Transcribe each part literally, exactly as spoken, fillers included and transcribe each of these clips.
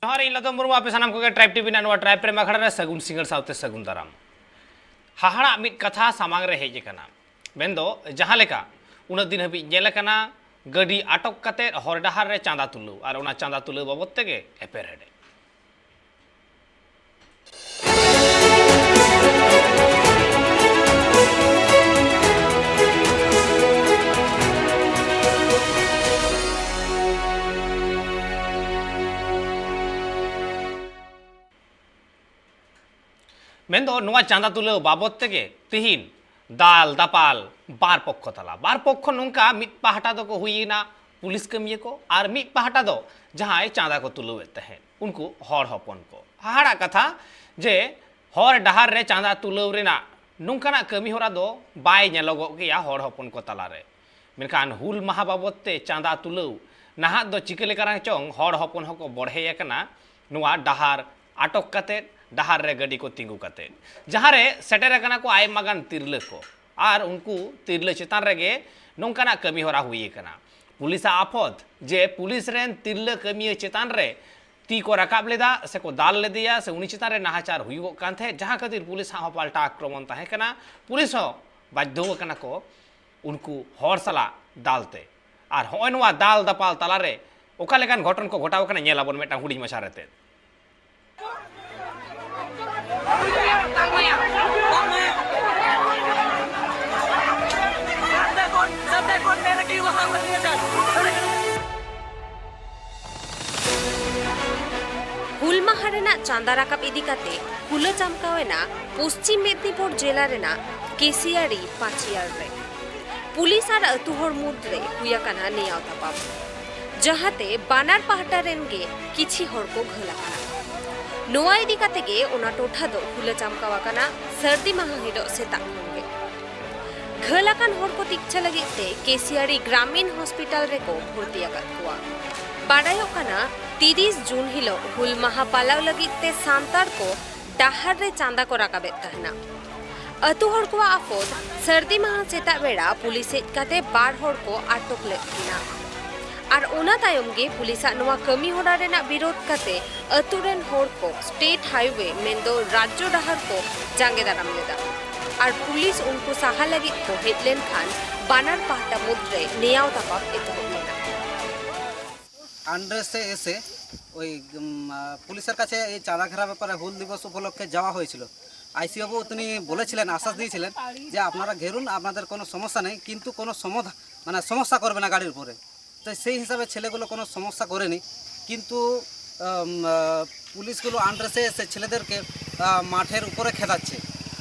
ᱡᱚᱦᱟᱨ, ᱤᱧ ᱞᱚᱫᱚᱢ ᱢᱩᱨᱢᱩ, ᱟᱯᱮ ᱥᱟᱱᱟᱢ ᱠᱚᱜᱮ ᱴᱨᱟᱭᱤᱵᱽ ᱴᱤᱵᱷᱤ ᱨᱮᱱᱟᱜ ᱱᱚᱣᱟ ᱴᱨᱟᱭᱤᱵᱽ ᱯᱨᱮᱢ ᱟᱠᱷᱲᱟ ᱨᱮ ᱥᱟᱹᱜᱩᱱ ᱥᱤᱸᱜᱟᱹᱲ ᱥᱟᱶᱛᱮ ᱥᱟᱹᱜᱩᱱ ᱫᱟᱨᱟᱢ᱾ ᱦᱟᱦᱟᱲᱟᱜ ᱢᱤᱫ ᱠᱟᱛᱷᱟ ᱥᱟᱢᱟᱝ ᱨᱮ ᱦᱮᱡ ᱟᱠᱟᱱᱟ, ᱢᱮᱱᱫᱚ ᱡᱟᱦᱟᱸ ᱞᱮᱠᱟ ᱩᱱᱟᱹᱜ ᱫᱤᱱ ᱦᱟᱹᱵᱤᱡ ᱧᱮᱞ ᱟᱠᱟᱱᱟ, ᱜᱟᱹᱰᱤ ᱟᱴᱚᱠ ᱠᱟᱛᱮ ᱦᱚᱨ ᱰᱟᱦᱟᱨ ᱨᱮ ᱪᱟᱸᱫᱟ ᱛᱩᱞᱟᱹᱣ ᱟᱨ ᱚᱱᱟ ᱪᱟᱸᱫᱟ ᱛᱩᱞᱟᱹᱣ ᱵᱟᱵᱚᱫ ᱛᱮᱜᱮ ᱮᱯᱮᱨᱦᱮᱸᱰᱮᱡ᱾ ᱢᱮᱱᱫᱚ ᱱᱚᱣᱟ ᱪᱟᱸᱫᱟ ᱛᱩᱞᱟᱹᱣ ᱵᱟᱵᱚᱫ ᱛᱮᱜᱮ ᱛᱤᱦᱤᱧ ᱫᱟᱞ ᱫᱟᱯᱟᱞ ᱵᱟᱨ ᱯᱚᱠᱠᱷᱚ ᱛᱟᱞᱟ᱾ ᱵᱟᱨ ᱯᱚᱠᱠᱷᱚ ᱱᱚᱝᱠᱟ, ᱢᱤᱫ ᱯᱟᱦᱴᱟ ᱫᱚᱠᱚ ᱦᱩᱭᱮᱱᱟ ᱯᱩᱞᱤᱥ ᱠᱟᱹᱢᱤᱭᱟᱹ ᱠᱚ, ᱟᱨ ᱢᱤᱫ ᱯᱟᱦᱴᱟ ᱫᱚ ᱡᱟᱦᱟᱸᱭ ᱪᱟᱸᱫᱟ ᱠᱚ ᱛᱩᱞᱟᱹᱣᱮᱫ ᱛᱟᱦᱮᱸᱫ, ᱩᱱᱠᱩ ᱦᱚᱲ ᱦᱚᱯᱚᱱ ᱠᱚ᱾ ᱦᱟᱦᱟᱲᱟᱜ ᱠᱟᱛᱷᱟ ᱡᱮ ᱦᱚᱨ ᱰᱟᱦᱟᱨ ᱨᱮ ᱪᱟᱸᱫᱟ ᱛᱩᱞᱟᱹᱣ ᱨᱮᱱᱟᱜ ᱱᱚᱝᱠᱟᱱᱟᱜ ᱠᱟᱹᱢᱤ ᱦᱚᱨᱟ ᱫᱚ ᱵᱟᱭ ᱧᱮᱞᱚᱜᱚᱜ ᱜᱮᱭᱟ ᱦᱚᱲ ᱦᱚᱯᱚᱱ ᱠᱚ ᱛᱟᱞᱟᱨᱮ᱾ ᱢᱮᱱᱠᱷᱟᱱ ᱦᱩᱞ ᱢᱟᱦᱟ ᱵᱟᱵᱚᱫ ᱛᱮ ᱪᱟᱸᱫᱟ ᱛᱩᱞᱟᱹᱣ ᱱᱟᱦᱟᱜ ᱫᱚ ᱪᱤᱠᱟᱹ ᱞᱮᱠᱟ ᱨᱮ ᱪᱚᱝ ᱦᱚᱲ ᱦᱚᱯᱚᱱ ᱦᱚᱸᱠᱚ ᱵᱚᱲᱦᱮ ᱟᱠᱟᱱᱟ ᱱᱚᱣᱟ ᱰᱟᱦᱟᱨ ᱟᱴᱚᱠ ᱠᱟᱛᱮᱫ, ᱰᱟᱦᱟᱨ ᱨᱮ ᱜᱟᱹᱰᱤ ᱠᱚ ᱛᱤᱸᱜᱩ ᱠᱟᱛᱮᱫ, ᱡᱟᱦᱟᱸ ᱨᱮ ᱥᱮᱴᱮᱨ ᱟᱠᱟᱱᱟ ᱠᱚ ᱟᱭᱢᱟ ᱜᱟᱱ ᱛᱤᱨᱞᱟᱹ ᱠᱚ᱾ ᱟᱨ ᱩᱱᱠᱩ ᱛᱤᱨᱞᱟᱹ ᱪᱮᱛᱟᱱ ᱨᱮᱜᱮ ᱱᱚᱝᱠᱟᱱᱟᱜ ᱠᱟᱹᱢᱤ ᱦᱚᱨᱟ ᱦᱩᱭ ᱟᱠᱟᱱᱟ᱾ ᱯᱩᱞᱤᱥᱟᱜ ᱟᱯᱷᱚᱫ ᱡᱮ ᱯᱩᱞᱤᱥ ᱨᱮᱱ ᱛᱤᱨᱞᱟᱹ ᱠᱟᱹᱢᱤᱭᱟᱹ ᱪᱮᱛᱟᱱ ᱨᱮ ᱛᱤ ᱠᱚ ᱨᱟᱠᱟᱵ ᱞᱮᱫᱟ ᱥᱮ ᱠᱚ ᱫᱟᱞ ᱞᱮᱫᱮᱭᱟ ᱥᱮ ᱩᱱᱤ ᱪᱮᱛᱟᱱ ᱨᱮ ᱱᱟᱦᱟᱪᱟᱨ ᱦᱩᱭᱩᱜᱚᱜ ᱠᱟᱱ ᱛᱟᱦᱮᱸᱫ, ᱡᱟᱦᱟᱸ ᱠᱷᱟᱹᱛᱤᱨ ᱯᱩᱞᱤᱥ ᱦᱚᱸ ᱯᱟᱞᱴᱟ ᱟᱠᱨᱚᱢᱚᱱ ᱛᱟᱦᱮᱸ ᱠᱟᱱᱟ᱾ ᱯᱩᱞᱤᱥ ᱦᱚᱸ ᱵᱟᱫᱽᱫᱷᱚ ᱟᱠᱟᱱᱟ ᱠᱚ ᱩᱱᱠᱩ ᱦᱚᱲ ᱥᱟᱞᱟᱜ ᱫᱟᱞ ᱛᱮ᱾ ᱟᱨ ᱦᱚᱸᱜᱼᱚᱭ ᱱᱚᱣᱟ ᱫᱟᱞ ᱫᱟᱯᱟᱞ ᱛᱟᱞᱟᱨᱮ ᱚᱠᱟ ᱞᱮᱠᱟᱱ ᱜᱷᱚᱴᱚᱱ ᱠᱚ ᱜᱷᱚᱴᱟᱣ ᱟᱠᱟᱱᱟ, ᱧᱮᱞ ᱟᱵᱚᱱ ᱢᱤᱫᱴᱟᱝ ᱦᱩᱰᱤᱧ ᱢᱟᱪᱷᱟ ᱨᱮᱛᱮᱫ᱾ ᱦᱩᱞ ᱢᱟᱦᱟ ᱨᱮᱱᱟᱜ ᱪᱟᱸᱫᱟ ᱨᱟᱠᱟᱵ ᱤᱫᱤ ᱠᱟᱛᱮ ᱠᱷᱩᱞᱟᱹ ᱪᱟᱢᱠᱟᱣ ᱮᱱᱟ ᱯᱚᱥᱪᱤᱢ ᱢᱮᱫᱽᱱᱤᱯᱩᱨ ᱡᱮᱞᱟ ᱨᱮᱱᱟᱜ ᱠᱮᱥᱤᱭᱟᱲᱤ ᱯᱟᱪᱤᱭᱟᱲ ᱨᱮ᱾ ᱯᱩᱞᱤᱥ ᱟᱨ ᱟᱹᱛᱩ ᱦᱚᱲ ᱢᱩᱫᱽᱨᱮ ᱦᱩᱭ ᱟᱠᱟᱱᱟ ᱱᱮᱭᱟᱣ ᱛᱟᱯᱟᱢ, ᱡᱟᱦᱟᱸᱛᱮ ᱵᱟᱱᱟᱨ ᱯᱟᱦᱴᱟ ᱨᱮᱱ ᱜᱮ ᱠᱤᱪᱷᱤ ᱦᱚᱲ ᱠᱚ ᱜᱷᱟᱹᱞ ᱟᱠᱟᱱᱟ᱾ ᱱᱚᱣᱟ ᱤᱫᱤ ᱠᱟᱛᱮ ᱜᱮ ᱚᱱᱟ ᱴᱚᱴᱷᱟ ᱫᱚ ᱠᱷᱩᱞᱟᱹ ᱪᱟᱢᱠᱟᱣ ᱟᱠᱟᱱᱟ ᱥᱟᱹᱨᱫᱤ ᱢᱟᱦᱟ ᱦᱤᱞᱳᱜ ᱥᱮᱛᱟᱜ ᱠᱷᱚᱱ ᱜᱮ᱾ ᱜᱷᱟᱹᱞ ᱟᱠᱟᱱ ᱦᱚᱲ ᱠᱚ ᱛᱤᱠᱪᱷᱟᱹ ᱞᱟᱹᱜᱤᱫ ᱛᱮ ᱠᱮᱥᱤᱭᱟᱲᱤ ᱜᱨᱟᱢᱤᱱ ᱦᱚᱥᱯᱤᱴᱟᱞ ᱨᱮᱠᱚ ᱵᱷᱚᱨᱛᱤ ᱟᱠᱟᱫ ᱠᱚᱣᱟ᱾ ᱵᱟᱰᱟᱭᱚᱜ ᱠᱟᱱᱟ, ᱛᱤᱨᱤᱥ ᱡᱩᱱ ᱦᱤᱞᱳᱜ ᱦᱩᱞ ᱢᱟᱦᱟ ᱯᱟᱞᱟᱣ ᱞᱟᱹᱜᱤᱫ ᱛᱮ ᱥᱟᱱᱛᱟᱲ ᱠᱚ ᱰᱟᱦᱟᱨ ᱨᱮ ᱪᱟᱸᱫᱟ ᱠᱚ ᱨᱟᱠᱟᱵᱮᱫ ᱛᱟᱦᱮᱱᱟ᱾ ᱟᱹᱛᱩ ᱦᱚᱲ ᱠᱚᱣᱟᱜ ᱟᱯᱚᱫ, ᱥᱟᱹᱨᱫᱤ ᱢᱟᱦᱟ ᱥᱮᱛᱟᱜ ᱵᱮᱲᱟ ᱯᱩᱞᱤᱥ ᱦᱮᱡ ᱠᱟᱛᱮ ᱵᱟᱨ ᱦᱚᱲ ᱠᱚ ᱟᱴᱚᱠ ᱞᱮᱫ ᱠᱤᱱᱟ᱾ ᱟᱨ ᱚᱱᱟ ᱛᱟᱭᱚᱢ ᱜᱮ ᱯᱩᱞᱤᱥᱟᱜ ᱱᱚᱣᱟ ᱠᱟᱹᱢᱤ ᱦᱚᱨᱟ ᱨᱮᱱᱟᱜ ᱵᱤᱨᱳᱫ ᱠᱟᱛᱮ ᱟᱹᱛᱩ ᱨᱮᱱ ᱦᱚᱲ ᱠᱚ ᱥᱴᱮᱴ ᱦᱟᱭᱣᱮ ᱢᱮᱱᱫᱚ ᱨᱟᱡᱽᱡᱚ ᱰᱟᱦᱟᱨ ᱠᱚ ᱡᱟᱸᱜᱮ ᱫᱟᱨᱟᱢ ᱞᱮᱫᱟ᱾ ᱟᱨ ᱯᱩᱞᱤᱥ ᱩᱱᱠᱩ ᱥᱟᱦᱟ ᱞᱟᱹᱜᱤᱫ ᱠᱚ ᱦᱮᱡ ᱞᱮᱱᱠᱷᱟᱱ ᱵᱟᱱᱟᱨ ᱯᱟᱦᱴᱟ ᱢᱩᱫᱽᱨᱮ ᱱᱮᱭᱟᱣ ᱛᱟᱯᱟᱢ ᱮᱛᱚᱦᱚᱵ ᱞᱮᱱᱟ᱾ আন্ড্রেসে এসে ওই উম, আহ, পুলিশের কাছে এই চাঁদা ঘেরা ব্যাপারে হুল দিবস উপলক্ষে যাওয়া হয়েছিল। আইসি বাবু তিনি বলেছিলেন, আশ্বাস দিয়েছিলেন যে আপনারা ঘেরুন, আপনাদের কোনো সমস্যা নেই, কিন্তু কোনো সমাধান মানে সমস্যা করবে না গাড়ির উপরে। তো সেই হিসাবে ছেলেগুলো কোনো সমস্যা করেনি, কিন্তু আম, আহ, পুলিশগুলো আন্ড্রেসে এসে ছেলেদেরকে আহ, মাঠের উপরে খেদাচ্ছে।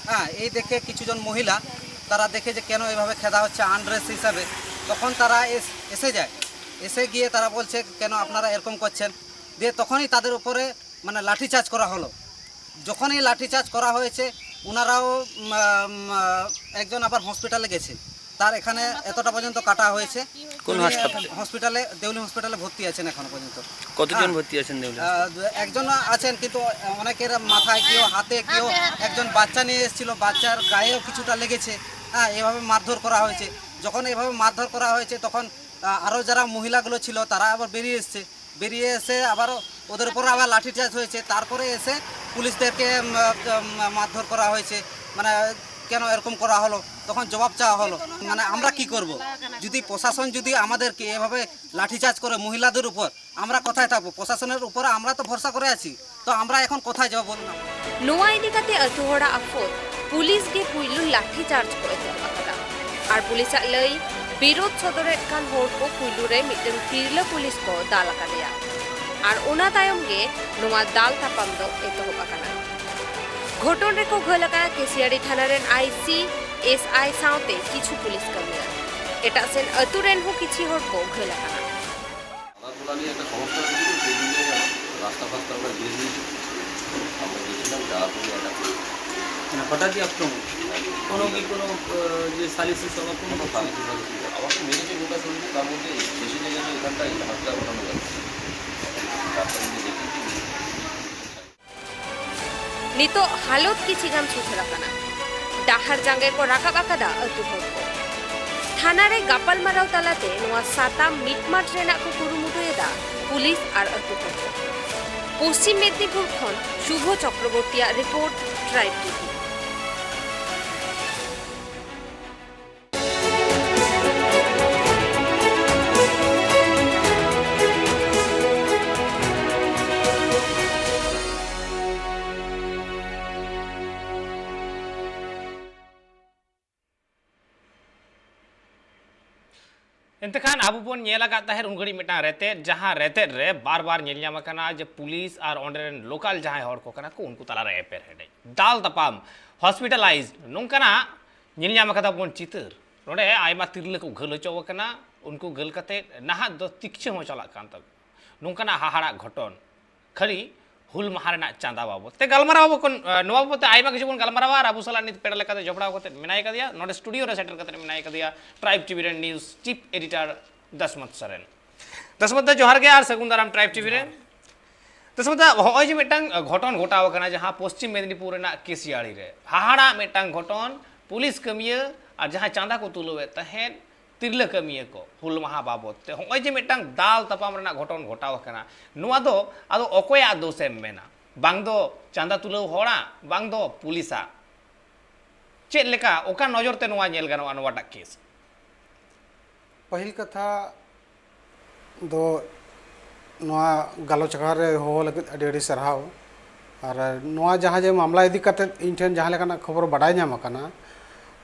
হ্যাঁ, এই দেখে কিছুজন মহিলা তারা দেখে যে কেন এভাবে খেদা হচ্ছে আন্ড্রেস হিসাবে, তখন তারা এস- এসে যায়। এসে গিয়ে তারা বলছে, "কেন আপনারা এরকম করছেন?" দিয়ে তখনই তাদের উপরে মানে লাঠিচার্জ করা হলো। যখনই লাঠিচার্জ করা হয়েছে, ওনারাও উম, আহ, উম, আহ, একজন আবার হসপিটালে গেছে, তার এখানে এতটা পর্যন্ত কাটা হয়েছে। কোন উনি হাসপাতালে? হসপিটালে, দেউলি হসপিটালে ভর্তি আছেন এখনো পর্যন্ত। কতজন হ্যাঁ। ভর্তি আছেন দেউলি? আহ, একজন আছেন, কিন্তু অনেকের মাথায় কেউ, হাতে কেউ, একজন বাচ্চা নিয়ে এসেছিল, বাচ্চার গায়েও কিছুটা লেগেছে। হ্যাঁ, এভাবে মারধর করা হয়েছে। যখন এভাবে মারধর করা হয়েছে, তখন আহ, আরও যারা মহিলাগুলো ছিল, তারা আবার বেরিয়ে এসছে। বেরিয়ে এসে আবারও ওদের উপর আবার লাঠিচার্জ হয়েছে। তারপরে এসে পুলিশদেরকে উম, আহ, উম, মারধর করা হয়েছে, মানে কেন এরকম করা হলো, তখন জবাব চাওয়া হলো। মানে আমরা কি করব, যদি প্রশাসন যদি আমাদেরকে এভাবে লাঠিচার্জ করে মহিলাদের উপর, আমরা কোথায় থাকবো? প্রশাসনের উপরে আমরা তো ভরসা করে আছি, তো আমরা এখন কোথায় যাবো বলুন? ᱱᱚᱣᱟ ᱤᱫᱤ ᱠᱟᱛᱮ ᱟᱹᱛᱩ ᱦᱚᱲᱟᱜ ᱟᱯᱷᱚᱨ ᱯᱩᱞᱤᱥ ᱜᱮ ᱯᱩᱭᱞᱩ ᱞᱟᱴᱷᱤ ᱪᱟᱨᱡᱽ ᱠᱚ ᱮᱛᱚᱦᱚᱵ ᱟᱠᱟᱫᱟ᱾ ᱟᱨ ᱯᱩᱞᱤᱥᱟᱜ ᱞᱟᱹᱭ, ᱵᱤᱨᱳᱫ ᱥᱚᱫᱚᱨᱮᱫ ᱠᱟᱱ ᱦᱚᱲ ᱠᱚ ᱯᱩᱭᱞᱩ ᱨᱮ ᱢᱤᱫᱴᱟᱝ ᱛᱤᱨᱞᱟᱹ ᱯᱩᱞᱤᱥ ᱠᱚ ᱫᱟᱞ ᱟᱠᱟᱫᱮᱭᱟ᱾ ᱟᱨ ᱚᱱᱟ ᱛᱟᱭᱚᱢ ᱜᱮ ᱱᱚᱣᱟ ᱫᱟᱞ ᱛᱟᱯᱟᱢ ᱫᱚ ᱮᱛᱚᱦᱚᱵ ᱟᱠᱟᱱᱟ᱾ ᱜᱷᱚᱴᱚᱱ ᱨᱮᱠᱚ ᱜᱷᱟᱹᱞ ᱟᱠᱟᱱᱟ ᱠᱮᱥᱤᱭᱟᱲᱤ ᱛᱷᱟᱱᱟ ᱨᱮᱱ ᱟᱭᱥᱤ, ᱮᱥᱟᱭ ᱥᱟᱶᱛᱮ ᱠᱤᱪᱷᱩ ᱯᱩᱞᱤᱥ ᱠᱟᱹᱢᱤᱭᱟᱹ᱾ ᱮᱴᱟᱜ ᱥᱮᱱ ᱟᱹᱛᱩ ᱨᱮᱱ ᱦᱚᱸ ᱠᱤᱪᱷᱤ ᱦᱚᱲ ᱠᱚ ᱜᱷᱟᱹᱞ ᱟᱠᱟᱱᱟ᱾ খেলাধুলা নিয়ে একটা সমস্যা হয়েছিল, সেই জন্য রাস্তা ফাস্তা আমরা ঘিরে দিয়েছি। আমরা গেছিলাম, যাওয়ার পরে একটা মানে হঠাৎই আক্রমণ, কোনো কি কোনো আহ, যে সালিসি সভা কোনো কোনো সালিসি ফালিসি নেই। আমাকে মেরেছে গোটা শরীরে, তার মধ্যে বেশি লেগেছে এখানটায়, হাতটা ওঠানো যাচ্ছে। ডাক্তার দেখেছি। ᱱᱤᱛᱚᱜ ᱦᱟᱞᱚᱛ ᱠᱤᱪᱷᱤ ᱜᱟᱱ ᱥᱩᱫᱷᱟᱹᱨ ᱟᱠᱟᱱᱟ᱾ ᱰᱟᱦᱟᱨ ᱡᱟᱸᱜᱮ ᱠᱚ ᱨᱟᱠᱟᱵ ᱟᱠᱟᱫᱟ ᱟᱹᱛᱩ ᱦᱚᱲ ᱠᱚ᱾ ᱛᱷᱟᱱᱟ ᱨᱮ ᱜᱟᱯᱟᱞᱢᱟᱨᱟᱣ ᱛᱟᱞᱟᱛᱮ ᱱᱚᱣᱟ ᱥᱟᱛᱟᱢ ᱢᱤᱴᱢᱟᱴ ᱨᱮᱱᱟᱜ ᱠᱚ ᱠᱩᱨᱩᱢᱩᱴᱩᱭᱮᱫᱟ ᱯᱩᱞᱤᱥ ᱟᱨ ᱟᱹᱛᱩ ᱦᱚᱲ ᱠᱚ᱾ ᱯᱚᱥᱪᱤᱢ ᱢᱮᱫᱽᱱᱤᱯᱩᱨ ᱠᱷᱚᱱ ᱥᱩᱵᱷᱚ ᱪᱚᱠᱨᱚᱵᱚᱨᱛᱤᱭᱟᱜ ᱨᱤᱯᱳᱨᱴ, ᱴᱨᱟᱭᱤᱵᱽ ᱴᱤᱵᱷᱤ᱾ ᱮᱱᱛᱮ ᱠᱷᱟᱱ ᱟᱵᱚ ᱵᱚᱱ ᱧᱮᱞ ᱟᱠᱟᱫ ᱛᱟᱦᱮᱸᱫ ᱩᱱ ᱜᱷᱟᱹᱲᱤᱡ ᱢᱤᱫᱴᱟᱝ ᱨᱮᱛᱮᱫ, ᱡᱟᱦᱟᱸ ᱨᱮᱛᱮᱫ ᱨᱮ ᱵᱟᱨ ᱵᱟᱨ ᱧᱮᱞ ᱧᱟᱢ ᱟᱠᱟᱱᱟ ᱡᱮ ᱯᱩᱞᱤᱥ ᱟᱨ ᱚᱸᱰᱮ ᱨᱮᱱ ᱞᱳᱠᱟᱞ ᱡᱟᱦᱟᱸᱭ ᱦᱚᱲ ᱠᱚ ᱠᱟᱱᱟ ᱠᱚ, ᱩᱱᱠᱩ ᱛᱟᱞᱟᱨᱮ ᱮᱯᱮᱨ ᱦᱮᱰᱮᱡ, ᱫᱟᱞ ᱛᱟᱯᱟᱢ, ᱦᱚᱥᱯᱤᱴᱟᱞᱟᱭᱤᱡᱽ, ᱱᱚᱝᱠᱟᱱᱟᱜ ᱧᱮᱞ ᱧᱟᱢ ᱟᱠᱟᱫᱟ ᱵᱚᱱ ᱪᱤᱛᱟᱹᱨ᱾ ᱱᱚᱰᱮ ᱟᱭᱢᱟ ᱛᱤᱨᱞᱟᱹ ᱠᱚ ᱜᱷᱟᱹᱞ ᱦᱚᱪᱚ ᱟᱠᱟᱱᱟ, ᱩᱱᱠᱩ ᱜᱷᱟᱹᱞ ᱠᱟᱛᱮ ᱱᱟᱦᱟᱜ ᱫᱚ ᱛᱤᱠᱪᱷᱟᱹ ᱦᱚᱸ ᱪᱟᱞᱟᱜ ᱠᱟᱱ ᱛᱟᱠᱚᱣᱟ᱾ ᱱᱚᱝᱠᱟᱱᱟᱜ ᱦᱟᱦᱟᱲᱟᱜ ᱜᱷᱚᱴᱚᱱ ᱠᱷᱟᱹᱞᱤ ᱦᱩᱞ ᱢᱟᱦᱟ ᱨᱮᱱᱟᱜ ᱪᱟᱸᱫᱟ ᱵᱟᱵᱚᱫ ᱛᱮ ᱜᱟᱞᱢᱟᱨᱟᱣ ᱟᱵᱚ ᱠᱚ, ᱱᱚᱣᱟ ᱵᱟᱵᱚᱫ ᱛᱮ ᱟᱭᱢᱟ ᱠᱤᱪᱷᱩ ᱵᱚᱱ ᱜᱟᱞᱢᱟᱨᱟᱣᱟ᱾ ᱟᱨ ᱟᱵᱚ ᱥᱟᱞᱟᱜ ᱱᱤᱛ ᱯᱮᱲᱟ ᱞᱮᱠᱟᱛᱮ ᱡᱚᱯᱲᱟᱣ ᱠᱟᱛᱮ ᱢᱮᱱᱟᱭ ᱠᱟᱫᱮᱭᱟ, ᱱᱚᱰᱮ ᱥᱴᱩᱰᱤᱭᱳ ᱨᱮ ᱥᱮᱴᱮᱨ ᱠᱟᱛᱮ ᱢᱮᱱᱟᱭ ᱠᱟᱫᱮᱭᱟ ᱴᱨᱟᱭᱤᱵᱽ ᱴᱤᱵᱷᱤ ᱨᱮᱱ ᱱᱤᱭᱩᱡᱽ ᱪᱤᱯ ᱮᱰᱤᱴᱟᱨ ᱫᱟᱥᱢᱚᱛ ᱥᱚᱨᱮᱱ᱾ ᱫᱟᱥᱢᱚᱛ ᱫᱟ, ᱡᱚᱦᱟᱨ ᱜᱮ ᱟᱨ ᱥᱟᱹᱜᱩᱱ ᱫᱟᱨᱟᱢ ᱴᱨᱟᱭᱤᱵᱽ ᱴᱤᱵᱷᱤ ᱨᱮ᱾ ᱫᱟᱥᱢᱚᱛ ᱫᱟ, ᱦᱚᱸᱜᱼᱚᱭ ᱡᱮ ᱢᱤᱫᱴᱟᱝ ᱜᱷᱚᱴᱚᱱ ᱜᱷᱚᱴᱟᱣ ᱟᱠᱟᱱᱟ, ᱡᱟᱦᱟᱸ ᱯᱚᱥᱪᱤᱢ ᱢᱮᱫᱽᱱᱤᱯᱩᱨ ᱨᱮᱱᱟᱜ ᱠᱮᱥᱤᱭᱟᱲᱤ ᱨᱮ ᱦᱟᱦᱟᱲᱟᱜ ᱢᱤᱫᱴᱟᱝ ᱜᱷᱚᱴᱚᱱ, ᱯᱩᱞᱤᱥ ᱠᱟᱹᱢᱤᱭᱟᱹ ᱟᱨ ᱡᱟᱦᱟᱸᱭ ᱪᱟᱸᱫᱟ ᱠᱚ ᱛᱩᱞᱟᱹᱣᱮᱫ ᱛᱟᱦᱮᱸᱫ ᱛᱤᱨᱞᱟᱹ ᱠᱟᱹᱢᱤᱭᱟᱹ ᱠᱚ, ᱦᱩᱞ ᱢᱟᱦᱟ ᱵᱟᱵᱚᱫ ᱛᱮ ᱦᱚᱸᱜᱼᱚᱭ ᱡᱮ ᱢᱤᱫᱴᱟᱝ ᱫᱟᱞ ᱛᱟᱯᱟᱢ ᱨᱮᱱᱟᱜ ᱜᱷᱚᱴᱚᱱ ᱜᱷᱚᱴᱟᱣ ᱟᱠᱟᱱᱟ, ᱱᱚᱣᱟ ᱫᱚ ᱟᱫᱚ ᱚᱠᱚᱭᱟᱜ ᱫᱳᱥ ᱮᱢ ᱢᱮᱱᱟ? ᱵᱟᱝ ᱫᱚ ᱪᱟᱸᱫᱟ ᱛᱩᱞᱟᱹᱣ ᱦᱚᱲᱟᱜ, ᱵᱟᱝ ᱫᱚ ᱯᱩᱞᱤᱥᱟᱜ᱾ ᱪᱮᱫ ᱞᱮᱠᱟ, ᱚᱠᱟ ᱱᱚᱡᱚᱨ ᱛᱮ ᱱᱚᱣᱟ ᱧᱮᱞ ᱜᱟᱱᱚᱜᱼᱟ, ᱱᱚᱣᱟᱴᱟᱜ ᱠᱮᱥ? ᱯᱟᱹᱦᱤᱞ ᱠᱟᱛᱷᱟ ᱫᱚ, ᱱᱚᱣᱟ ᱜᱟᱞᱚᱪ ᱟᱠᱷᱲᱟ ᱨᱮ ᱦᱚᱦᱚ ᱞᱟᱹᱜᱤᱫ ᱟᱹᱰᱤ ᱟᱹᱰᱤ ᱥᱟᱨᱦᱟᱣ᱾ ᱟᱨ ᱱᱚᱣᱟ ᱡᱟᱦᱟᱸ ᱡᱮ ᱢᱟᱢᱞᱟ ᱤᱫᱤ ᱠᱟᱛᱮᱫ ᱤᱧ ᱴᱷᱮᱱ ᱡᱟᱦᱟᱸ ᱞᱮᱠᱟᱱᱟᱜ ᱠᱷᱚᱵᱚᱨ ᱵᱟᱰᱟᱭ ᱧᱟᱢ ᱟᱠᱟᱱᱟ,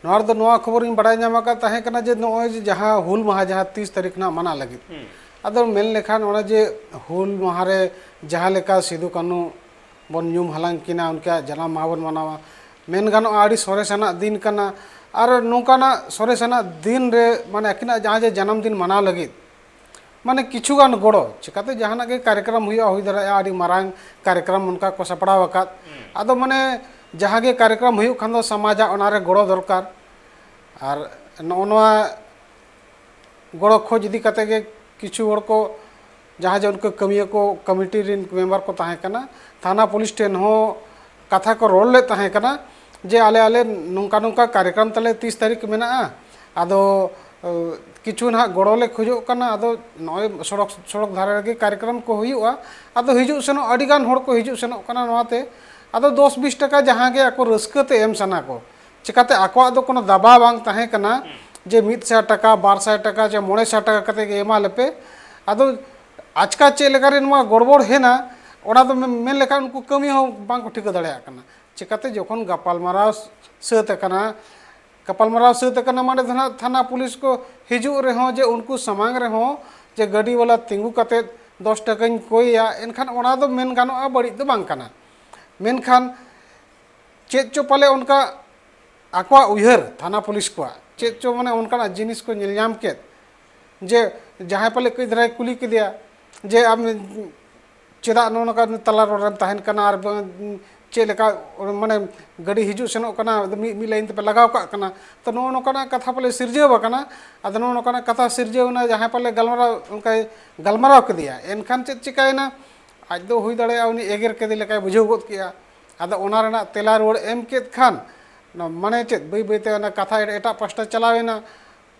ᱱᱚᱣᱟ ᱨᱮᱫᱚ ᱱᱚᱣᱟ ᱠᱷᱚᱵᱚᱨ ᱤᱧ ᱵᱟᱰᱟᱭ ᱧᱟᱢ ᱟᱠᱟᱫ ᱛᱟᱦᱮᱸ ᱠᱟᱱᱟ ᱡᱮ ᱱᱚᱜᱼᱚᱭ ᱡᱮ ᱡᱟᱦᱟᱸ ᱦᱩᱞ ᱢᱟᱦᱟ ᱡᱟᱦᱟᱸ ᱛᱤᱥ ᱛᱟᱹᱨᱤᱠᱷ ᱱᱟᱜ ᱢᱟᱱᱟᱜ ᱞᱟᱹᱜᱤᱫ, ᱦᱩᱸ᱾ ᱟᱫᱚ ᱢᱮᱱ ᱞᱮᱠᱷᱟᱱ ᱚᱱᱟ ᱡᱮ ᱦᱩᱞ ᱢᱟᱦᱟ ᱨᱮ ᱡᱟᱦᱟᱸ ᱞᱮᱠᱟ ᱥᱤᱫᱩ ᱠᱟᱹᱱᱦᱩ ᱵᱚᱱ ᱧᱩᱢ ᱦᱟᱞᱟᱝ ᱠᱤᱱᱟ, ᱩᱱᱠᱩᱣᱟᱜ ᱡᱟᱱᱟᱢ ᱢᱟᱦᱟ ᱵᱚᱱ ᱢᱟᱱᱟᱣᱟ, ᱢᱮᱱ ᱜᱟᱱᱚᱜᱼᱟ ᱟᱹᱰᱤ ᱥᱚᱨᱮᱥᱟᱱᱟᱜ ᱫᱤᱱ ᱠᱟᱱᱟ᱾ ᱟᱨ ᱱᱚᱝᱠᱟᱱᱟᱜ ᱥᱚᱨᱮᱥᱟᱱᱟᱜ ᱫᱤᱱ ᱨᱮ, ᱢᱟᱱᱮ, ᱟᱹᱠᱤᱱᱟᱜ ᱡᱟᱦᱟᱸ ᱡᱮ ᱡᱟᱱᱟᱢ ᱫᱤᱱ ᱢᱟᱱᱟᱣ ᱞᱟᱹᱜᱤᱫ, ᱢᱟᱱᱮ, ᱠᱤᱪᱷᱩ ᱜᱟᱱ ᱜᱚᱲᱚ, ᱪᱤᱠᱟᱛᱮ ᱡᱟᱦᱟᱱᱟᱜ ᱜᱮ ᱠᱟᱨᱭᱚᱠᱨᱚᱢ ᱦᱩᱭᱩᱜᱼᱟ, ᱦᱩᱭ ᱫᱟᱲᱮᱭᱟᱜᱼᱟ, ᱟᱹᱰᱤ ᱢᱟᱨᱟᱝ ᱠᱟᱨᱭᱚᱠᱨᱚᱢ ᱚᱱᱠᱟ ᱠᱚ ᱥᱟᱯᱲᱟᱣ ᱟᱠᱟᱫ᱾ ᱦᱩᱸ᱾ ᱟᱫᱚ, ᱢᱟᱱᱮ, ᱡᱟᱦᱟᱸ ᱜᱮ ᱠᱟᱨᱭᱚᱠᱨᱚᱢ ᱦᱩᱭᱩᱜ ᱠᱷᱟᱱ ᱫᱚ ᱥᱚᱢᱟᱡᱟᱜ ᱚᱱᱟᱨᱮ ᱜᱚᱲᱚ ᱫᱚᱨᱠᱟᱨ᱾ ᱟᱨ ᱱᱚᱜᱼᱚ ᱱᱚᱣᱟ ᱜᱚᱲᱚ ᱠᱷᱚᱡ ᱤᱫᱤ ᱠᱟᱛᱮ ᱜᱮ ᱠᱤᱪᱷᱩ ᱦᱚᱲ ᱠᱚ, ᱡᱟᱦᱟᱸ ᱡᱮ ᱩᱱᱠᱩ ᱠᱟᱹᱢᱤᱭᱟᱹ ᱠᱚ, ᱠᱚᱢᱤᱴᱤ ᱨᱮᱱ ᱢᱮᱢᱵᱟᱨ ᱠᱚ ᱛᱟᱦᱮᱸ ᱠᱟᱱᱟ, ᱛᱷᱟᱱᱟ ᱯᱩᱞᱤᱥ ᱴᱷᱮᱱ ᱦᱚᱸ ᱠᱟᱛᱷᱟ ᱠᱚ ᱨᱚᱲ ᱞᱮᱫ ᱛᱟᱦᱮᱸ ᱠᱟᱱᱟ ᱡᱮ ᱟᱞᱮ, ᱟᱞᱮ ᱱᱚᱝᱠᱟ ᱱᱚᱝᱠᱟ ᱠᱟᱨᱭᱚᱠᱨᱚᱢ ᱛᱟᱞᱮ ᱛᱤᱥ ᱛᱟᱹᱨᱤᱠᱷ ᱢᱮᱱᱟᱜᱼᱟ, ᱟᱫᱚ ᱠᱤᱪᱷᱩ ᱱᱟᱦᱟᱜ ᱜᱚᱲᱚ ᱞᱮ ᱠᱷᱚᱡᱚᱜ ᱠᱟᱱᱟ᱾ ᱟᱫᱚ ᱱᱚᱜᱼᱚᱭ ᱥᱚᱲᱚᱠ ᱥᱚᱲᱚᱠ ᱫᱷᱟᱨᱮ ᱨᱮᱜᱮ ᱠᱟᱨᱭᱚᱠᱨᱚᱢ ᱠᱚ ᱦᱩᱭᱩᱜᱼᱟ᱾ ᱟᱫᱚ ᱦᱤᱡᱩᱜ ᱥᱮᱱᱚᱜ ᱟᱹᱰᱤ ᱜᱟᱱ ᱦᱚᱲ ᱠᱚ ᱦᱤᱡᱩᱜ ᱥᱮᱱᱚᱜ ᱠᱟᱱᱟ ᱱᱚᱣᱟᱛᱮ᱾ ᱟᱫᱚ ᱫᱚᱥ ᱵᱤᱥ ᱴᱟᱠᱟ ᱡᱟᱦᱟᱸ ᱜᱮ ᱟᱠᱚ ᱨᱟᱹᱥᱠᱟᱹ ᱛᱮ ᱮᱢ ᱥᱟᱱᱟ ᱠᱚ, ᱪᱮᱠᱟᱛᱮ ᱟᱠᱚᱣᱟᱜ ᱫᱚ ᱠᱳᱱᱳ ᱫᱟᱵᱟ ᱵᱟᱝ ᱛᱟᱦᱮᱸ ᱠᱟᱱᱟ ᱡᱮ ᱢᱤᱫ ᱥᱟᱭ ᱴᱟᱠᱟ, ᱵᱟᱨ ᱥᱟᱭ ᱴᱟᱠᱟ ᱪᱮ ᱢᱚᱬᱮ ᱥᱟᱭ ᱴᱟᱠᱟ ᱠᱟᱛᱮ ᱜᱮ ᱮᱢᱟ ᱞᱮᱯᱮ᱾ ᱟᱫᱚ ᱟᱪᱠᱟ ᱪᱮᱫ ᱞᱮᱠᱟᱨᱮ ᱱᱚᱣᱟ ᱜᱚᱲᱵᱚᱲ ᱦᱮᱱᱟ, ᱚᱱᱟ ᱫᱚ ᱢᱮᱱ ᱞᱮᱠᱷᱟᱱ ᱩᱱᱠᱩ ᱠᱟᱹᱢᱤ ᱦᱚᱸ ᱵᱟᱝ ᱠᱚ ᱴᱷᱤᱠᱟᱹ ᱫᱟᱲᱮᱭᱟᱜ ᱠᱟᱱᱟ᱾ ᱪᱮᱠᱟᱛᱮ ᱡᱚᱠᱷᱚᱱ ᱜᱟᱯᱟᱞᱢᱟᱨᱟᱣ ᱥᱟᱹᱛ ᱟᱠᱟᱱᱟ, ᱜᱟᱯᱟᱞᱢᱟᱨᱟᱣ ᱥᱟᱹᱛ ᱟᱠᱟᱱᱟ ᱢᱟᱱᱮ ᱫᱚ ᱱᱟᱦᱟᱜ ᱛᱷᱟᱱᱟ ᱯᱩᱞᱤᱥ ᱠᱚ ᱦᱤᱡᱩᱜ ᱨᱮᱦᱚᱸ, ᱡᱮ ᱩᱱᱠᱩ ᱥᱟᱢᱟᱝ ᱨᱮᱦᱚᱸ ᱡᱮ ᱜᱟᱹᱰᱤ ᱵᱟᱞᱟ ᱛᱤᱸᱜᱩ ᱠᱟᱛᱮᱫ ᱫᱚᱥ ᱴᱟᱠᱟᱧ ᱠᱚᱭᱮᱭᱟ, ᱮᱱᱠᱷᱟᱱ ᱚᱱᱟ ᱫᱚ ᱢᱮᱱ ᱜᱟᱱᱚᱜᱼᱟ ᱵᱟᱹᱲᱤᱡ ᱫᱚ ᱵᱟᱝ ᱠᱟᱱᱟ᱾ ᱢᱮᱱᱠᱷᱟᱱ ᱪᱮᱫ ᱪᱚ ᱯᱟᱞᱮ ᱚᱱᱠᱟ ᱟᱠᱚᱣᱟᱜ ᱩᱭᱦᱟᱹᱨ, ᱛᱷᱟᱱᱟ ᱯᱩᱞᱤᱥ ᱠᱚᱣᱟᱜ ᱪᱮᱫ ᱪᱚ ᱢᱟᱱᱮ ᱚᱱᱠᱟᱱᱟᱜ ᱡᱤᱱᱤᱥ ᱠᱚ ᱧᱮᱞ ᱧᱟᱢ ᱠᱮᱫ, ᱡᱮ ᱡᱟᱦᱟᱸᱭ ᱯᱟᱞᱮ ᱠᱟᱹᱡ ᱫᱷᱟᱨᱟᱭ ᱠᱩᱞᱤ ᱠᱮᱫᱮᱭᱟ ᱡᱮ ᱟᱢ ᱪᱮᱫᱟᱜ ᱱᱚᱜᱼᱚ ᱱᱚᱝᱠᱟ ᱛᱟᱞᱟ ᱨᱳᱰ ᱨᱮᱢ ᱛᱟᱦᱮᱱ ᱠᱟᱱᱟ ᱟᱨ ᱵᱟᱝ ᱪᱮᱫ ᱞᱮᱠᱟ ᱢᱟᱱᱮ ᱜᱟᱹᱰᱤ ᱦᱤᱡᱩᱜ ᱥᱮᱱᱚᱜ ᱠᱟᱱᱟ, ᱢᱤᱫ ᱢᱤᱫ ᱞᱟᱭᱤᱱ ᱛᱮᱯᱮ ᱞᱟᱜᱟᱣ ᱠᱟᱜ ᱠᱟᱱᱟ, ᱛᱚ ᱱᱚᱜᱼᱚ ᱱᱚᱝᱠᱟᱱᱟᱜ ᱠᱟᱛᱷᱟ ᱯᱟᱞᱮ ᱥᱤᱨᱡᱟᱹᱣ ᱟᱠᱟᱱᱟ᱾ ᱟᱫᱚ ᱱᱚᱜᱼᱚ ᱱᱚᱝᱠᱟᱱᱟᱜ ᱠᱟᱛᱷᱟ ᱥᱤᱨᱡᱟᱹᱣ ᱮᱱᱟ, ᱡᱟᱦᱟᱸᱭ ᱯᱟᱞᱮ ᱜᱟᱞᱢᱟᱨᱟᱣ ᱚᱱᱠᱟᱭ ᱜᱟᱞᱢᱟᱨᱟᱣ ᱠᱮᱫᱮᱭᱟ, ᱮᱱᱠᱷᱟᱱ ᱪᱮᱫ ᱪᱤᱠᱟᱹᱭᱮᱱᱟ? ᱟᱡ ᱫᱚ ᱦᱩᱭ ᱫᱟᱲᱮᱭᱟᱜᱼᱟ ᱩᱱᱤ ᱮᱜᱮᱨ ᱠᱮᱫᱮ ᱞᱮᱠᱟᱭ ᱵᱩᱡᱷᱟᱹᱣ ᱜᱚᱫ ᱠᱮᱜᱼᱟ᱾ ᱟᱫᱚ ᱚᱱᱟ ᱨᱮᱱᱟᱜ ᱛᱮᱞᱟ ᱨᱩᱣᱟᱹᱲ ᱮᱢ ᱠᱮᱫ ᱠᱷᱟᱱ, ᱢᱟᱱᱮ ᱪᱮᱫ, ᱵᱟᱹᱭ ᱵᱟᱹᱭᱛᱮ ᱚᱱᱟ ᱠᱟᱛᱷᱟ ᱮᱴᱟᱜ ᱯᱟᱥᱴᱟ ᱪᱟᱞᱟᱣ ᱮᱱᱟ᱾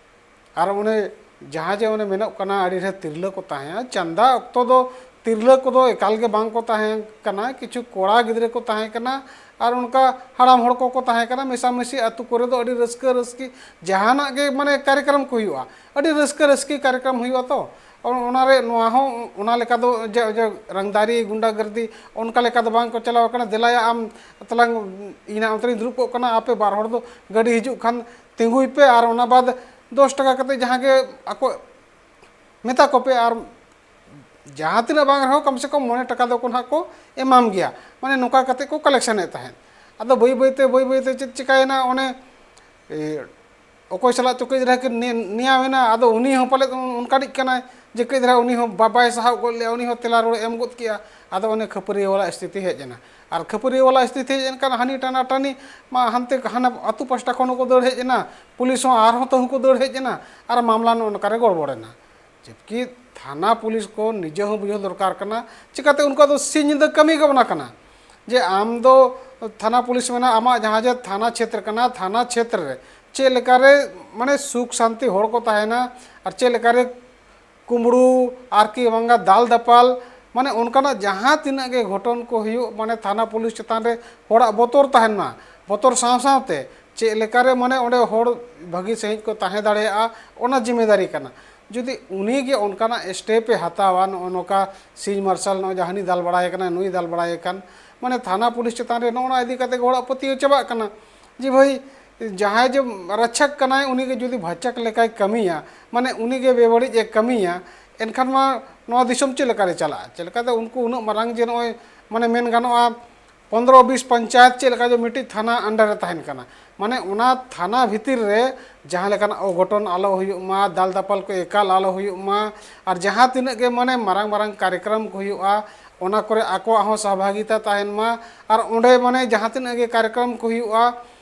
ᱟᱨ ᱚᱱᱮ ᱡᱟᱦᱟᱸ ᱡᱮ ᱚᱱᱮ ᱢᱮᱱᱚᱜ ᱠᱟᱱᱟ, ᱟᱹᱰᱤ ᱰᱷᱮᱨ ᱛᱤᱨᱞᱟᱹ ᱠᱚ ᱛᱟᱦᱮᱸᱜᱼᱟ᱾ ᱪᱟᱸᱫᱟ ᱚᱠᱛᱚ ᱫᱚ ᱛᱤᱨᱞᱟᱹ ᱠᱚᱫᱚ ᱮᱠᱟᱞ ᱜᱮ ᱵᱟᱝ ᱠᱚ ᱛᱟᱦᱮᱸ ᱠᱟᱱᱟ, ᱠᱤᱪᱷᱩ ᱠᱚᱲᱟ ᱜᱤᱫᱽᱨᱟᱹ ᱠᱚ ᱛᱟᱦᱮᱸ ᱠᱟᱱᱟ ᱟᱨ ᱚᱱᱠᱟ ᱦᱟᱲᱟᱢ ᱦᱚᱲ ᱠᱚᱠᱚ ᱛᱟᱦᱮᱸ ᱠᱟᱱᱟ᱾ ᱢᱮᱥᱟᱢᱤᱥᱤ ᱟᱹᱛᱩ ᱠᱚᱨᱮ ᱫᱚ ᱟᱹᱰᱤ ᱨᱟᱹᱥᱠᱟᱹ ᱨᱟᱹᱥᱠᱤ ᱡᱟᱦᱟᱱᱟᱜ ᱜᱮ ᱢᱟᱱᱮ ᱠᱟᱨᱭᱚᱠᱨᱚᱢ ᱠᱚ ᱦᱩᱭᱩᱜᱼᱟ, ᱟᱹᱰᱤ ᱨᱟᱹᱥᱠᱟᱹ ᱨᱟᱹᱥᱠᱤ ᱠᱟᱨᱭᱚᱠᱨᱚᱢ ᱦᱩᱭᱩᱜᱼᱟ᱾ ᱛᱚ ᱚᱱ- ᱚᱱᱟᱨᱮ ᱱᱚᱣᱟ ᱦᱚᱸ ᱚᱱᱟ ᱞᱮᱠᱟ ᱫᱚ ᱡᱮ ᱡᱮ ᱨᱟᱝᱫᱟᱨᱤ ᱜᱩᱱᱰᱟᱜᱟᱨᱫᱤ ᱚᱱᱠᱟ ᱞᱮᱠᱟ ᱫᱚ ᱵᱟᱝ ᱠᱚ ᱪᱟᱞᱟᱣ ᱠᱟᱱᱟ᱾ ᱫᱮᱞᱟᱭᱟ ᱟᱢ ᱛᱟᱞᱟᱝ ᱤᱧ ᱚᱱᱛᱮ ᱨᱤᱧ ᱫᱩᱲᱩᱵ ᱠᱚᱜ ᱠᱟᱱᱟ, ᱟᱯᱮ ᱵᱟᱨ ᱦᱚᱲ ᱫᱚ ᱜᱟᱹᱰᱤ ᱦᱤᱡᱩᱜ ᱠᱷᱟᱱ ᱛᱤᱸᱜᱩᱭ ᱯᱮ ᱟᱨ ᱚᱱᱟ ᱵᱟᱫ ᱫᱚᱥ ᱴᱟᱠᱟ ᱠᱟᱛᱮ ᱡᱟᱦᱟᱸ ᱜᱮ ᱟᱠᱚ ᱢᱮᱛᱟ ᱠᱚᱯᱮ ᱟᱨ ᱡᱟᱦᱟᱸ ᱛᱤᱱᱟᱹᱜ ᱵᱟᱝ ᱨᱮᱦᱚᱸ ᱠᱚᱢ ᱥᱮ ᱠᱚᱢ ᱢᱚᱬᱮ ᱴᱟᱠᱟ ᱫᱚᱠᱚ ᱱᱟᱦᱟᱜ ᱠᱚ ᱮᱢᱟᱢ ᱜᱮᱭᱟ᱾ ᱢᱟᱱᱮ ᱱᱚᱝᱠᱟ ᱠᱟᱛᱮ ᱠᱚ ᱠᱟᱞᱮᱠᱥᱚᱱᱮᱫ ᱛᱟᱦᱮᱸᱫ᱾ ᱟᱫᱚ ᱵᱟᱹᱭ ᱵᱟᱹᱭᱛᱮ ᱵᱟᱹᱭ ᱵᱟᱹᱭᱛᱮ ᱪᱮᱫ ᱪᱤᱠᱟᱹᱭᱮᱱᱟ, ᱚᱱᱮ ᱮ, ᱚᱠᱚᱭ ᱥᱟᱞᱟᱜ ᱪᱚ ᱠᱟᱹᱡ ᱨᱮᱦᱚᱸ ᱠᱤᱱ ᱱᱮ- ᱱᱮᱭᱟᱣᱮᱱᱟ᱾ ᱟᱫᱚ ᱩᱱᱤ ᱦᱚᱸ ᱯᱟᱞᱮᱫ ᱚᱱᱠᱟᱱᱤᱡ ᱠᱟᱱᱟᱭ ᱡᱮ ᱠᱟᱹᱡ ᱫᱷᱟᱨᱟ ᱩᱱᱤ ᱦᱚᱸ ᱵᱟ- ᱵᱟᱭ ᱥᱟᱦᱟᱣ ᱜᱚᱫ ᱞᱮᱜᱼᱟ, ᱩᱱᱤ ᱦᱚᱸ ᱛᱮᱞᱟ ᱨᱩᱣᱟᱹᱲ ᱮᱢ ᱜᱚᱫ ᱠᱮᱜᱼᱟ᱾ ᱟᱫᱚ ᱚᱱᱮ ᱠᱷᱟᱹᱯᱟᱹᱨᱤᱭᱟᱹ ᱣᱟᱞᱟ ᱥᱛᱷᱤᱛᱤ ᱦᱮᱡ ᱮᱱᱟ᱾ ᱟᱨ ᱠᱷᱟᱹᱯᱟᱹᱨᱤᱭᱟᱹ ᱣᱟᱞᱟ ᱥᱛᱷᱤᱛᱤ ᱦᱮᱡ ᱮᱱᱠᱷᱟᱱ ᱦᱟᱹᱱᱤ ᱴᱟᱱᱟ ᱴᱟᱹᱱᱤ ᱢᱟ ᱦᱟᱱᱛᱮ ᱦᱟᱱᱟ ᱟᱹᱛᱩ ᱯᱟᱥᱴᱟ ᱠᱷᱚᱱ ᱦᱚᱸᱠᱚ ᱫᱟᱹᱲ ᱦᱮᱡ ᱮᱱᱟ, ᱯᱩᱞᱤᱥ ᱦᱚᱸ ᱟᱨᱦᱚᱸ ᱛᱟᱹᱦᱩ ᱠᱚ ᱫᱟᱹᱲ ᱦᱮᱡ ᱮᱱᱟ ᱟᱨ ᱢᱟᱢᱞᱟ ᱱᱚᱜᱼᱚ ᱱᱚᱝᱠᱟ ᱨᱮ ᱜᱚᱲᱵᱚᱲ ᱮᱱᱟ᱾ ᱡᱚᱵᱠᱤ ᱛᱷᱟᱱᱟ ᱯᱩᱞᱤᱥ ᱠᱚ ᱱᱤᱡᱮ ᱦᱚᱸ ᱵᱩᱡᱷᱟᱹᱣ ᱫᱚᱨᱠᱟᱨ ᱠᱟᱱᱟ, ᱪᱤᱠᱟᱹᱛᱮ ᱩᱱᱠᱩᱣᱟᱜ ᱫᱚ ᱥᱤᱧ ᱧᱤᱫᱟᱹ ᱠᱟᱹᱢᱤ ᱜᱮ ᱚᱱᱟ ᱠᱟᱱᱟ᱾ ᱡᱮ ᱟᱢ ᱫᱚ ᱛᱷᱟᱱᱟ ᱯᱩᱞᱤᱥ ᱢᱮᱱᱟᱜᱼᱟ, ᱟᱢᱟᱜ ᱡᱟᱦᱟᱸ ᱡᱮ ᱛᱷᱟᱱᱟ ᱪᱷᱮᱛᱨᱚ ᱠᱟᱱᱟ, ᱛᱷᱟᱱᱟ ᱪᱷᱮᱛᱨᱚ ᱨᱮ ᱪᱮᱫ ᱞᱮᱠᱟᱨᱮ ᱢᱟᱱᱮ ᱥᱩᱠ ᱥᱟᱱᱛᱤ ᱦᱚᱲ ᱠᱚ ᱛᱟᱦᱮᱱᱟ, ᱟᱨ ᱪᱮᱫ ᱞᱮᱠᱟᱨᱮ ᱠᱩᱢᱵᱽᱲᱩ ᱟᱨ ᱠᱤ ᱵᱟᱝᱟ ᱫᱟᱞ ᱫᱟᱯᱟᱞ, ᱢᱟᱱᱮ ᱚᱱᱠᱟᱱᱟᱜ ᱡᱟᱦᱟᱸ ᱛᱤᱱᱟᱹᱜ ᱜᱮ ᱜᱷᱚᱴᱚᱱ ᱠᱚ ᱦᱩᱭᱩᱜ, ᱢᱟᱱᱮ ᱛᱷᱟᱱᱟ ᱯᱩᱞᱤᱥ ᱪᱮᱛᱟᱱ ᱨᱮ ᱦᱚᱲᱟᱜ ᱵᱚᱛᱚᱨ ᱛᱟᱦᱮᱱ ᱢᱟ, ᱵᱚᱛᱚᱨ ᱥᱟᱶ ᱥᱟᱶᱛᱮ ᱪᱮᱫ ᱞᱮᱠᱟᱨᱮ ᱢᱟᱱᱮ ᱚᱸᱰᱮ ᱦᱚᱲ ᱵᱷᱟᱹᱜᱤ ᱥᱟᱺᱦᱤᱡ ᱠᱚ ᱛᱟᱦᱮᱸ ᱫᱟᱲᱮᱭᱟᱜᱼᱟ, ᱚᱱᱟ ᱡᱤᱢᱢᱮᱫᱟᱨᱤ ᱠᱟᱱᱟ᱾ ᱡᱩᱫᱤ ᱩᱱᱤ ᱜᱮ ᱚᱱᱠᱟᱱᱟᱜ ᱥᱴᱮᱯ ᱮ ᱦᱟᱛᱟᱣᱟ, ᱱᱚᱜᱼᱚ ᱱᱚᱝᱠᱟ ᱥᱤᱧ ᱢᱟᱨᱥᱟᱞ ᱱᱚᱜᱼᱚᱭ ᱡᱟᱦᱟᱱᱤ ᱫᱟᱞ ᱵᱟᱲᱟᱭᱮ ᱠᱟᱱᱟ, ᱱᱩᱭ ᱫᱟᱞ ᱵᱟᱲᱟᱭᱮ ᱠᱟᱱ, ᱢᱟᱱᱮ ᱛᱷᱟᱱᱟ ᱯᱩᱞᱤᱥ ᱪᱮᱛᱟᱱ ᱨᱮ ᱱᱚᱜᱼᱚ ᱱᱚᱣᱟ ᱤᱫᱤ ᱠᱟᱛᱮ ᱜᱮ ᱦᱚᱲᱟᱜ ᱯᱟᱹᱛᱭᱟᱹᱣ ᱪᱟᱵᱟᱜ ᱠᱟᱱᱟ᱾ ᱡᱮ ᱵᱷᱟᱹᱭ, ᱡᱟᱦᱟᱸᱭ ᱡᱮ ᱨᱟᱪᱷᱟᱠ ᱠᱟᱱᱟᱭ, ᱩᱱᱤ ᱜᱮ ᱡᱩᱫᱤ ᱵᱷᱟᱪᱟᱠ ᱞᱮᱠᱟᱭ ᱠᱟᱹᱢᱤᱭᱟ, ᱢᱟᱱᱮ ᱩᱱᱤ ᱜᱮ ᱵᱮᱵᱟᱹᱲᱤᱡ ᱮ ᱠᱟᱹᱢᱤᱭᱟ, ᱮᱱᱠᱷᱟᱱ ᱢᱟ ᱱᱚᱣᱟ ᱫᱤᱥᱚᱢ ᱪᱮᱫ ᱞᱮᱠᱟᱨᱮ ᱪᱟᱞᱟᱜᱼᱟ? ᱪᱮᱫ ᱞᱮᱠᱟᱛᱮ ᱩᱱᱠᱩ ᱩᱱᱟᱹᱜ ᱢᱟᱨᱟᱝ ᱡᱮ ᱱᱚᱜᱼᱚᱭ ᱢᱟᱱᱮ ᱢᱮᱱ ᱜᱟᱱᱚᱜᱼᱟ, ᱯᱚᱱᱫᱽᱨᱚ ᱵᱤᱥ ᱯᱚᱧᱪᱟᱭᱮᱛ ᱪᱮᱫ ᱞᱮᱠᱟ ᱡᱮ ᱢᱤᱫᱴᱤᱡ ᱛᱷᱟᱱᱟ under ᱨᱮ ᱛᱟᱦᱮᱱ ᱠᱟᱱᱟ, ᱢᱟᱱᱮ ᱚᱱᱟ ᱛᱷᱟᱱᱟ ᱵᱷᱤᱛᱤᱨ ᱨᱮ ᱡᱟᱦᱟᱸ ᱞᱮᱠᱟᱱᱟᱜ ᱚᱜᱷᱚᱴᱚᱱ ᱟᱞᱚ ᱦᱩᱭᱩᱜ ᱢᱟ, ᱫᱟᱞ ᱫᱟᱯᱟᱞ ᱠᱚ ᱮᱠᱟᱞ ᱟᱞᱚ ᱦᱩᱭᱩᱜ ᱢᱟ, ᱟᱨ ᱡᱟᱦᱟᱸ ᱛᱤᱱᱟᱹᱜ ᱜᱮ ᱢᱟᱱᱮ ᱢᱟᱨᱟᱝ ᱢᱟᱨᱟᱝ ᱠᱟᱨᱭᱚᱠᱨᱚᱢ ᱠᱚ ᱦᱩᱭᱩᱜᱼᱟ, ᱚᱱᱟ ᱠᱚᱨᱮ ᱟᱠᱚᱣᱟᱜ ᱦᱚᱸ ᱥᱚᱦᱵᱷᱟᱜᱤᱛᱟ ᱛᱟᱦᱮᱱ ᱢᱟ, ᱟᱨ ᱚᱸᱰᱮ ᱢᱟᱱᱮ ᱡᱟᱦᱟᱸ ᱛᱤᱱᱟᱹᱜ ᱜᱮ ᱠᱟᱨᱭᱚᱠᱨᱚᱢ ᱠᱚ ᱦᱩᱭᱩᱜᱼᱟ,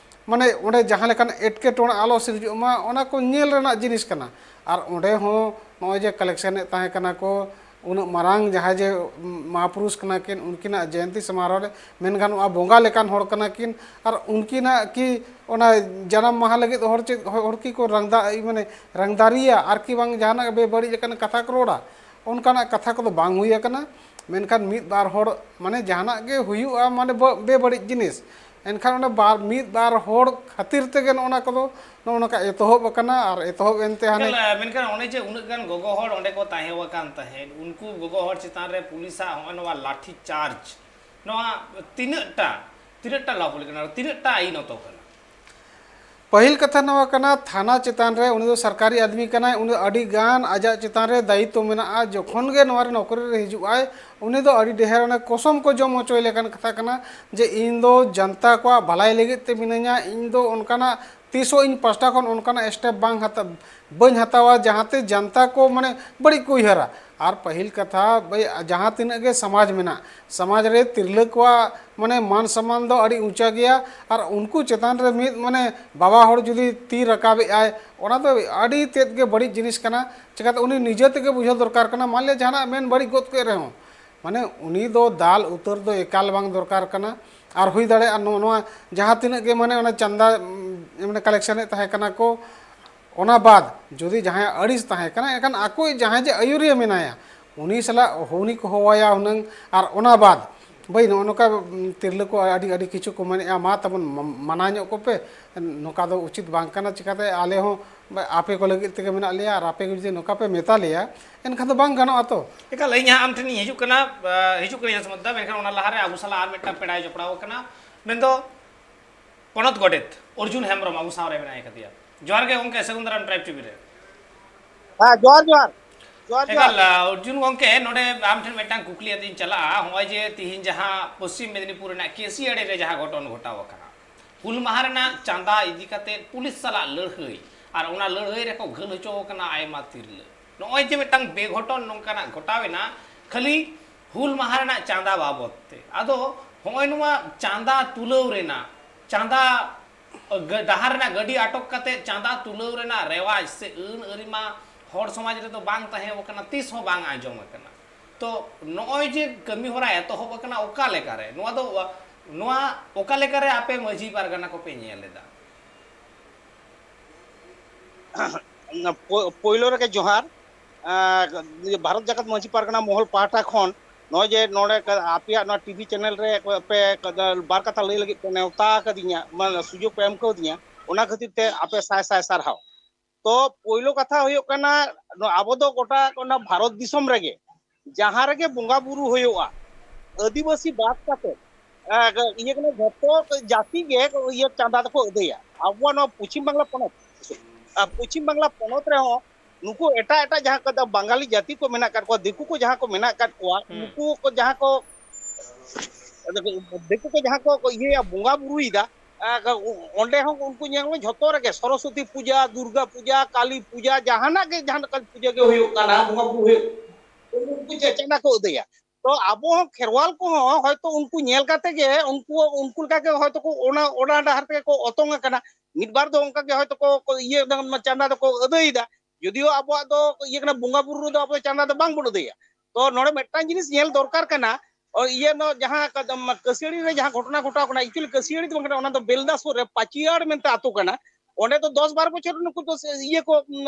ᱢᱟᱱᱮ ᱚᱸᱰᱮ ᱡᱟᱦᱟᱸ ᱞᱮᱠᱟᱱ ᱮᱴᱠᱮᱴᱚᱬᱮ ᱟᱞᱚ ᱥᱤᱨᱡᱟᱹᱜ ᱢᱟ, ᱚᱱᱟ ᱠᱚ ᱧᱮᱞ ᱨᱮᱱᱟᱜ ᱡᱤᱱᱤᱥ ᱠᱟᱱᱟ᱾ ᱟᱨ ᱚᱸᱰᱮ ᱦᱚᱸ ᱱᱚᱜᱼᱚᱭ ᱡᱮ ᱠᱟᱞᱮᱠᱥᱚᱱᱮᱫ ᱛᱟᱦᱮᱸ ᱠᱟᱱᱟ ᱠᱚ, ᱩᱱᱟᱹᱜ ᱢᱟᱨᱟᱝ ᱡᱟᱦᱟᱸᱭ ᱡᱮ ᱢᱟᱦᱟᱯᱩᱨᱩᱥ ᱠᱟᱱᱟ ᱠᱤᱱ, ᱩᱱᱠᱤᱱᱟᱜ ᱡᱚᱭᱚᱱᱛᱤ ᱥᱚᱢᱟᱨᱳᱦ ᱨᱮ ᱢᱮᱱ ᱜᱟᱱᱚᱜᱼᱟ ᱵᱚᱸᱜᱟ ᱞᱮᱠᱟᱱ ᱦᱚᱲ ᱠᱟᱱᱟ ᱠᱤᱱ, ᱟᱨ ᱩᱱᱠᱤᱱᱟᱜ ᱠᱤ ᱚᱱᱟ ᱡᱟᱱᱟᱢ ᱢᱟᱦᱟ ᱞᱟᱹᱜᱤᱫ ᱦᱚᱲ ᱪᱮᱫ ᱦᱚᱲ ᱠᱤ ᱠᱚ ᱨᱟᱝᱫᱟ-, ᱢᱟᱱᱮ ᱨᱟᱝᱫᱟᱨᱤᱭᱟ ᱟᱨ ᱠᱤ ᱵᱟᱝ ᱡᱟᱦᱟᱱᱟᱜ ᱵᱮᱵᱟᱹᱲᱤᱡ ᱞᱮᱠᱟᱱ ᱠᱟᱛᱷᱟ ᱠᱚ ᱨᱚᱲᱟ? ᱚᱱᱠᱟᱱᱟᱜ ᱠᱟᱛᱷᱟ ᱠᱚᱫᱚ ᱵᱟᱝ ᱦᱩᱭ ᱟᱠᱟᱱᱟ᱾ ᱢᱮᱱᱠᱷᱟᱱ ᱢᱤᱫ ᱵᱟᱨ ᱦᱚᱲ ᱢᱟᱱᱮ ᱡᱟᱦᱟᱱᱟᱜ ᱜᱮ ᱦᱩᱭᱩᱜᱼᱟ ᱢᱟᱱᱮ ᱵᱮ-, ᱵᱮᱵᱟᱹᱲᱤᱡ ᱡᱤᱱᱤᱥ, ᱮᱱᱠᱷᱟᱱ ᱚᱱᱟ ᱵᱟᱨ, ᱢᱤᱫ ᱵᱟᱨ ᱦᱚᱲ ᱠᱷᱟᱹᱛᱤᱨ ᱛᱮᱜᱮ ᱱᱚᱜᱼᱚ ᱱᱟ ᱠᱚᱫᱚ ᱱᱚᱜᱼᱚ ᱱᱚᱝᱠᱟ ᱮᱛᱚᱦᱚᱵ ᱟᱠᱟᱱᱟ᱾ ᱟᱨ ᱮᱛᱚᱦᱚᱵ ᱮᱱᱛᱮ ᱦᱟᱱᱮ ᱢᱮᱱᱠᱷᱟᱱ, ᱢᱮᱱᱠᱷᱟᱱ ᱚᱱᱮ ᱡᱮ ᱩᱱᱟᱹᱜ ᱜᱟᱱ ᱜᱚᱜᱚ ᱦᱚᱲ ᱚᱸᱰᱮ ᱠᱚ ᱛᱟᱦᱮᱸ ᱟᱠᱟᱱ ᱛᱟᱦᱮᱸᱫ, ᱩᱱᱠᱩ ᱜᱚᱜᱚ ᱦᱚᱲ ᱪᱮᱛᱟᱱ ᱨᱮ ᱯᱩᱞᱤᱥᱟᱜ ᱦᱚᱸᱜᱼᱚᱭ ᱱᱚᱣᱟ ᱞᱟᱴᱷᱤ ᱪᱟᱨᱡᱽ, ᱱᱚᱣᱟ ᱛᱤᱱᱟᱹᱜ ᱴᱟ, ᱛᱤᱱᱟᱹᱜ ᱴᱟ ᱞᱟᱜᱩ ᱞᱮᱠᱟᱱᱟ, ᱛᱤᱱᱟᱹᱜ ᱴᱟ ᱟᱹᱭᱤᱱᱚᱛᱚ ᱠᱟᱱᱟ? ᱯᱟᱹᱦᱤᱞ ᱠᱟᱛᱷᱟ ᱱᱚᱣᱟ ᱠᱟᱱᱟ, ᱛᱷᱟᱱᱟ ᱪᱮᱛᱟᱱ ᱨᱮ ᱩᱱᱤ ᱫᱚ ᱥᱚᱨᱠᱟᱨᱤ ᱟᱫᱢᱤ ᱠᱟᱱᱟᱭ, ᱩᱱᱤ ᱫᱚ ᱟᱹᱰᱤ ᱜᱟᱱ ᱟᱡᱟᱜ ᱪᱮᱛᱟᱱ ᱨᱮ ᱫᱟᱭᱤᱛᱛᱚ ᱢᱮᱱᱟᱜᱼᱟ᱾ ᱡᱚᱠᱷᱚᱱ ᱜᱮ ᱱᱚᱣᱟ ᱨᱮ ᱱᱚᱠᱨᱤ ᱨᱮ ᱦᱤᱡᱩᱜ ᱟᱭ, ᱩᱱᱤ ᱫᱚ ᱟᱹᱰᱤ ᱰᱷᱮᱨ ᱚᱱᱮ ᱠᱚᱥᱚᱢ ᱠᱚ ᱡᱚᱢ ᱦᱚᱪᱚᱭ ᱞᱮᱠᱟᱱ ᱠᱟᱛᱷᱟ ᱠᱟᱱᱟ ᱡᱮ ᱤᱧ ᱫᱚ ᱡᱟᱱᱛᱟ ᱠᱚᱣᱟᱜ ᱵᱷᱟᱞᱟᱭ ᱞᱟᱹᱜᱤᱫ ᱛᱮ ᱢᱤᱱᱟᱹᱧᱟ, ᱤᱧ ᱫᱚ ᱚᱱᱠᱟᱱᱟᱜ ᱛᱤᱥ ᱦᱚᱸ ᱤᱧ ᱯᱟᱥᱴᱟ ᱠᱷᱚᱱ ᱚᱱᱠᱟᱱᱟᱜ ᱥᱴᱮᱯ ᱵᱟᱝ ᱦᱟᱛᱟᱣ, ᱵᱟᱹᱧ ᱦᱟᱛᱟᱣᱟ ᱡᱟᱦᱟᱸᱛᱮ ᱡᱟᱱᱛᱟ ᱠᱚ ᱢᱟᱱᱮ ᱵᱟᱹᱲᱤᱡ ᱠᱚ ᱩᱭᱦᱟᱹᱨᱟ᱾ ᱟᱨ ᱯᱟᱹᱦᱤᱞ ᱠᱟᱛᱷᱟ, ᱵᱷᱟᱹᱭ, ᱡᱟᱦᱟᱸ ᱛᱤᱱᱟᱹᱜ ᱜᱮ ᱥᱚᱢᱟᱡᱽ ᱢᱮᱱᱟᱜ, ᱥᱚᱢᱟᱡᱽ ᱨᱮ ᱛᱤᱨᱞᱟᱹ ᱠᱚᱣᱟᱜ ᱢᱟᱱᱮ ᱢᱟᱱ ᱥᱚᱢᱢᱟᱱ ᱫᱚ ᱟᱹᱰᱤ ᱩᱪᱟ ᱜᱮᱭᱟ᱾ ᱟᱨ ᱩᱱᱠᱩ ᱪᱮᱛᱟᱱ ᱨᱮ ᱢᱤᱫ ᱢᱟᱱᱮ ᱵᱟᱵᱟ ᱦᱚᱲ ᱡᱩᱫᱤ ᱛᱤ ᱨᱟᱠᱟᱵᱮᱜ ᱟᱭ, ᱚᱱᱟ ᱫᱚ ᱟᱹᱰᱤ ᱛᱮᱫ ᱜᱮ ᱵᱟᱹᱲᱤᱡ ᱡᱤᱱᱤᱥ ᱠᱟᱱᱟ᱾ ᱪᱤᱠᱟᱹᱛᱮ ᱩᱱᱤ ᱱᱤᱡᱮ ᱛᱮᱜᱮ ᱵᱩᱡᱷᱟᱹᱣ ᱫᱚᱨᱠᱟᱨ ᱠᱟᱱᱟ᱾ ᱢᱟᱱ ᱞᱤᱭᱟ ᱡᱟᱦᱟᱱᱟᱜ ᱢᱮᱱ ᱵᱟᱹᱲᱤᱡ ᱜᱚᱫ ᱠᱮᱫ ᱨᱮᱦᱚᱸ, ᱢᱟᱱᱮ ᱩᱱᱤ ᱫᱚ ᱫᱟᱞ ᱩᱛᱟᱹᱨ ᱫᱚ ᱮᱠᱟᱞ ᱵᱟᱝ ᱫᱚᱨᱠᱟᱨ ᱠᱟᱱᱟ᱾ ᱟᱨ ᱦᱩᱭ ᱫᱟᱲᱮᱭᱟᱜᱼᱟ ᱱᱚ-, ᱱᱚᱣᱟ ᱡᱟᱦᱟᱸ ᱛᱤᱱᱟᱹᱜ ᱜᱮ ᱢᱟᱱᱮ ᱚᱱᱟ ᱪᱟᱸᱫᱟ, ᱩᱢ, ᱢᱟᱱᱮ ᱠᱟᱞᱮᱠᱥᱚᱱᱮᱫ ᱛᱟᱦᱮᱸ ᱠᱟᱱᱟ ᱠᱚ, ᱚᱱᱟ ᱵᱟᱫ ᱡᱩᱫᱤ ᱡᱟᱦᱟᱸᱭᱟᱜ ᱟᱹᱲᱤᱥ ᱛᱟᱦᱮᱸ ᱠᱟᱱᱟ, ᱮᱱᱠᱷᱟᱱ ᱟᱠᱚᱭᱤᱡ ᱡᱟᱦᱟᱸᱭ ᱡᱮ ᱟᱹᱭᱩᱨᱤᱭᱟᱹ ᱢᱮᱱᱟᱭᱟ, ᱩᱱᱤ ᱥᱟᱞᱟᱜ ᱩᱱᱤ ᱠᱚ ᱦᱚᱦᱚᱣᱟᱭᱟ ᱦᱩᱱᱟᱹᱝ᱾ ᱟᱨ ᱚᱱᱟ ᱵᱟᱫ ᱵᱷᱟᱹᱭ, ᱱᱚᱜᱼᱚ ᱱᱚᱝᱠᱟ, ᱩᱢ, ᱛᱤᱨᱞᱟᱹ ᱠᱚ ᱟᱹᱰᱤ, ᱟᱹᱰᱤ ᱠᱤᱪᱷᱩ ᱠᱚ ᱢᱮᱱᱮᱫᱼᱟ, "ᱢᱟ ᱛᱟᱵᱚᱱ ᱢᱟ-, ᱢᱟᱱᱟ ᱧᱚᱜ ᱠᱚᱯᱮ, ᱱᱚᱝᱠᱟ ᱫᱚ ᱩᱪᱤᱛ ᱵᱟᱝ ᱠᱟᱱᱟ, ᱪᱤᱠᱟᱹᱛᱮ ᱟᱞᱮ ᱦᱚᱸ ᱟᱯᱮ ᱠᱚ ᱞᱟᱹᱜᱤᱫ ᱛᱮᱜᱮ ᱢᱮᱱᱟᱜ ᱞᱮᱭᱟ, ᱟᱨ ᱟᱯᱮ ᱜᱮ ᱡᱩᱫᱤ ᱱᱚᱝᱠᱟ ᱯᱮ ᱢᱮᱛᱟ ᱞᱮᱭᱟ, ᱮᱱᱠᱷᱟᱱ ᱫᱚ ᱵᱟᱝ ᱜᱟᱱᱚᱜᱼᱟ ᱛᱚ?" ᱮᱠᱟᱞ, ᱤᱧ ᱦᱟᱸᱜ ᱟᱢ ᱴᱷᱮᱱᱤᱧ ᱦᱤᱡᱩᱜ ᱠᱟᱱᱟ, ᱟ, ᱦᱤᱡᱩᱜ ᱠᱟᱱᱟ ᱥᱩᱢᱚᱱ ᱫᱟ, ᱢᱮᱱᱠᱷᱟᱱ ᱚᱱᱟ ᱞᱟᱦᱟᱨᱮ ᱟᱵᱚ ᱥᱟᱞᱟᱜ ᱟᱨ ᱢᱤᱫᱴᱟᱝ ᱯᱮᱲᱟᱭ ᱡᱚᱯᱲᱟᱣ ᱟᱠᱟᱱᱟ, ᱢᱮᱱᱫᱚ ᱯᱚᱱᱚᱛ ᱜᱚᱰᱮᱛ ᱚᱨᱡᱩᱱ ᱦᱮᱢᱵᱨᱚᱢ ᱟᱵᱚ ᱥᱟᱶ ᱨᱮ ᱢᱮᱱᱟᱭ ᱠᱟᱫᱮᱭᱟ᱾ ᱡᱚᱦᱟᱨ ᱜᱮ ᱜᱚᱝᱠᱮ, ᱥᱟᱹᱜᱩᱱ ᱫᱟᱨᱟᱢ ᱴᱨᱟᱭᱤᱵᱽ ᱴᱤᱵᱷᱤ ᱨᱮ᱾ ᱦᱮᱸ, ᱡᱚᱦᱟᱨ, ᱡᱚᱦᱟᱨ᱾ ᱡᱚᱦᱟᱨ, ᱡᱚᱦᱟᱨ᱾ ᱮᱠᱟᱞ, ᱟ, ᱚᱨᱡᱩᱱ ᱜᱚᱝᱠᱮ, ᱱᱚᱰᱮ ᱟᱢ ᱴᱷᱮᱱ ᱢᱤᱫᱴᱟᱝ ᱠᱩᱠᱞᱤ ᱟᱛᱮᱧ ᱪᱟᱞᱟᱜᱼᱟ᱾ ᱦᱚᱸᱜᱼᱚᱭ ᱡᱮ ᱛᱤᱦᱤᱧ ᱡᱟᱦᱟᱸ ᱯᱚᱥᱪᱤᱢ ᱢᱮᱫᱽᱱᱤᱯᱩᱨ ᱨᱮᱱᱟᱜ ᱠᱮᱥᱤ ᱟᱲᱮ ᱨᱮ ᱡᱟᱦᱟᱸ ᱜᱷᱚᱴᱚᱱ ᱜᱷᱚᱴᱟᱣ ᱟᱠᱟᱱᱟ, ᱦᱩᱞ ᱢᱟᱦᱟ ᱨᱮᱱᱟᱜ ᱪᱟᱸᱫᱟ ᱤᱫᱤ ᱠᱟᱛᱮ ᱯᱩᱞᱤᱥ ᱥᱟᱞᱟᱜ ᱞᱟᱹᱲᱦᱟᱹᱭ, ᱟᱨ ᱚᱱᱟ ᱞᱟᱹᱲᱦᱟᱹᱭ ᱨᱮᱠᱚ ᱜᱷᱟᱹᱞ ᱦᱚᱪᱚ ᱟᱠᱟᱱᱟ ᱟᱭᱢᱟ ᱛᱤᱨᱞᱟᱹ᱾ ᱱᱚᱜᱼᱚᱭ ᱡᱮ ᱢᱤᱫᱴᱟᱝ ᱵᱮᱜᱷᱚᱴᱚᱱ ᱱᱚᱝᱠᱟᱱᱟᱜ ᱜᱷᱚᱴᱟᱣ ᱮᱱᱟ, ᱠᱷᱟᱹᱞᱤ ᱦᱩᱞ ᱢᱟᱦᱟ ᱨᱮᱱᱟᱜ ᱪᱟᱸᱫᱟ ᱵᱟᱵᱚᱫ ᱛᱮ᱾ ᱟᱫᱚ ᱦᱚᱸᱜᱼᱚᱭ ᱱᱚᱣᱟ ᱪᱟᱸᱫᱟ ᱛᱩᱞᱟᱹᱣ ᱨᱮᱱᱟᱜ, ᱪᱟᱸᱫᱟ, ᱜᱟ-, ᱰᱟᱦᱟᱨ ᱨᱮᱱᱟᱜ ᱜᱟᱹᱰᱤ ᱟᱴᱚᱠ ᱠᱟᱛᱮ ᱪᱟᱸᱫᱟ ᱛᱩᱞᱟᱹᱣ ᱨᱮᱱᱟᱜ ᱨᱮᱣᱟᱡᱽ ᱥᱮ ᱟᱹᱱ ᱟᱹᱨᱤ ᱢᱟ ᱦᱚᱲ ᱥᱚᱢᱟᱡᱽ ᱨᱮᱫᱚ ᱵᱟᱝ ᱛᱟᱦᱮᱸ ᱟᱠᱟᱱᱟ, ᱛᱤᱥ ᱦᱚᱸ ᱵᱟᱝ ᱟᱸᱡᱚᱢ ᱟᱠᱟᱱᱟ᱾ ᱛᱚ ᱱᱚᱜᱼᱚᱭ ᱡᱮ ᱠᱟᱹᱢᱤ ᱦᱚᱨᱟ ᱮᱛᱚᱦᱚᱵ ᱟᱠᱟᱱᱟ, ᱚᱠᱟ ᱞᱮᱠᱟᱨᱮ ᱱᱚᱣᱟ ᱫᱚ, ᱱᱚᱣᱟ ᱚᱠᱟ ᱞᱮᱠᱟᱨᱮ ᱟᱯᱮ ᱢᱟᱹᱡᱷᱤ ᱯᱟᱨᱜᱟᱱᱟ ᱠᱚᱯᱮ ᱧᱮᱞ ᱮᱫᱟ? ᱯᱳ-, ᱯᱳᱭᱞᱳ ᱨᱮᱜᱮ ᱡᱚᱦᱟᱨ᱾ ᱟᱸ, ᱵᱷᱟᱨᱚᱛ ᱡᱟᱠᱟᱛ ᱢᱟᱹᱡᱷᱤ ᱯᱟᱨᱜᱟᱱᱟ ᱢᱚᱦᱚᱞ ᱯᱟᱦᱴᱟ ᱠᱷᱚᱱ ᱱᱚᱜᱼᱚᱭ ᱡᱮ ᱱᱚᱰᱮ ᱟᱯᱮᱭᱟᱜ ᱱᱚᱣᱟ ᱴᱤᱵᱷᱤ ᱪᱮᱱᱮᱞ ᱨᱮ ᱯᱮ ᱵᱟᱨ ᱠᱟᱛᱷᱟ ᱞᱟᱹᱭ ᱞᱟᱹᱜᱤᱫ ᱯᱮ ᱱᱮᱣᱛᱟ ᱟᱠᱟᱫᱤᱧᱟ, ᱢᱟᱱᱮ ᱥᱩᱡᱳᱜᱽ ᱯᱮ ᱮᱢ ᱠᱟᱣᱫᱤᱧᱟ, ᱚᱱᱟ ᱠᱷᱟᱹᱛᱤᱨ ᱛᱮ ᱟᱯᱮ ᱥᱟᱭ ᱥᱟᱭ ᱥᱟᱨᱦᱟᱣ᱾ ᱛᱚ ᱯᱳᱭᱞᱳ ᱠᱟᱛᱷᱟ ᱦᱩᱭᱩᱜ ᱠᱟᱱᱟ, ᱱᱚᱣᱟ ᱟᱵᱚ ᱫᱚ ᱜᱚᱴᱟ ᱚᱱᱟ ᱵᱷᱟᱨᱚᱛ ᱫᱤᱥᱚᱢ ᱨᱮᱜᱮ ᱡᱟᱦᱟᱸ ᱨᱮᱜᱮ ᱵᱚᱸᱜᱟ ᱵᱩᱨᱩ ᱦᱩᱭᱩᱜᱼᱟ, ᱟᱹᱫᱤᱵᱟᱹᱥᱤ ᱵᱟᱫ ᱠᱟᱛᱮ, ᱮ, ᱤᱭᱟᱹ ᱠᱟᱱᱟ, ᱡᱷᱚᱛᱚ ᱡᱟᱹᱛᱤ ᱜᱮ ᱤᱭᱟᱹ ᱪᱟᱸᱫᱟ ᱫᱚᱠᱚ ᱟᱹᱫᱟᱹᱭᱟ᱾ ᱟᱵᱚᱣᱟᱜ ᱱᱚᱣᱟ ᱯᱚᱪᱷᱤᱢ ᱵᱟᱝᱞᱟ ᱯᱚᱱᱚᱛ, ᱟᱨ ᱯᱚᱪᱷᱤᱢ ᱵᱟᱝᱞᱟ ᱯᱚᱱᱚᱛ ᱨᱮᱦᱚᱸ ᱱᱩᱠᱩ ᱮᱴᱟᱜ ᱮᱴᱟᱜ ᱡᱟᱦᱟᱸ ᱠᱚ ᱵᱟᱝᱜᱟᱞᱤ ᱡᱟᱹᱛᱤ ᱠᱚ ᱢᱮᱱᱟᱜ ᱟᱠᱟᱫ ᱠᱚᱣᱟ, ᱫᱤᱠᱩ ᱠᱚ ᱡᱟᱦᱟᱸ ᱠᱚ ᱢᱮᱱᱟᱜ ᱟᱠᱟᱫ ᱠᱚᱣᱟ, ᱦᱩᱸ᱾ ᱱᱩᱠᱩ ᱠᱚ ᱡᱟᱦᱟᱸ ᱠᱚ, ᱫᱤᱠᱩ ᱠᱚ ᱡᱟᱦᱟᱸ ᱠᱚ ᱤᱭᱟᱹᱭᱟ, ᱵᱚᱸᱜᱟ ᱵᱩᱨᱩᱭᱮᱫᱟ, ᱮ, ᱚᱸᱰᱮ ᱦᱚᱸ ᱩᱱᱠᱩ ᱧᱮᱞ ᱢᱮ, ᱡᱷᱚᱛᱚ ᱨᱮᱜᱮ ᱥᱚᱨᱚᱥᱚᱛᱤ ᱯᱩᱡᱟ, ᱫᱩᱨᱜᱟ ᱯᱩᱡᱟ, ᱠᱟᱞᱤ ᱯᱩᱡᱟ, ᱡᱟᱦᱟᱱᱟᱜ ᱜᱮ, ᱡᱟᱦᱟᱱᱟᱜ ᱠᱟᱞᱤ ᱯᱩᱡᱟ ᱜᱮ ᱦᱩᱭᱩᱜ ᱠᱟᱱᱟ, ᱵᱚᱸᱜᱟ ᱵᱩᱨᱩ ᱦᱩᱭᱩᱜ, ᱩᱱᱠᱩ ᱪᱮ-, ᱪᱟᱸᱫᱟ ᱠᱚ ᱟᱹᱫᱟᱹᱭᱟ᱾ ᱛᱚ ᱟᱵᱚ ᱦᱚᱸ ᱠᱷᱮᱨᱣᱟᱞ ᱠᱚᱦᱚᱸ ᱦᱚᱭᱛᱚ ᱩᱱᱠᱩ ᱧᱮᱞ ᱠᱟᱛᱮ ᱜᱮ ᱩᱱᱠᱩ, ᱩᱱᱠᱩ ᱞᱮᱠᱟ ᱜᱮ ᱦᱚᱭᱛᱚ ᱠᱚ ᱚᱱᱟ, ᱚᱱᱟ ᱰᱟᱦᱟᱨ ᱛᱮᱜᱮ ᱠᱚ ᱚᱛᱚᱝ ᱟᱠᱟᱱᱟ᱾ ᱢᱤᱫ ᱵᱟᱨ ᱫᱚ ᱚᱱᱠᱟ ᱜᱮ ᱦᱚᱭᱛᱚ ᱠᱚ, ᱠᱚ ᱤᱭᱟᱹ ᱫᱟ, ᱪᱟᱸᱫᱟ ᱫᱚᱠᱚ ᱟᱹᱫᱟᱹᱭᱮᱫᱟ᱾ ᱡᱩᱫᱤᱭᱳ ᱟᱵᱚᱣᱟᱜ ᱫᱚ ᱤᱭᱟᱹ ᱠᱟᱱᱟ, ᱵᱚᱸᱜᱟ ᱵᱩᱨᱩ ᱨᱮᱫᱚ ᱟᱵᱚ ᱫᱚ ᱪᱟᱸᱫᱟ ᱫᱚ ᱵᱟᱝ ᱵᱚᱱ ᱟᱹᱫᱟᱹᱭᱟ᱾ ᱛᱚ ᱱᱚᱰᱮ ᱢᱤᱫᱴᱟᱝ ᱡᱤᱱᱤᱥ ᱧᱮᱞ ᱫᱚᱨᱠᱟᱨ ᱠᱟᱱᱟ, ᱚ, ᱤᱭᱟᱹ ᱱᱚ ᱡᱟᱦᱟᱸ ᱠᱟᱫᱟᱢ ᱠᱟᱹᱥᱟᱹᱲᱤ ᱨᱮ ᱡᱟᱦᱟᱸ ᱜᱷᱚᱴᱚᱱᱟ ᱜᱷᱚᱴᱟᱣ ᱠᱟᱱᱟ, ᱮᱠᱪᱩᱭᱮᱞᱤ ᱠᱟᱹᱥᱟᱹᱲᱤ ᱫᱚ ᱵᱟᱝ ᱠᱟᱱᱟ, ᱚᱱᱟ ᱫᱚ ᱵᱮᱞᱫᱟ ᱥᱩᱨ ᱨᱮ ᱯᱟᱪᱤᱭᱟᱲ ᱢᱮᱱᱛᱮ ᱟᱛᱳ ᱠᱟᱱᱟ᱾ ᱚᱸᱰᱮ ᱫᱚ ᱫᱚᱥ ᱵᱟᱨᱚ ᱵᱚᱪᱷᱚᱨ ᱱᱩᱠᱩ ᱫᱚ ᱥᱮ-, ᱤᱭᱟᱹ ᱠᱚ, ᱩᱢ,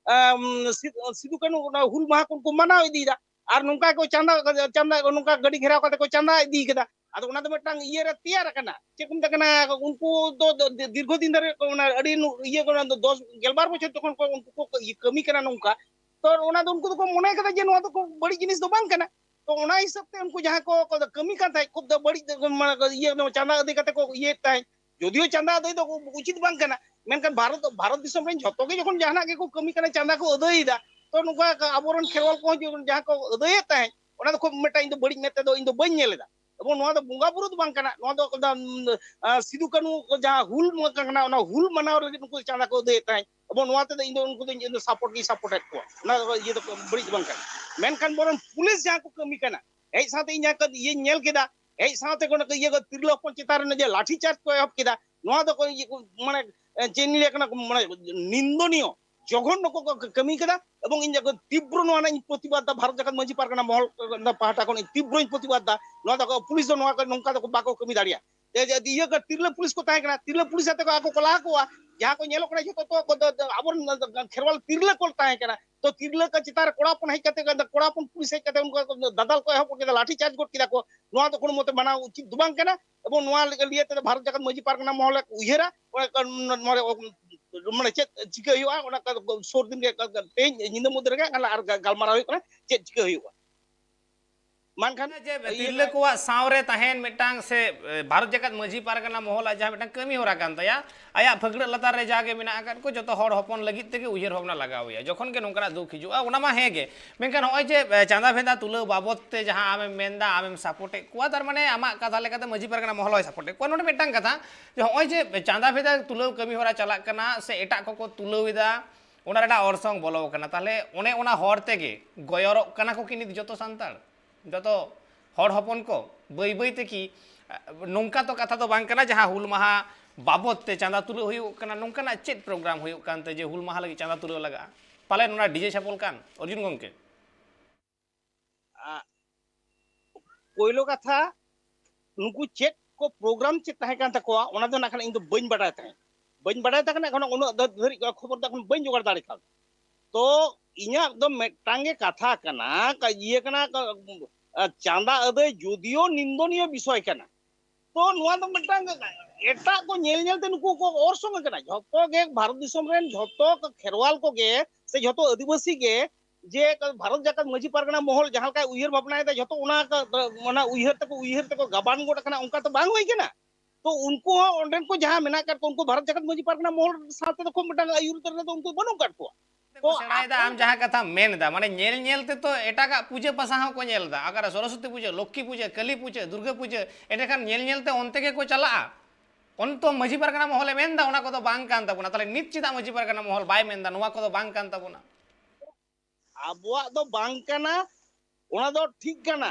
ᱟᱢ, ᱥᱤᱫ-, ᱥᱤᱫᱩ ᱠᱟᱹᱱᱦᱩ ᱚᱱᱟ ᱦᱩᱞ ᱢᱟᱦᱟ ᱠᱚ ᱩᱱᱠᱩ ᱢᱟᱱᱟᱣ ᱤᱫᱤᱭᱮᱫᱟ᱾ ᱟᱨ ᱱᱚᱝᱠᱟ ᱠᱚ ᱪᱟᱸᱫᱟ, ᱪᱟᱸᱫᱟ, ᱱᱚᱝᱠᱟ ᱜᱟᱹᱰᱤ ᱜᱷᱮᱨᱟᱣ ᱠᱟᱛᱮ ᱠᱚ ᱪᱟᱸᱫᱟ ᱤᱫᱤ ᱠᱮᱫᱟ᱾ ᱟᱫᱚ ᱚᱱᱟ ᱫᱚ ᱢᱤᱫᱴᱟᱝ ᱤᱭᱟᱹ ᱨᱮ ᱛᱮᱭᱟᱨ ᱟᱠᱟᱱᱟ, ᱪᱮᱫ ᱠᱚ ᱢᱮᱛᱟᱜ ᱠᱟᱱᱟ, ᱩᱱᱠᱩ ᱫᱚ ᱫᱚ ᱫᱤᱨᱜᱷᱚ ᱫᱤᱱ ᱫᱷᱚᱨᱮ ᱠᱚ ᱚᱱᱟ ᱟᱹᱰᱤ ᱱᱩ-, ᱤᱭᱟᱹ ᱠᱚ ᱚᱱᱟ ᱫᱚ ᱫᱚᱥ, ᱜᱮᱞᱵᱟᱨ ᱵᱚᱪᱷᱚᱨ ᱡᱚᱠᱷᱚᱱ ᱠᱚ ᱩᱱᱠᱩ ᱠᱚ ᱤᱭᱟᱹ ᱠᱟᱹᱢᱤ ᱠᱟᱱᱟ ᱱᱚᱝᱠᱟ, ᱛᱚ ᱚᱱᱟ ᱫᱚ ᱩᱱᱠᱩ ᱫᱚᱠᱚ ᱢᱚᱱᱮ ᱠᱟᱫᱟ ᱡᱮ ᱱᱚᱣᱟ ᱫᱚ ᱠᱚ ᱵᱟᱹᱲᱤᱡ ᱡᱤᱱᱤᱥ ᱫᱚ ᱵᱟᱝ ᱠᱟᱱᱟ᱾ ᱛᱚ ᱚᱱᱟ ᱦᱤᱥᱟᱹᱵ ᱛᱮ ᱩᱱᱠᱩ ᱡᱟᱦᱟᱸ ᱠᱚ, ᱠᱚ ᱠᱟᱹᱢᱤ ᱠᱟᱱ ᱛᱟᱦᱮᱸᱫ, ᱠᱷᱩᱵ ᱫᱚ ᱵᱟᱹᱲᱤᱡ ᱫᱚ, ᱢᱟᱱᱮ, ᱤᱭᱟᱹ ᱪᱟᱸᱫᱟ ᱟᱹᱫᱟᱹᱭ ᱠᱟᱛᱮ ᱠᱚ ᱤᱭᱟᱹᱭᱮᱫ ᱛᱟᱦᱮᱸᱫ, ᱡᱚᱫᱤᱭᱳ ᱪᱟᱸᱫᱟ ᱟᱹᱫᱟᱹᱭ ᱫᱚ ᱩᱪᱤᱛ ᱵᱟᱝ ᱠᱟᱱᱟ, ᱢᱮᱱᱠᱷᱟᱱ ᱵᱷᱟᱨᱚᱛ, ᱵᱷᱟᱨᱚᱛ ᱫᱤᱥᱚᱢ ᱨᱮᱱ ᱡᱷᱚᱛᱚ ᱜᱮ ᱡᱚᱠᱷᱚᱱ ᱡᱟᱦᱟᱱᱟᱜ ᱜᱮᱠᱚ ᱠᱟᱹᱢᱤ ᱠᱟᱱᱟ, ᱪᱟᱸᱫᱟ ᱠᱚ ᱟᱹᱫᱟᱹᱭᱮᱫᱟ, ᱛᱚ ᱱᱚᱝᱠᱟ ᱟᱵᱚᱨᱮᱱ ᱠᱷᱮᱨᱣᱟᱞ ᱠᱚᱦᱚᱸ ᱡᱚᱠᱷᱚᱱ ᱡᱟᱦᱟᱸ ᱠᱚ ᱟᱹᱫᱟᱹᱭᱮᱫ ᱛᱟᱦᱮᱸᱫ, ᱚᱱᱟ ᱫᱚ ᱠᱷᱩᱵ ᱢᱤᱫᱴᱟᱝ ᱤᱧ ᱫᱚ ᱵᱟᱹᱲᱤᱡ ᱢᱮᱫ ᱛᱮᱫᱚ ᱤᱧ ᱫᱚ ᱵᱟᱹᱧ ᱧᱮᱞ ᱮᱫᱟ᱾ ᱮᱵᱚᱝ ᱱᱚᱣᱟ ᱫᱚ ᱵᱚᱸᱜᱟ ᱵᱩᱨᱩ ᱫᱚ ᱵᱟᱝ ᱠᱟᱱᱟ, ᱱᱚᱣᱟ ᱫᱚ, ᱩᱢ, ᱟᱸ, ᱥᱤᱫᱩ ᱠᱟᱹᱱᱦᱩ ᱠᱚ ᱡᱟᱦᱟᱸ ᱦᱩᱞ ᱢᱟᱦᱟ ᱠᱟᱱᱟ, ᱚᱱᱟ ᱦᱩᱞ ᱢᱟᱱᱟᱣ ᱞᱟᱹᱜᱤᱫ ᱱᱩᱠᱩ ᱫᱚ ᱪᱟᱸᱫᱟ ᱠᱚ ᱟᱹᱫᱟᱹᱭᱮᱫ ᱛᱟᱦᱮᱸᱫ᱾ ᱮᱵᱚᱝ ᱱᱚᱣᱟ ᱛᱮᱫᱚ ᱤᱧ ᱫᱚ ᱩᱱᱠᱩ ᱫᱚ ᱤᱧ ᱫᱚ ᱥᱟᱯᱳᱨᱴ ᱜᱤᱧ ᱥᱟᱯᱳᱨᱴ ᱮᱫ ᱠᱚᱣᱟ, ᱚᱱᱟ ᱫᱚ ᱤᱭᱟᱹ ᱫᱚ ᱵᱟᱹᱲᱤᱡ ᱫᱚ ᱵᱟᱝ ᱠᱟᱱᱟ᱾ ᱢᱮᱱᱠᱷᱟᱱ ᱵᱚᱨᱚᱝ ᱯᱩᱞᱤᱥ ᱡᱟᱦᱟᱸ ᱠᱚ ᱠᱟᱹᱢᱤ ᱠᱟᱱᱟ, ᱦᱮᱡ ᱥᱟᱶᱛᱮ ᱤᱧ ᱡᱟᱦᱟᱸ ᱠᱚ ᱤᱭᱟᱹᱧ ᱧᱮᱞ ᱠᱮᱫᱟ, ᱦᱮᱡ ᱥᱟᱶᱛᱮ ᱠᱚ ᱤᱭᱟᱹ ᱠᱚ ᱛᱤᱨᱞᱟᱹ ᱦᱚᱯᱚᱱ ᱪᱮᱛᱟᱱ ᱨᱮ ᱡᱮ ᱞᱟᱴᱷᱤ ᱪᱟᱨᱡᱽ ᱠᱚ ᱮᱦᱚᱵ ᱠᱮᱫᱟ, ᱱᱚᱣᱟ ᱫᱚ ᱠᱚ ᱤᱭᱟᱹ ᱠᱚ ᱢᱟᱱᱮ, ᱮ, ᱪᱮᱫ ᱤᱧ ᱞᱟᱹᱭᱟ ᱠᱟᱱᱟ, ᱢᱟᱱᱮ ᱱᱤᱱᱫᱚᱱᱤᱭᱚ, ᱡᱚᱜᱷᱚᱱᱱᱚ ᱠᱚ ᱠᱚ ᱠᱟᱹᱢᱤ ᱠᱟᱫᱟ᱾ ᱮᱵᱚᱝ ᱤᱧ ᱫᱚ ᱛᱤᱵᱨᱚ ᱱᱚᱣᱟ ᱨᱮᱱᱟᱜ ᱤᱧ ᱯᱨᱚᱛᱤᱵᱟᱫ ᱫᱟ, ᱵᱷᱟᱨᱚᱛ ᱡᱟᱠᱟᱛ ᱢᱟᱹᱡᱷᱤ ᱯᱟᱨᱜᱟᱱᱟ ᱢᱚᱦᱚᱞ ᱯᱟᱦᱴᱟ ᱠᱷᱚᱱ ᱤᱧ ᱛᱤᱵᱨᱚᱧ ᱯᱨᱚᱛᱤᱵᱟᱫ ᱫᱟ᱾ ᱱᱚᱣᱟ ᱫᱚ ᱯᱩᱞᱤᱥ ᱫᱚ ᱱᱚᱣᱟ ᱠᱚ ᱱᱚᱝᱠᱟ ᱫᱚ ᱵᱟᱠᱚ ᱠᱟᱹᱢᱤ ᱫᱟᱲᱮᱭᱟᱜᱼᱟ᱾ ᱛᱮ ᱡᱮ ᱤᱭᱟᱹ ᱠᱚ ᱛᱤᱨᱞᱟᱹ ᱯᱩᱞᱤᱥ ᱠᱚ ᱛᱟᱦᱮᱸ ᱠᱟᱱᱟ, ᱛᱤᱨᱞᱟᱹ ᱯᱩᱞᱤᱥ ᱟᱛᱮ ᱠᱚ ᱟᱠᱚ ᱠᱚ ᱞᱟᱦᱟ ᱠᱚᱣᱟ, ᱡᱟᱦᱟᱸ ᱠᱚ ᱧᱮᱞᱚᱜ ᱠᱟᱱᱟ ᱡᱷᱚᱛᱚ ᱛᱚ ᱠᱚ ᱫᱚ, ᱫᱚ ᱟᱵᱚᱨᱮᱱ ᱠᱷᱮᱨᱣᱟᱞ ᱛᱤᱨᱞᱟᱹ ᱠᱚ ᱛᱟᱦᱮᱸ ᱠᱟᱱᱟ᱾ ᱛᱚ ᱛᱤᱨᱞᱟᱹ ᱠᱚ ᱪᱮᱛᱟᱱ ᱨᱮ ᱠᱚᱲᱟ ᱦᱚᱯᱚᱱ ᱦᱮᱡ ᱠᱟᱛᱮ, ᱠᱚᱲᱟ ᱦᱚᱯᱚᱱ ᱯᱩᱞᱤᱥ ᱦᱮᱡ ᱠᱟᱛᱮ ᱩᱱᱠᱩ ᱫᱟᱫᱟᱞ ᱠᱚ ᱮᱦᱚᱵ ᱜᱚᱫ ᱠᱮᱫᱟ, ᱞᱟᱴᱷᱤ ᱪᱟᱨᱡᱽ ᱜᱚᱫ ᱠᱮᱫᱟ ᱠᱚ᱾ ᱱᱚᱣᱟ ᱫᱚ ᱠᱳᱱᱳ ᱢᱚᱛᱮ ᱢᱟᱱᱟᱣ ᱩᱪᱤᱛ ᱫᱚ ᱵᱟᱝ ᱠᱟᱱᱟ᱾ ᱮᱵᱚᱝ ᱱᱚᱣᱟ ᱞᱤᱭᱟᱹ ᱛᱮᱫᱚ ᱵᱷᱟᱨᱚᱛ ᱡᱟᱠᱟᱛ ᱢᱟᱹᱡᱷᱤ ᱯᱟᱨᱜᱟᱱᱟ ᱢᱚᱦᱚᱞ ᱮ ᱩᱭᱦᱟᱹᱨᱟ, ᱚᱱᱟ ᱠᱚ ᱱᱚᱣᱟ ᱨᱮ ᱢᱟᱱᱮ ᱪᱮᱫ ᱪᱤᱠᱟᱹ ᱦᱩᱭᱩᱜᱼᱟ, ᱚᱱᱟ ᱠᱚ ᱥᱩᱨ ᱫᱤᱱ ᱜᱮ, ᱛᱮᱦᱮᱧ ᱧᱤᱫᱟᱹ ᱢᱚᱫᱽᱫᱷᱮ ᱨᱮᱜᱮ ᱟᱨ ᱜᱟᱞᱢᱟᱨᱟᱣ ᱦᱩᱭᱩᱜ ᱠᱟᱱᱟ ᱪᱮᱫ ᱪᱤᱠᱟᱹ ᱦᱩᱭᱩᱜᱼᱟ᱾ ᱢᱮᱱᱠᱷᱟᱱ ᱡᱮ ᱛᱤᱨᱞᱟᱹ ᱠᱚᱣᱟᱜ ᱥᱟᱶ ᱨᱮ ᱛᱟᱦᱮᱱ ᱢᱤᱫᱴᱟᱝ ᱥᱮ, ᱮ, ᱵᱷᱟᱨᱚᱛ ᱡᱟᱠᱟᱛ ᱢᱟᱹᱡᱷᱤ ᱯᱟᱨᱜᱟᱱᱟ ᱢᱚᱦᱚᱞᱟᱜ ᱡᱟᱦᱟᱸ ᱢᱤᱫᱴᱟᱝ ᱠᱟᱹᱢᱤ ᱦᱚᱨᱟ ᱠᱟᱱ ᱛᱟᱭᱟ, ᱟᱭᱟᱜ ᱯᱷᱟᱹᱠᱲᱟᱹᱜ ᱞᱟᱛᱟᱨ ᱨᱮ ᱡᱟᱜᱮ ᱢᱮᱱᱟᱜ ᱟᱠᱟᱫ ᱠᱚ ᱡᱚᱛᱚ ᱦᱚᱲ ᱦᱚᱯᱚᱱ ᱞᱟᱹᱜᱤᱫ ᱛᱮᱜᱮ ᱩᱭᱦᱟᱹᱨ ᱵᱷᱟᱵᱽᱱᱟ ᱞᱟᱜᱟᱣ ᱮᱭᱟ ᱡᱚᱠᱷᱚᱱ ᱜᱮ ᱱᱚᱝᱠᱟᱱᱟᱜ ᱫᱩᱠ ᱦᱤᱡᱩᱜᱼᱟ᱾ ᱚᱱᱟ ᱢᱟ ᱦᱮᱸ ᱜᱮ, ᱢᱮᱱᱠᱷᱟᱱ ᱱᱚᱜᱼᱚᱭ ᱡᱮ, ᱮ, ᱪᱟᱸᱫᱟ ᱵᱷᱮᱫᱟ ᱛᱩᱞᱟᱹᱣ ᱵᱟᱵᱚᱫ ᱛᱮ ᱡᱟᱦᱟᱸ ᱟᱢᱮᱢ ᱢᱮᱱᱫᱟ, ᱟᱢᱮᱢ ᱥᱟᱯᱳᱨᱴ ᱮᱫ ᱠᱚᱣᱟ, ᱛᱟᱨ ᱢᱟᱱᱮ ᱟᱢᱟᱜ ᱠᱟᱛᱷᱟ ᱞᱮᱠᱟᱛᱮ ᱢᱟᱹᱡᱷᱤ ᱯᱟᱨᱜᱟᱱᱟ ᱢᱚᱦᱚᱞ ᱦᱚᱸᱭ ᱥᱟᱯᱳᱨᱴ ᱮᱫ ᱠᱚᱣᱟ᱾ ᱱᱚᱰᱮ ᱢᱤᱫᱴᱟᱝ ᱠᱟᱛᱷᱟ, ᱡᱮ ᱱᱚᱜᱼᱚᱭ ᱡᱮ ᱪᱟᱸᱫᱟ ᱵᱷᱮᱫᱟ ᱛᱩᱞᱟᱹᱣ ᱠᱟᱹᱢᱤ ᱦᱚᱨᱟ ᱪᱟᱞᱟᱜ ᱠᱟᱱᱟ ᱥᱮ ᱮᱴᱟᱜ ᱠᱚᱠᱚ ᱛᱩᱞᱟᱹᱣ ᱮᱫᱟ, ᱚᱱᱟ ᱨᱮᱱᱟᱜ ᱚᱨᱥᱚᱝ ᱵᱚᱞᱚ ᱟᱠᱟᱱᱟ, ᱛᱟᱦᱚᱞᱮ ᱚᱱᱮ ᱚᱱᱟ ᱦᱚᱨ ᱛᱮᱜᱮ ᱜᱚᱭᱚᱨᱚᱜ ᱠᱟᱱᱟ ᱠᱚ ᱠᱤ ᱱᱤᱛ ᱡᱚᱛᱚ ᱥᱟᱱᱛᱟᱲ, ᱡᱚᱛᱚ ᱦᱚᱲ ᱦᱚᱯᱚᱱ ᱠᱚ ᱵᱟᱹᱭ ᱵᱟᱹᱭ ᱛᱮ ᱠᱤ, ᱮ, ᱱᱚᱝᱠᱟ ᱛᱚ ᱠᱟᱛᱷᱟ ᱫᱚ ᱵᱟᱝ ᱠᱟᱱᱟ ᱡᱟᱦᱟᱸ ᱦᱩᱞ ᱢᱟᱦᱟ ᱵᱟᱵᱚᱫ ᱛᱮ ᱪᱟᱸᱫᱟ ᱛᱩᱞᱟᱹᱣ ᱦᱩᱭᱩᱜ ᱠᱟᱱᱟ, ᱱᱚᱝᱠᱟᱱᱟᱜ ᱪᱮᱫ ᱯᱨᱳᱜᱨᱟᱢ ᱦᱩᱭᱩᱜ ᱠᱟᱱᱛᱮ ᱡᱮ ᱦᱩᱞ ᱢᱟᱦᱟ ᱞᱟᱹᱜᱤᱫ ᱪᱟᱸᱫᱟ ᱛᱩᱞᱟᱹᱣ ᱞᱟᱜᱟᱜᱼᱟ? ᱯᱟᱞᱮᱱ ᱚᱱᱟ ᱰᱤᱡᱮ ᱪᱷᱟᱯᱚᱞ ᱠᱟᱱ, ᱚᱨᱡᱩᱱ ᱜᱚᱢᱠᱮ? ᱟᱜ, ᱯᱳᱭᱞᱳ ᱠᱟᱛᱷᱟ, ᱱᱩᱠᱩ ᱪᱮᱫ ᱠᱚ ᱯᱨᱳᱜᱨᱟᱢ ᱪᱮᱫ ᱛᱟᱦᱮᱸ ᱠᱟᱱ ᱛᱟᱠᱚᱣᱟ, ᱚᱱᱟ ᱫᱚ ᱱᱟᱜ ᱠᱷᱟᱱ ᱤᱧ ᱫᱚ ᱵᱟᱹᱧ ᱵᱟᱰᱟᱭ ᱛᱟᱦᱮᱸᱫ᱾ ᱵᱟᱹᱧ ᱵᱟᱰᱟᱭ ᱛᱟᱦᱮᱸ ᱠᱟᱱᱟ, ᱮᱠᱷᱚᱱ ᱩᱱᱟᱹᱜ ᱫᱷᱟᱹᱨᱤᱡ ᱠᱷᱚᱵᱚᱨ ᱫᱚ ᱮᱠᱷᱚᱱ ᱵᱟᱹᱧ ᱡᱚᱜᱟᱲ ᱫᱟᱲᱮ ᱠᱟᱣᱫᱟ᱾ ᱛᱚ ᱤᱧᱟᱹᱜ ᱫᱚ ᱢᱤᱫᱴᱟᱝ ᱜᱮ ᱠᱟᱛᱷᱟ ᱠᱟᱱᱟ, ᱠᱟ-, ᱤᱭᱟᱹ ᱠᱟᱱᱟ, ᱠᱟ-, ᱟ, ᱪᱟᱸᱫᱟ ᱟᱹᱫᱟᱹᱭ ᱡᱩᱫᱤᱭᱳ ᱱᱤᱱᱫᱚᱱᱤᱭᱚ ᱵᱤᱥᱚᱭ ᱠᱟᱱᱟ, ᱛᱚ ᱱᱚᱣᱟ ᱫᱚ ᱢᱤᱫᱴᱟᱝ ᱮᱴᱟᱜ ᱠᱚ ᱧᱮᱞ ᱧᱮᱞ ᱛᱮ ᱱᱩᱠᱩ ᱠᱚ ᱚᱨᱥᱚᱝ ᱠᱟᱱᱟ᱾ ᱡᱷᱚᱛᱚ ᱜᱮ ᱵᱷᱟᱨᱚᱛ ᱫᱤᱥᱚᱢ ᱨᱮᱱ ᱡᱷᱚᱛᱚ ᱠᱷᱮᱨᱣᱟᱞ ᱠᱚᱜᱮ ᱥᱮ ᱡᱷᱚᱛᱚ ᱟᱹᱫᱤᱵᱟᱹᱥᱤ ᱜᱮ, ᱡᱮ ᱵᱷᱟᱨᱚᱛ ᱡᱟᱠᱟᱛ ᱢᱟᱹᱡᱷᱤ ᱯᱟᱨᱜᱟᱱᱟ ᱢᱚᱦᱚᱞ ᱡᱟᱦᱟᱸ ᱞᱮᱠᱟᱭ ᱩᱭᱦᱟᱹᱨ ᱵᱷᱟᱵᱽᱱᱟᱭᱮᱫᱟ, ᱡᱷᱚᱛᱚ ᱚᱱᱟ ᱠᱚ, ᱚᱱᱟ ᱩᱭᱦᱟᱹᱨ ᱛᱮᱠᱚ, ᱩᱭᱦᱟᱹᱨ ᱛᱮᱠᱚ ᱜᱟᱵᱟᱱ ᱜᱚᱫ ᱟᱠᱟᱱᱟ, ᱚᱱᱠᱟ ᱛᱚ ᱵᱟᱝ ᱦᱩᱭ ᱠᱟᱱᱟ᱾ ᱛᱚ ᱩᱱᱠᱩ ᱦᱚᱸ ᱚᱸᱰᱮᱱ ᱠᱚ ᱡᱟᱦᱟᱸ ᱢᱮᱱᱟᱜ ᱟᱠᱟᱫ ᱠᱚ, ᱩᱱᱠᱩ ᱵᱷᱟᱨᱚᱛ ᱡᱟᱠᱟᱛ ᱢᱟᱹᱡᱷᱤ ᱯᱟᱨᱜᱟᱱᱟ ᱢᱚᱦᱚᱞ ᱥᱟᱶᱛᱮ ᱫᱚ ᱠᱷᱩᱵ ᱢᱤᱫᱴᱟᱝ ᱟᱹᱭᱩᱨ ᱛᱟᱹᱨ ᱨᱮᱫᱚ ᱩᱱᱠᱩ ᱵᱟᱹᱱᱩᱜ ᱟᱠᱟᱫ ᱠᱚᱣᱟ᱾ ᱛᱮᱠᱚ ᱛᱚ ᱥᱮᱬᱟᱭᱮᱫᱟ, ᱟᱠᱚ ᱟᱢ ᱡᱟᱦᱟᱸ ᱠᱟᱛᱷᱟᱢ ᱢᱮᱱ ᱮᱫᱟ, ᱢᱟᱱᱮ ᱧᱮᱞ ᱧᱮᱞ ᱛᱮ ᱛᱚ ᱮᱴᱟᱜᱟᱜ ᱯᱩᱡᱟᱹ ᱯᱟᱥᱟ ᱦᱚᱸᱠᱚ ᱧᱮᱞ ᱮᱫᱟ, ᱚᱠᱟᱨᱮ ᱥᱚᱨᱚᱥᱚᱛᱤ ᱯᱩᱡᱟᱹ, ᱞᱚᱠᱠᱷᱤ ᱯᱩᱡᱟᱹ, ᱠᱟᱹᱞᱤ ᱯᱩᱡᱟᱹ, ᱫᱩᱨᱜᱟᱹ ᱯᱩᱡᱟᱹ, ᱮᱸᱰᱮᱠᱷᱟᱱ ᱧᱮᱞ ᱧᱮᱞ ᱛᱮ ᱚᱱᱛᱮ ᱜᱮᱠᱚ ᱪᱟᱞᱟᱜᱼᱟ᱾ ᱚᱱᱛᱚ ᱢᱟᱹᱡᱷᱤ ᱯᱟᱨᱜᱟᱱᱟ ᱢᱚᱦᱚᱞᱮ ᱢᱮᱱ ᱮᱫᱟ ᱚᱱᱟ ᱠᱚᱫᱚ ᱵᱟᱝ ᱠᱟᱱ ᱛᱟᱵᱚᱱᱟ, ᱛᱟᱦᱚᱞᱮ ᱱᱤᱛ ᱪᱮᱫᱟᱜ ᱢᱟᱹᱡᱷᱤ ᱯᱟᱨᱜᱟᱱᱟ ᱢᱚᱦᱚᱞ ᱵᱟᱭ ᱢᱮᱱ ᱮᱫᱟ ᱱᱚᱣᱟ ᱠᱚᱫᱚ ᱵᱟᱝ ᱠᱟᱱ ᱛᱟᱵᱚᱱᱟ? ᱟᱵᱚᱣᱟᱜ ᱫᱚ ᱵᱟᱝ ᱠᱟᱱᱟ, ᱚᱱᱟ ᱫᱚ ᱴᱷᱤᱠ ᱠᱟᱱᱟ᱾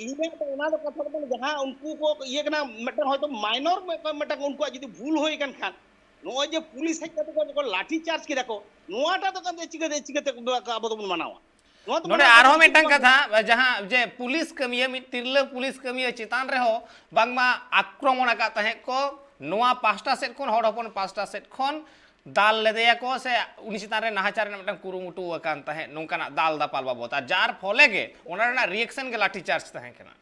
ᱤᱧᱟᱹᱜ ᱫᱚ ᱚᱱᱟ ᱫᱚ ᱠᱟᱛᱷᱟ ᱫᱚ ᱵᱟᱝ, ᱡᱟᱦᱟᱸ ᱩᱱᱠᱩ ᱠᱚ ᱤᱭᱟᱹ ᱠᱟᱱᱟ, ᱢᱤᱫᱴᱟᱝ ᱦᱚᱭᱛᱳ ᱢᱟᱭᱱᱚᱨ ᱢᱤᱫᱴᱟᱝ ᱩᱱᱠᱩᱣᱟᱜ ᱡᱩᱫᱤ ᱵᱷᱩᱞ ᱦᱩᱭ ᱟᱠᱟᱱ ᱠᱷᱟᱱ, ᱱᱚᱜᱼᱚᱭ ᱡᱮ ᱯᱩᱞᱤᱥ ᱦᱮᱡ ᱠᱟᱛᱮ ᱠᱚ ᱡᱚᱠᱷᱚᱱ ᱞᱟᱴᱷᱤ ᱪᱟᱨᱡᱽ ᱠᱮᱫᱟ ᱠᱚ, ᱱᱚᱣᱟᱴᱟᱜ ᱫᱚ ᱠᱟᱱ ᱪᱤᱠᱟᱹᱛᱮ, ᱪᱤᱠᱟᱹᱛᱮ ᱟᱵᱚ ᱫᱚᱵᱚᱱ ᱢᱟᱱᱟᱣᱟ? ᱱᱚᱣᱟ ᱫᱚ ᱱᱚᱰᱮ ᱢᱟᱱᱟᱣ ᱟᱨᱦᱚᱸ ᱠᱟᱛᱷᱟ ᱢᱤᱫᱴᱟᱝ ᱩᱪᱤᱛ ᱵᱟᱝ ᱠᱟᱛᱷᱟ, ᱡᱟᱦᱟᱸ ᱡᱮ ᱯᱩᱞᱤᱥ ᱠᱟᱹᱢᱤᱭᱟᱹ, ᱢᱤᱫ ᱛᱤᱨᱞᱟᱹ ᱯᱩᱞᱤᱥ ᱠᱟᱹᱢᱤᱭᱟᱹ ᱪᱮᱛᱟᱱ ᱨᱮᱦᱚᱸ ᱵᱟᱝᱢᱟ ᱟᱠᱨᱚᱢᱚᱱ ᱟᱠᱟᱫ ᱛᱟᱦᱮᱸᱫ ᱠᱚ, ᱱᱚᱣᱟ ᱯᱟᱦᱴᱟ ᱥᱮᱫ ᱠᱷᱚᱱ, ᱦᱚᱲ ᱦᱚᱯᱚᱱ ᱯᱟᱦᱴᱟ ᱥᱮᱫ ᱠᱷᱚᱱ ᱫᱟᱞ ᱞᱮᱫᱮᱭᱟᱠᱚ ᱥᱮ ᱩᱱᱤ ᱪᱮᱛᱟᱱ ᱨᱮ ᱱᱟᱦᱟᱪᱟᱨ ᱨᱮᱱᱟᱜ ᱢᱤᱫᱴᱟᱝ ᱠᱩᱨᱩᱢᱩᱴᱩ ᱟᱠᱟᱱ ᱛᱟᱦᱮᱸᱫ, ᱱᱚᱝᱠᱟᱱᱟᱜ ᱫᱟᱞ ᱫᱟᱯᱟᱞ ᱵᱟᱵᱚᱛ᱾ ᱟᱨ ᱡᱟᱨ ᱯᱷᱚᱞᱮ ᱜᱮ ᱚᱱᱟ ᱨᱮᱱᱟᱜ ᱨᱤᱭᱮᱠᱥᱚᱱ ᱜᱮ ᱞᱟᱴᱷᱤ ᱪᱟᱨᱡᱽ ᱛᱟᱦᱮᱸ ᱠᱟᱱᱟ᱾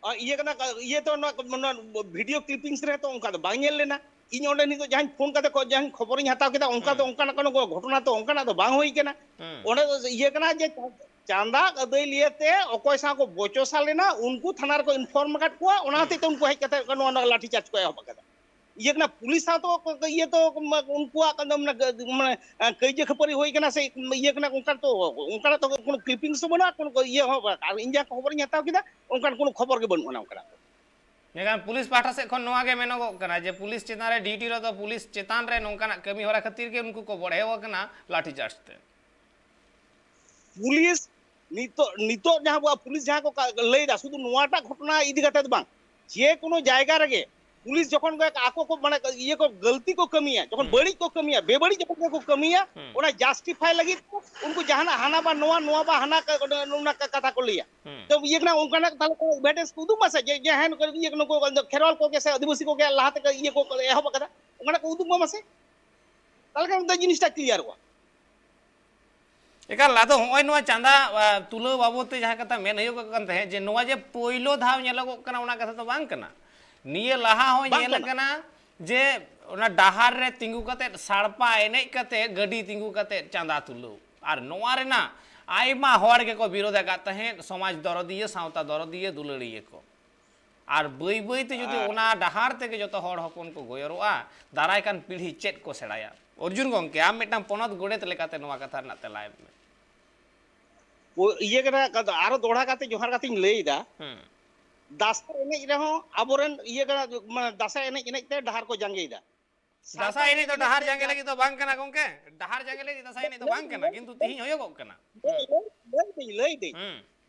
ᱟ, ᱤᱭᱟᱹ ᱠᱟᱱᱟ, ᱤᱭᱟᱹ ᱛᱚ ᱱᱚᱣᱟ, ᱱᱚᱣᱟ ᱵᱷᱤᱰᱤᱭᱳ ᱠᱞᱤᱯᱤᱝᱥ ᱨᱮ ᱛᱚ ᱚᱱᱠᱟ ᱫᱚ ᱵᱟᱝ ᱧᱮᱞ ᱞᱮᱱᱟ᱾ ᱤᱧ ᱚᱸᱰᱮ ᱱᱤᱛᱚᱜ ᱡᱟᱦᱟᱸᱧ ᱯᱷᱳᱱ ᱠᱟᱛᱮ ᱠᱚ, ᱡᱟᱦᱟᱸᱧ ᱠᱷᱚᱵᱚᱨᱤᱧ ᱦᱟᱛᱟᱣ ᱠᱮᱫᱟ, ᱚᱱᱠᱟ ᱫᱚ, ᱦᱩᱸ᱾ ᱚᱱᱠᱟᱱᱟᱜ ᱠᱳᱱᱳ ᱜᱷᱚᱴᱚᱱᱟ ᱛᱚ ᱚᱱᱠᱟᱱᱟᱜ ᱫᱚ ᱵᱟᱝ ᱦᱩᱭ ᱠᱟᱱᱟ᱾ ᱦᱩᱸ᱾ ᱚᱸᱰᱮ ᱫᱚ ᱤᱭᱟᱹ ᱠᱟᱱᱟ ᱡᱮ ᱪᱟᱸᱫᱟ ᱟᱹᱫᱟᱹᱭ ᱞᱤᱭᱟᱹᱛᱮ ᱚᱠᱚᱭ ᱥᱟᱶ ᱠᱚ ᱵᱚᱪᱚᱥᱟ ᱞᱮᱱᱟ, ᱩᱱᱠᱩ ᱛᱷᱟᱱᱟ ᱨᱮᱠᱚ ᱤᱱᱯᱷᱚᱨᱢ ᱟᱠᱟᱫ ᱠᱚᱣᱟ, ᱚᱱᱟ ᱦᱩᱸ᱾ ᱦᱚᱛᱮᱡ ᱛᱮ ᱩᱱᱠᱩ ᱦᱮᱡ ᱠᱟᱛᱮ ᱱᱚᱣᱟ, ᱱᱚᱣᱟ ᱞᱟᱴᱷᱤ ᱪᱟᱨᱡᱽ ᱠᱚ ᱮᱦᱚᱵ ᱟᱠᱟᱫᱟ᱾ ᱤᱭᱟᱹ ᱠᱟᱱᱟ, ᱯᱩᱞᱤᱥ ᱥᱟᱶ ᱛᱚ ᱠᱚ, ᱠᱚ, ᱤᱭᱟᱹ ᱛᱚ, ᱢᱟ, ᱩᱱᱠᱩᱣᱟᱜ ᱠᱟᱱ ᱫᱚ, ᱢᱟᱱᱮ, ᱢᱟᱱᱮ, ᱟ, ᱠᱟᱹᱭᱡᱟᱹ ᱠᱷᱟᱹᱯᱟᱹᱨᱤ ᱦᱩᱭ ᱠᱟᱱᱟ ᱥᱮ ᱤᱭᱟᱹ ᱠᱟᱱᱟ, ᱚᱱᱠᱟ ᱛᱚ, ᱚᱱᱠᱟᱱᱟᱜ ᱛᱚ ᱠᱳᱱᱳ ᱠᱞᱤᱯᱤᱝᱥ ᱦᱚᱸ ᱵᱟᱹᱱᱩᱜᱼᱟ, ᱠᱳᱱᱳ ᱤᱭᱟᱹ ᱦᱚᱸ ᱵᱟᱝ᱾ ᱟᱨ ᱤᱧ ᱡᱟᱦᱟᱸ ᱠᱷᱚᱵᱚᱨᱤᱧ ᱦᱟᱛᱟᱣ ᱠᱮᱫᱟ, ᱚᱱᱠᱟᱱ ᱠᱳᱱᱳ ᱠᱷᱚᱵᱚᱨ ᱜᱮ ᱵᱟᱹᱱᱩᱜ ᱟᱱᱟ ᱚᱱᱠᱟᱱᱟᱜ᱾ ᱢᱮᱱᱠᱷᱟᱱ ᱯᱩᱞᱤᱥ ᱯᱟᱦᱴᱟ ᱥᱮᱫ ᱠᱷᱚᱱ ᱱᱚᱣᱟ ᱜᱮ ᱢᱮᱱᱚᱜᱚᱜ ᱠᱟᱱᱟ ᱡᱮ ᱯᱩᱞᱤᱥ ᱪᱮᱛᱟᱱ ᱨᱮ, ᱰᱤᱭᱩᱴᱤ ᱨᱮᱫᱚ ᱯᱩᱞᱤᱥ ᱪᱮᱛᱟᱱ ᱨᱮ ᱱᱚᱝᱠᱟᱱᱟᱜ ᱠᱟᱹᱢᱤ ᱦᱚᱨᱟ ᱠᱷᱟᱹᱛᱤᱨ ᱜᱮ ᱩᱱᱠᱩ ᱠᱚ ᱵᱚᱲᱦᱮ ᱟᱠᱟᱱᱟ ᱞᱟᱴᱷᱤ ᱪᱟᱨᱡᱽ ᱛᱮ᱾ ᱯᱩᱞᱤᱥ ᱱᱤᱛᱚᱜ, ᱱᱤᱛᱚᱜ ᱡᱟᱦᱟᱸ ᱟᱵᱚᱣᱟᱜ ᱯᱩᱞᱤᱥ ᱡᱟᱦᱟᱸ ᱠᱚ ᱠᱟ-, ᱞᱟᱹᱭᱫᱟ, ᱥᱩᱫᱷᱩ ᱱᱚᱣᱟᱴᱟᱜ ᱜᱷᱚᱴᱚᱱᱟ ᱤᱫᱤ ᱠᱟᱛᱮ ᱫᱚ ᱵᱟᱝ, ᱡᱮ ᱠᱳᱱᱳ ᱡᱟᱭᱜᱟ ᱨᱮᱜᱮ ᱯᱩᱞᱤᱥ ᱡᱚᱠᱷᱚᱱ ᱜᱮ ᱟᱠᱚ ᱠᱚ ᱢᱟᱱᱮ ᱤᱭᱟᱹ ᱠᱚ ᱜᱟᱹᱞᱛᱤ ᱠᱚ ᱠᱟᱹᱢᱤᱭᱟ, ᱡᱚᱠᱷᱚᱱ ᱦᱩᱸ᱾ ᱵᱟᱹᱲᱤᱡ ᱠᱚ ᱠᱟᱹᱢᱤᱭᱟ, ᱵᱮᱵᱟᱹᱲᱤᱡ ᱡᱚᱠᱷᱚᱱ ᱜᱮ ᱠᱚ ᱠᱟᱹᱢᱤᱭᱟ, ᱦᱩᱸ᱾ ᱚᱱᱟ ᱡᱟᱥᱴᱤᱯᱷᱟᱭ ᱞᱟᱹᱜᱤᱫ ᱩᱱᱠᱩ ᱡᱟᱦᱟᱱᱟᱜ ᱦᱟᱱᱟ ᱵᱟ ᱱᱚᱣᱟ, ᱱᱚᱣᱟ ᱵᱟ ᱦᱟᱱᱟ ᱠᱟ-, ᱚᱱᱟ ᱠᱟ-, ᱠᱟᱛᱷᱟ ᱠᱚ ᱞᱟᱹᱭᱟ᱾ ᱦᱩᱸ᱾ ᱛᱚ ᱤᱭᱟᱹ ᱠᱟᱱᱟ, ᱚᱱᱠᱟᱱᱟᱜ ᱛᱟᱦᱞᱮ ᱠᱚ ᱮᱵᱷᱤᱰᱮᱱᱥ ᱠᱚ ᱩᱫᱩᱜ ᱢᱟᱥᱮ, ᱡᱮ, ᱡᱮ ᱦᱮᱸ ᱱᱩᱠᱩ ᱤᱭᱟᱹ ᱱᱩᱠᱩ ᱠᱷᱮᱨᱣᱟᱞ ᱠᱚᱜᱮ ᱥᱮ ᱟᱹᱫᱤᱵᱟᱹᱥᱤ ᱠᱚᱜᱮ ᱞᱟᱦᱟ ᱛᱮᱠᱚ ᱤᱭᱟᱹ ᱠᱚ ᱮᱦᱚᱵ ᱟᱠᱟᱫᱟ, ᱚᱱᱠᱟᱱᱟᱜ ᱠᱚ ᱩᱫᱩᱜ ᱢᱟ ᱢᱟᱥᱮ᱾ ᱛᱟᱦᱞᱮ ᱠᱷᱟᱱ ᱫᱚ ᱡᱤᱱᱤᱥᱴᱟ ᱠᱞᱤᱭᱟᱨᱚᱜᱼᱟ᱾ ᱮᱠᱟᱞ, ᱟᱫᱚ ᱦᱚᱸᱜᱼᱚᱭ ᱱᱚᱣᱟ ᱪᱟᱸᱫᱟ, ᱟ, ᱛᱩᱞᱟᱹᱣ ᱵᱟᱵᱚᱫ ᱛᱮ ᱡᱟᱦᱟᱸ ᱠᱟᱛᱷᱟ ᱢᱮᱱ ᱦᱩᱭᱩᱜ ᱠᱟᱱ ᱛᱟᱦᱮᱸᱫ, ᱡᱮ ᱱᱚᱣᱟ ᱡᱮ ᱯᱳᱭᱞᱳ ᱫᱷᱟᱣ ᱧᱮᱞᱚᱜᱚᱜ ᱠᱟᱱᱟ, ᱚᱱᱟ ᱠᱟᱛᱷᱟ ᱫᱚ ᱵᱟᱝ ᱠᱟᱱᱟ᱾ ᱱᱤᱭᱟᱹ ᱞᱟᱦᱟ ᱦᱚᱸ ᱵᱟᱝ ᱧᱮᱞ ᱠᱟᱱᱟ᱾ ᱟᱠᱟᱱᱟ ᱡᱮ ᱚᱱᱟ ᱰᱟᱦᱟᱨ ᱨᱮ ᱛᱤᱸᱜᱩ ᱠᱟᱛᱮᱫ, ᱥᱟᱲᱯᱟ ᱮᱱᱮᱡ ᱠᱟᱛᱮᱫ, ᱜᱟᱹᱰᱤ ᱛᱤᱸᱜᱩ ᱠᱟᱛᱮᱫ ᱪᱟᱸᱫᱟ ᱛᱩᱞᱟᱹᱣ᱾ ᱟᱨ ᱱᱚᱣᱟ ᱨᱮᱱᱟᱜ ᱟᱭᱢᱟ ᱦᱚᱲ ᱜᱮᱠᱚ ᱵᱤᱨᱳᱫ ᱟᱠᱟᱫ ᱛᱟᱦᱮᱸᱫ, ᱥᱚᱢᱟᱡᱽ ᱫᱚᱨᱚᱫᱤᱭᱟᱹ, ᱥᱟᱶᱛᱟ ᱫᱚᱨᱚᱫᱤᱭᱟᱹ, ᱫᱩᱞᱟᱹᱲᱤᱭᱟᱹ ᱠᱚ᱾ ᱟᱨ ᱵᱟᱹᱭ ᱵᱟᱹᱭ ᱛᱮ ᱡᱩᱫᱤ ᱟᱨ ᱚᱱᱟ ᱰᱟᱦᱟᱨ ᱛᱮᱜᱮ ᱡᱚᱛᱚ ᱦᱚᱲ ᱦᱚᱯᱚᱱ ᱠᱚ ᱜᱚᱭᱚᱨᱚᱜᱼᱟ, ᱫᱟᱨᱟᱭ ᱠᱟᱱ ᱯᱤᱲᱦᱤ ᱪᱮᱫ ᱠᱚ ᱥᱮᱬᱟᱭᱟ? ᱚᱨᱡᱩᱱ ᱜᱚᱢᱠᱮ, ᱟᱢ ᱢᱤᱫᱴᱟᱝ ᱯᱚᱱᱚᱛ ᱜᱚᱰᱮᱛ ᱞᱮᱠᱟᱛᱮ ᱱᱚᱣᱟ ᱠᱟᱛᱷᱟ ᱨᱮᱱᱟᱜ ᱛᱮᱞᱟ ᱮᱢ ᱢᱮ᱾ ᱯᱳ-, ᱤᱭᱟᱹ ᱠᱟᱱᱟ, ᱟᱨᱚ ᱫᱚᱦᱲᱟ ᱠᱟᱛᱮ ᱡᱚᱦᱟᱨ ᱠᱟᱛᱮᱧ ᱞᱟᱹᱭ ᱮᱫᱟ᱾ ᱦᱩᱸ᱾ ᱫᱟᱸᱥᱟᱭ ᱮᱱᱮᱡ ᱨᱮᱦᱚᱸ ᱟᱵᱚᱨᱮᱱ ᱤᱭᱟᱹ ᱠᱟᱱᱟ, ᱢᱟᱱᱮ ᱫᱟᱸᱥᱟᱭ ᱮᱱᱮᱡ ᱮᱱᱮᱡ ᱛᱮ ᱰᱟᱦᱟᱨ ᱠᱚ ᱡᱟᱸᱜᱮᱭᱮᱫᱟ᱾ ᱫᱟᱸᱥᱟᱭ ᱮᱱᱮᱡ ᱫᱚ ᱰᱟᱦᱟᱨ ᱡᱟᱸᱜᱮ ᱞᱟᱹᱜᱤᱫ ᱫᱚ ᱵᱟᱝ ᱠᱟᱱᱟ ᱜᱚᱢᱠᱮ, ᱰᱟᱦᱟᱨ ᱡᱟᱸᱜᱮ ᱞᱟᱹᱜᱤᱫ ᱫᱟᱸᱥᱟᱭ ᱮᱱᱮᱡ ᱫᱚ ᱵᱟᱝ ᱠᱟᱱᱟ, ᱠᱤᱱᱛᱩ ᱛᱤᱦᱤᱧ ᱦᱩᱭᱩᱜᱚᱜ ᱠᱟᱱᱟ᱾ ᱦᱩᱸ᱾ ᱞᱟᱹᱭ, ᱞᱟᱹᱭ, ᱞᱟᱹᱭ ᱫᱟᱹᱧ, ᱞᱟᱹᱭ ᱫᱟᱹᱧ᱾ ᱦᱩᱸ᱾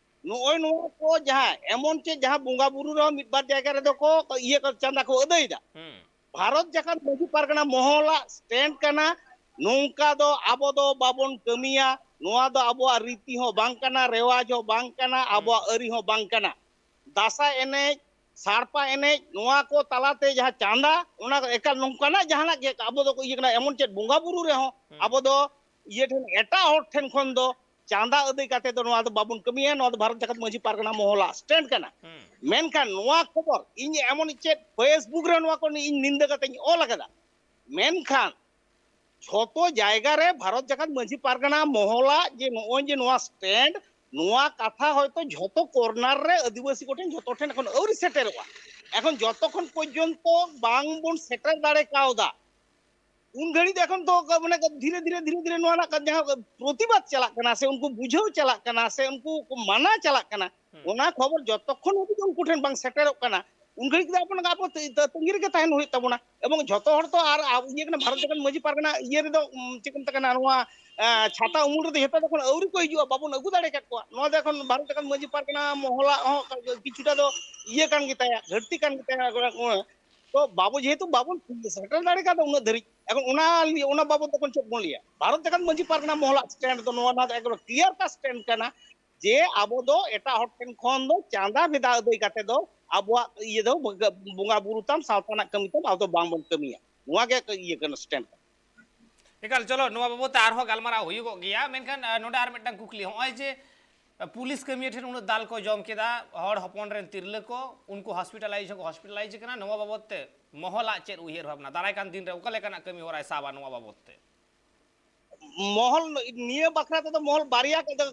ᱱᱚᱜᱼᱚᱭ ᱱᱚᱣᱟ ᱠᱚ ᱡᱟᱦᱟᱸ ᱮᱢᱚᱱ ᱪᱮᱫ ᱡᱟᱦᱟᱸ ᱵᱚᱸᱜᱟ ᱵᱩᱨᱩ ᱨᱮᱦᱚᱸ ᱢᱤᱫ ᱵᱟᱨ ᱡᱟᱭᱜᱟ ᱨᱮᱫᱚ ᱠᱚ ᱤᱭᱟᱹ ᱠᱚ ᱪᱟᱸᱫᱟ ᱠᱚ ᱟᱹᱫᱟᱹᱭᱮᱫᱟ᱾ ᱦᱩᱸ᱾ ᱵᱷᱟᱨᱚᱛ ᱡᱟᱠᱟᱛ ᱢᱟᱹᱡᱷᱤ ᱯᱟᱨᱜᱟᱱᱟ ᱢᱚᱦᱚᱞᱟᱜ ᱥᱴᱮᱱᱰ ᱠᱟᱱᱟ, ᱱᱚᱝᱠᱟ ᱫᱚ ᱟᱵᱚ ᱫᱚ ᱵᱟᱵᱚᱱ ᱠᱟᱹᱢᱤᱭᱟ, ᱱᱚᱣᱟ ᱫᱚ ᱟᱵᱚᱣᱟᱜ ᱨᱤᱛᱤ ᱦᱚᱸ ᱵᱟᱝ ᱠᱟᱱᱟ, ᱨᱮᱣᱟᱡᱽ ᱦᱚᱸ ᱵᱟᱝ ᱠᱟᱱᱟ, ᱦᱩᱸ᱾ ᱟᱵᱚᱣᱟᱜ ᱟᱹᱨᱤ ᱦᱚᱸ ᱵᱟᱝ ᱠᱟᱱᱟ᱾ ᱫᱟᱸᱥᱟᱭ ᱮᱱᱮᱡ, ᱥᱟᱲᱯᱟ ᱮᱱᱮᱡ, ᱱᱚᱣᱟ ᱠᱚ ᱛᱟᱞᱟᱛᱮ ᱡᱟᱦᱟᱸ ᱪᱟᱸᱫᱟ, ᱚᱱᱟ ᱮᱠᱟᱞ ᱱᱚᱝᱠᱟᱱᱟᱜ ᱡᱟᱦᱟᱱᱟᱜ ᱜᱮ ᱟᱵᱚ ᱫᱚ ᱤᱭᱟᱹ ᱠᱟᱱᱟ, ᱮᱢᱚᱱ ᱪᱮᱫ ᱵᱚᱸᱜᱟ ᱵᱩᱨᱩ ᱨᱮᱦᱚᱸ ᱦᱩᱸ᱾ ᱟᱵᱚ ᱫᱚ ᱤᱭᱟᱹ ᱴᱷᱮᱱ, ᱮᱴᱟᱜ ᱦᱚᱲ ᱴᱷᱮᱱ ᱠᱷᱚᱱ ᱫᱚ ᱪᱟᱸᱫᱟ ᱟᱹᱫᱟᱹᱭ ᱠᱟᱛᱮ ᱫᱚ ᱱᱚᱣᱟ ᱫᱚ ᱵᱟᱵᱚᱱ ᱠᱟᱹᱢᱤᱭᱟ, ᱱᱚᱣᱟ ᱫᱚ ᱵᱷᱟᱨᱚᱛ ᱡᱟᱠᱟᱛ ᱢᱟᱹᱡᱷᱤ ᱯᱟᱨᱜᱟᱱᱟ ᱢᱚᱦᱚᱞᱟᱜ ᱥᱴᱮᱱᱰ ᱠᱟᱱᱟ᱾ ᱦᱩᱸ᱾ ᱢᱮᱱᱠᱷᱟᱱ ᱱᱚᱣᱟ ᱠᱷᱚᱵᱚᱨ ᱤᱧ ᱮᱢᱚᱱ ᱪᱮᱫ Facebook ᱨᱮ ᱱᱚᱣᱟ ᱠᱚ ᱤᱧ ᱱᱤᱱᱫᱟᱹ ᱠᱟᱛᱮᱧ ᱚᱞ ᱟᱠᱟᱫᱟ, ᱢᱮᱱᱠᱷᱟᱱ ᱡᱷᱚᱛᱚ ᱡᱟᱭᱜᱟ ᱨᱮ ᱵᱷᱟᱨᱚᱛ ᱡᱟᱠᱟᱛ ᱢᱟᱹᱡᱷᱤ ᱯᱟᱨᱜᱟᱱᱟ ᱢᱚᱦᱚᱞᱟᱜ ᱡᱮ ᱱᱚᱜᱼᱚᱭ ᱡᱮ ᱱᱚᱣᱟ ᱥᱴᱮᱱᱰ, ᱱᱚᱣᱟ ᱠᱟᱛᱷᱟ ᱦᱚᱭᱛᱚ ᱡᱷᱚᱛᱚ ᱠᱚᱨᱱᱟᱨ ᱨᱮ ᱟᱹᱫᱤᱵᱟᱹᱥᱤ ᱠᱚᱴᱷᱮᱱ ᱡᱷᱚᱛᱚ ᱴᱷᱮᱱ ᱮᱠᱷᱚᱱ ᱟᱹᱣᱨᱤ ᱥᱮᱴᱮᱨᱚᱜᱼᱟ᱾ ᱮᱠᱷᱚᱱ ᱡᱚᱛᱚ ᱠᱷᱚᱱ ᱯᱚᱨᱡᱚᱱᱛᱚ ᱵᱟᱝ ᱵᱚᱱ ᱥᱮᱴᱮᱨ ᱫᱟᱲᱮ ᱠᱟᱣᱫᱟ, ᱩᱱ ᱜᱷᱟᱹᱲᱤᱡ ᱫᱚ ᱮᱠᱷᱚᱱ ᱫᱚ ᱢᱟᱱᱮ ᱫᱷᱤᱨᱮ ᱫᱷᱤᱨᱮ, ᱫᱷᱤᱨᱮ ᱫᱷᱤᱨᱮ ᱱᱚᱣᱟ ᱨᱮᱱᱟᱜ ᱡᱟᱦᱟᱸ ᱯᱨᱚᱛᱤᱵᱟᱫ ᱪᱟᱞᱟᱜ ᱠᱟᱱᱟ ᱥᱮ ᱩᱱᱠᱩ ᱵᱩᱡᱷᱟᱹᱣ ᱪᱟᱞᱟᱜ ᱠᱟᱱᱟ ᱥᱮ ᱩᱱᱠᱩ ᱠᱚ ᱢᱟᱱᱟ ᱪᱟᱞᱟᱜ ᱠᱟᱱᱟ, ᱦᱩᱸ᱾ ᱚᱱᱟ ᱠᱷᱚᱵᱚᱨ ᱡᱚᱛᱚᱠᱷᱚᱱ ᱦᱟᱹᱵᱤᱡ ᱩᱱᱠᱩ ᱴᱷᱮᱱ ᱵᱟᱝ ᱥᱮᱴᱮᱨᱚᱜ ᱠᱟᱱᱟ, ᱩᱱ ᱜᱷᱟᱹᱲᱤᱡ ᱫᱚ ᱟᱵᱚ, ᱟᱵᱚ ᱛᱟᱹ-, ᱛᱟᱹ-, ᱛᱟᱺᱜᱤ ᱨᱮᱜᱮ ᱛᱟᱦᱮᱱ ᱦᱩᱭᱩᱜ ᱛᱟᱵᱚᱱᱟ᱾ ᱮᱵᱚᱝ ᱡᱷᱚᱛᱚ ᱦᱚᱲ ᱛᱚ ᱟᱨ ᱟᱵ-, ᱤᱭᱟᱹ ᱠᱟᱱᱟ, ᱵᱷᱟᱨᱚᱛ ᱡᱟᱠᱟᱛ ᱢᱟᱹᱡᱷᱤ ᱯᱟᱨᱜᱟᱱᱟ ᱤᱭᱟᱹ ᱨᱮᱫᱚ, ᱩᱢ, ᱪᱮᱫ ᱠᱚ ᱢᱮᱛᱟᱜ ᱠᱟᱱᱟ, ᱱᱚᱣᱟ, ᱮ, ᱪᱷᱟᱛᱟ ᱩᱢᱩᱞ ᱨᱮᱫᱚ ᱡᱷᱚᱛᱚ ᱫᱚ ᱮᱠᱷᱚᱱ ᱟᱹᱣᱨᱤ ᱠᱚ ᱦᱤᱡᱩᱜᱼᱟ, ᱵᱟᱵᱚᱱ ᱟᱹᱜᱩ ᱫᱟᱲᱮ ᱟᱠᱟᱫ ᱠᱚᱣᱟ᱾ ᱱᱚᱣᱟ ᱫᱚ ᱮᱠᱷᱚᱱ ᱵᱷᱟᱨᱚᱛ ᱡᱟᱠᱟᱛ ᱢᱟᱹᱡᱷᱤ ᱯᱟᱨᱜᱟᱱᱟ ᱢᱚᱦᱚᱞᱟᱜ ᱦᱚᱸ ᱠᱤᱪᱷᱩᱴᱟ ᱫᱚ ᱤᱭᱟᱹ ᱠᱟᱱ ᱜᱮᱛᱟᱭᱟ, ᱜᱷᱟᱹᱴᱛᱤ ᱠᱟᱱ ᱜᱮᱛᱟᱭᱟ᱾ ᱛᱚ ᱵᱟᱵᱚ ᱡᱮᱦᱮᱛᱩ ᱵᱟᱵᱚᱱ ᱥᱮᱴᱮᱨ ᱫᱟᱲᱮ ᱠᱟᱣᱫᱟ ᱩᱱᱟᱹᱜ ᱫᱷᱟᱹᱨᱤᱡ, ᱮᱠᱷᱚᱱ ᱚᱱᱟ ᱚᱱᱟ ᱵᱟᱵᱚᱛ ᱫᱚ ᱪᱮᱫ ᱵᱚᱱ ᱞᱟᱹᱭᱟ? ᱵᱷᱟᱨᱚᱛ ᱡᱟᱠᱟᱛ ᱢᱟᱹᱡᱷᱤ ᱯᱟᱨᱜᱟᱱᱟ ᱢᱚᱦᱚᱞᱟᱜ ᱥᱴᱮᱱᱰ ᱫᱚ ᱱᱚᱣᱟ, ᱱᱚᱣᱟ ᱫᱚ ᱮᱠᱫᱚᱢ ᱠᱞᱤᱭᱟᱨ ᱠᱟᱴ ᱥᱴᱮᱱᱰ ᱠᱟᱱᱟ ᱡᱮ ᱟᱵᱚ ᱫᱚ ᱮᱴᱟᱜ ᱦᱚᱲ ᱴᱷᱮᱱ ᱠᱷᱚᱱ ᱫᱚ ᱪᱟᱸᱫᱟ ᱵᱷᱮᱫᱟ ᱟᱹᱫᱟᱹᱭ ᱠᱟᱛᱮ ᱫᱚ ᱟᱵᱚᱣᱟᱜ ᱤᱭᱟᱹ ᱫᱚ ᱵᱚᱸᱜᱟ ᱵᱩᱨᱩ ᱛᱟᱢ, ᱥᱟᱶᱛᱟ ᱨᱮᱱᱟᱜ ᱠᱟᱹᱢᱤ ᱛᱟᱢ, ᱟᱵᱚ ᱫᱚ ᱵᱟᱝᱵᱚᱱ ᱠᱟᱹᱢᱤᱭᱟ᱾ ᱱᱚᱣᱟ ᱜᱮ ᱤᱭᱟᱹ ᱠᱟᱱᱟ, ᱥᱴᱮᱱᱰ ᱠᱟᱱᱟ᱾ ᱮᱠᱟᱞ, ᱪᱚᱞᱚ, ᱱᱚᱣᱟ ᱵᱟᱵᱚᱛ ᱛᱮ ᱟᱨᱦᱚᱸ ᱜᱟᱞᱢᱟᱨᱟᱣ ᱦᱩᱭᱩᱜᱚᱜ ᱜᱮᱭᱟ᱾ ᱢᱮᱱᱠᱷᱟᱱ ᱱᱚᱰᱮ ᱟᱨ ᱢᱤᱫᱴᱟᱝ ᱠᱩᱠᱞᱤ, ᱦᱚᱸᱜᱼᱚᱭ ᱡᱮ ᱯᱩᱞᱤᱥ ᱠᱟᱹᱢᱤᱭᱟᱹ ᱴᱷᱮᱱ ᱩᱱᱟᱹᱜ ᱫᱟᱞ ᱠᱚ ᱡᱚᱢ ᱠᱮᱫᱟ, ᱦᱚᱲ ᱦᱚᱯᱚᱱ ᱨᱮᱱ ᱛᱤᱨᱞᱟᱹ ᱠᱚ, ᱩᱱᱠᱩ ᱦᱚᱥᱯᱤᱴᱟᱞᱟᱭᱤᱡᱽ ᱦᱚᱸᱠᱚ ᱦᱚᱥᱯᱤᱴᱟᱞᱟᱭᱤᱡᱽ ᱠᱟᱱᱟ, ᱱᱚᱣᱟ ᱵᱟᱵᱚᱛ ᱛᱮ ᱢᱚᱦᱚᱞᱟᱜ ᱪᱮᱫ ᱩᱭᱦᱟᱹᱨ ᱵᱷᱟᱵᱽᱱᱟ? ᱫᱟᱨᱟᱭ ᱠᱟᱱ ᱫᱤᱱ ᱨᱮ ᱚᱠᱟ ᱞᱮᱠᱟᱱᱟᱜ ᱠᱟᱹᱢᱤ ᱦᱚᱨᱟᱭ ᱥᱟᱵᱟ ᱱᱚᱣᱟ ᱵᱟᱵᱚᱛ ᱛᱮ? ᱢᱚᱦᱚᱞ ᱱᱤᱭᱟᱹ ᱵᱟᱠᱷᱨᱟ ᱛᱮᱫᱚ ᱢᱚᱦᱚᱞ ᱵᱟᱨᱭᱟ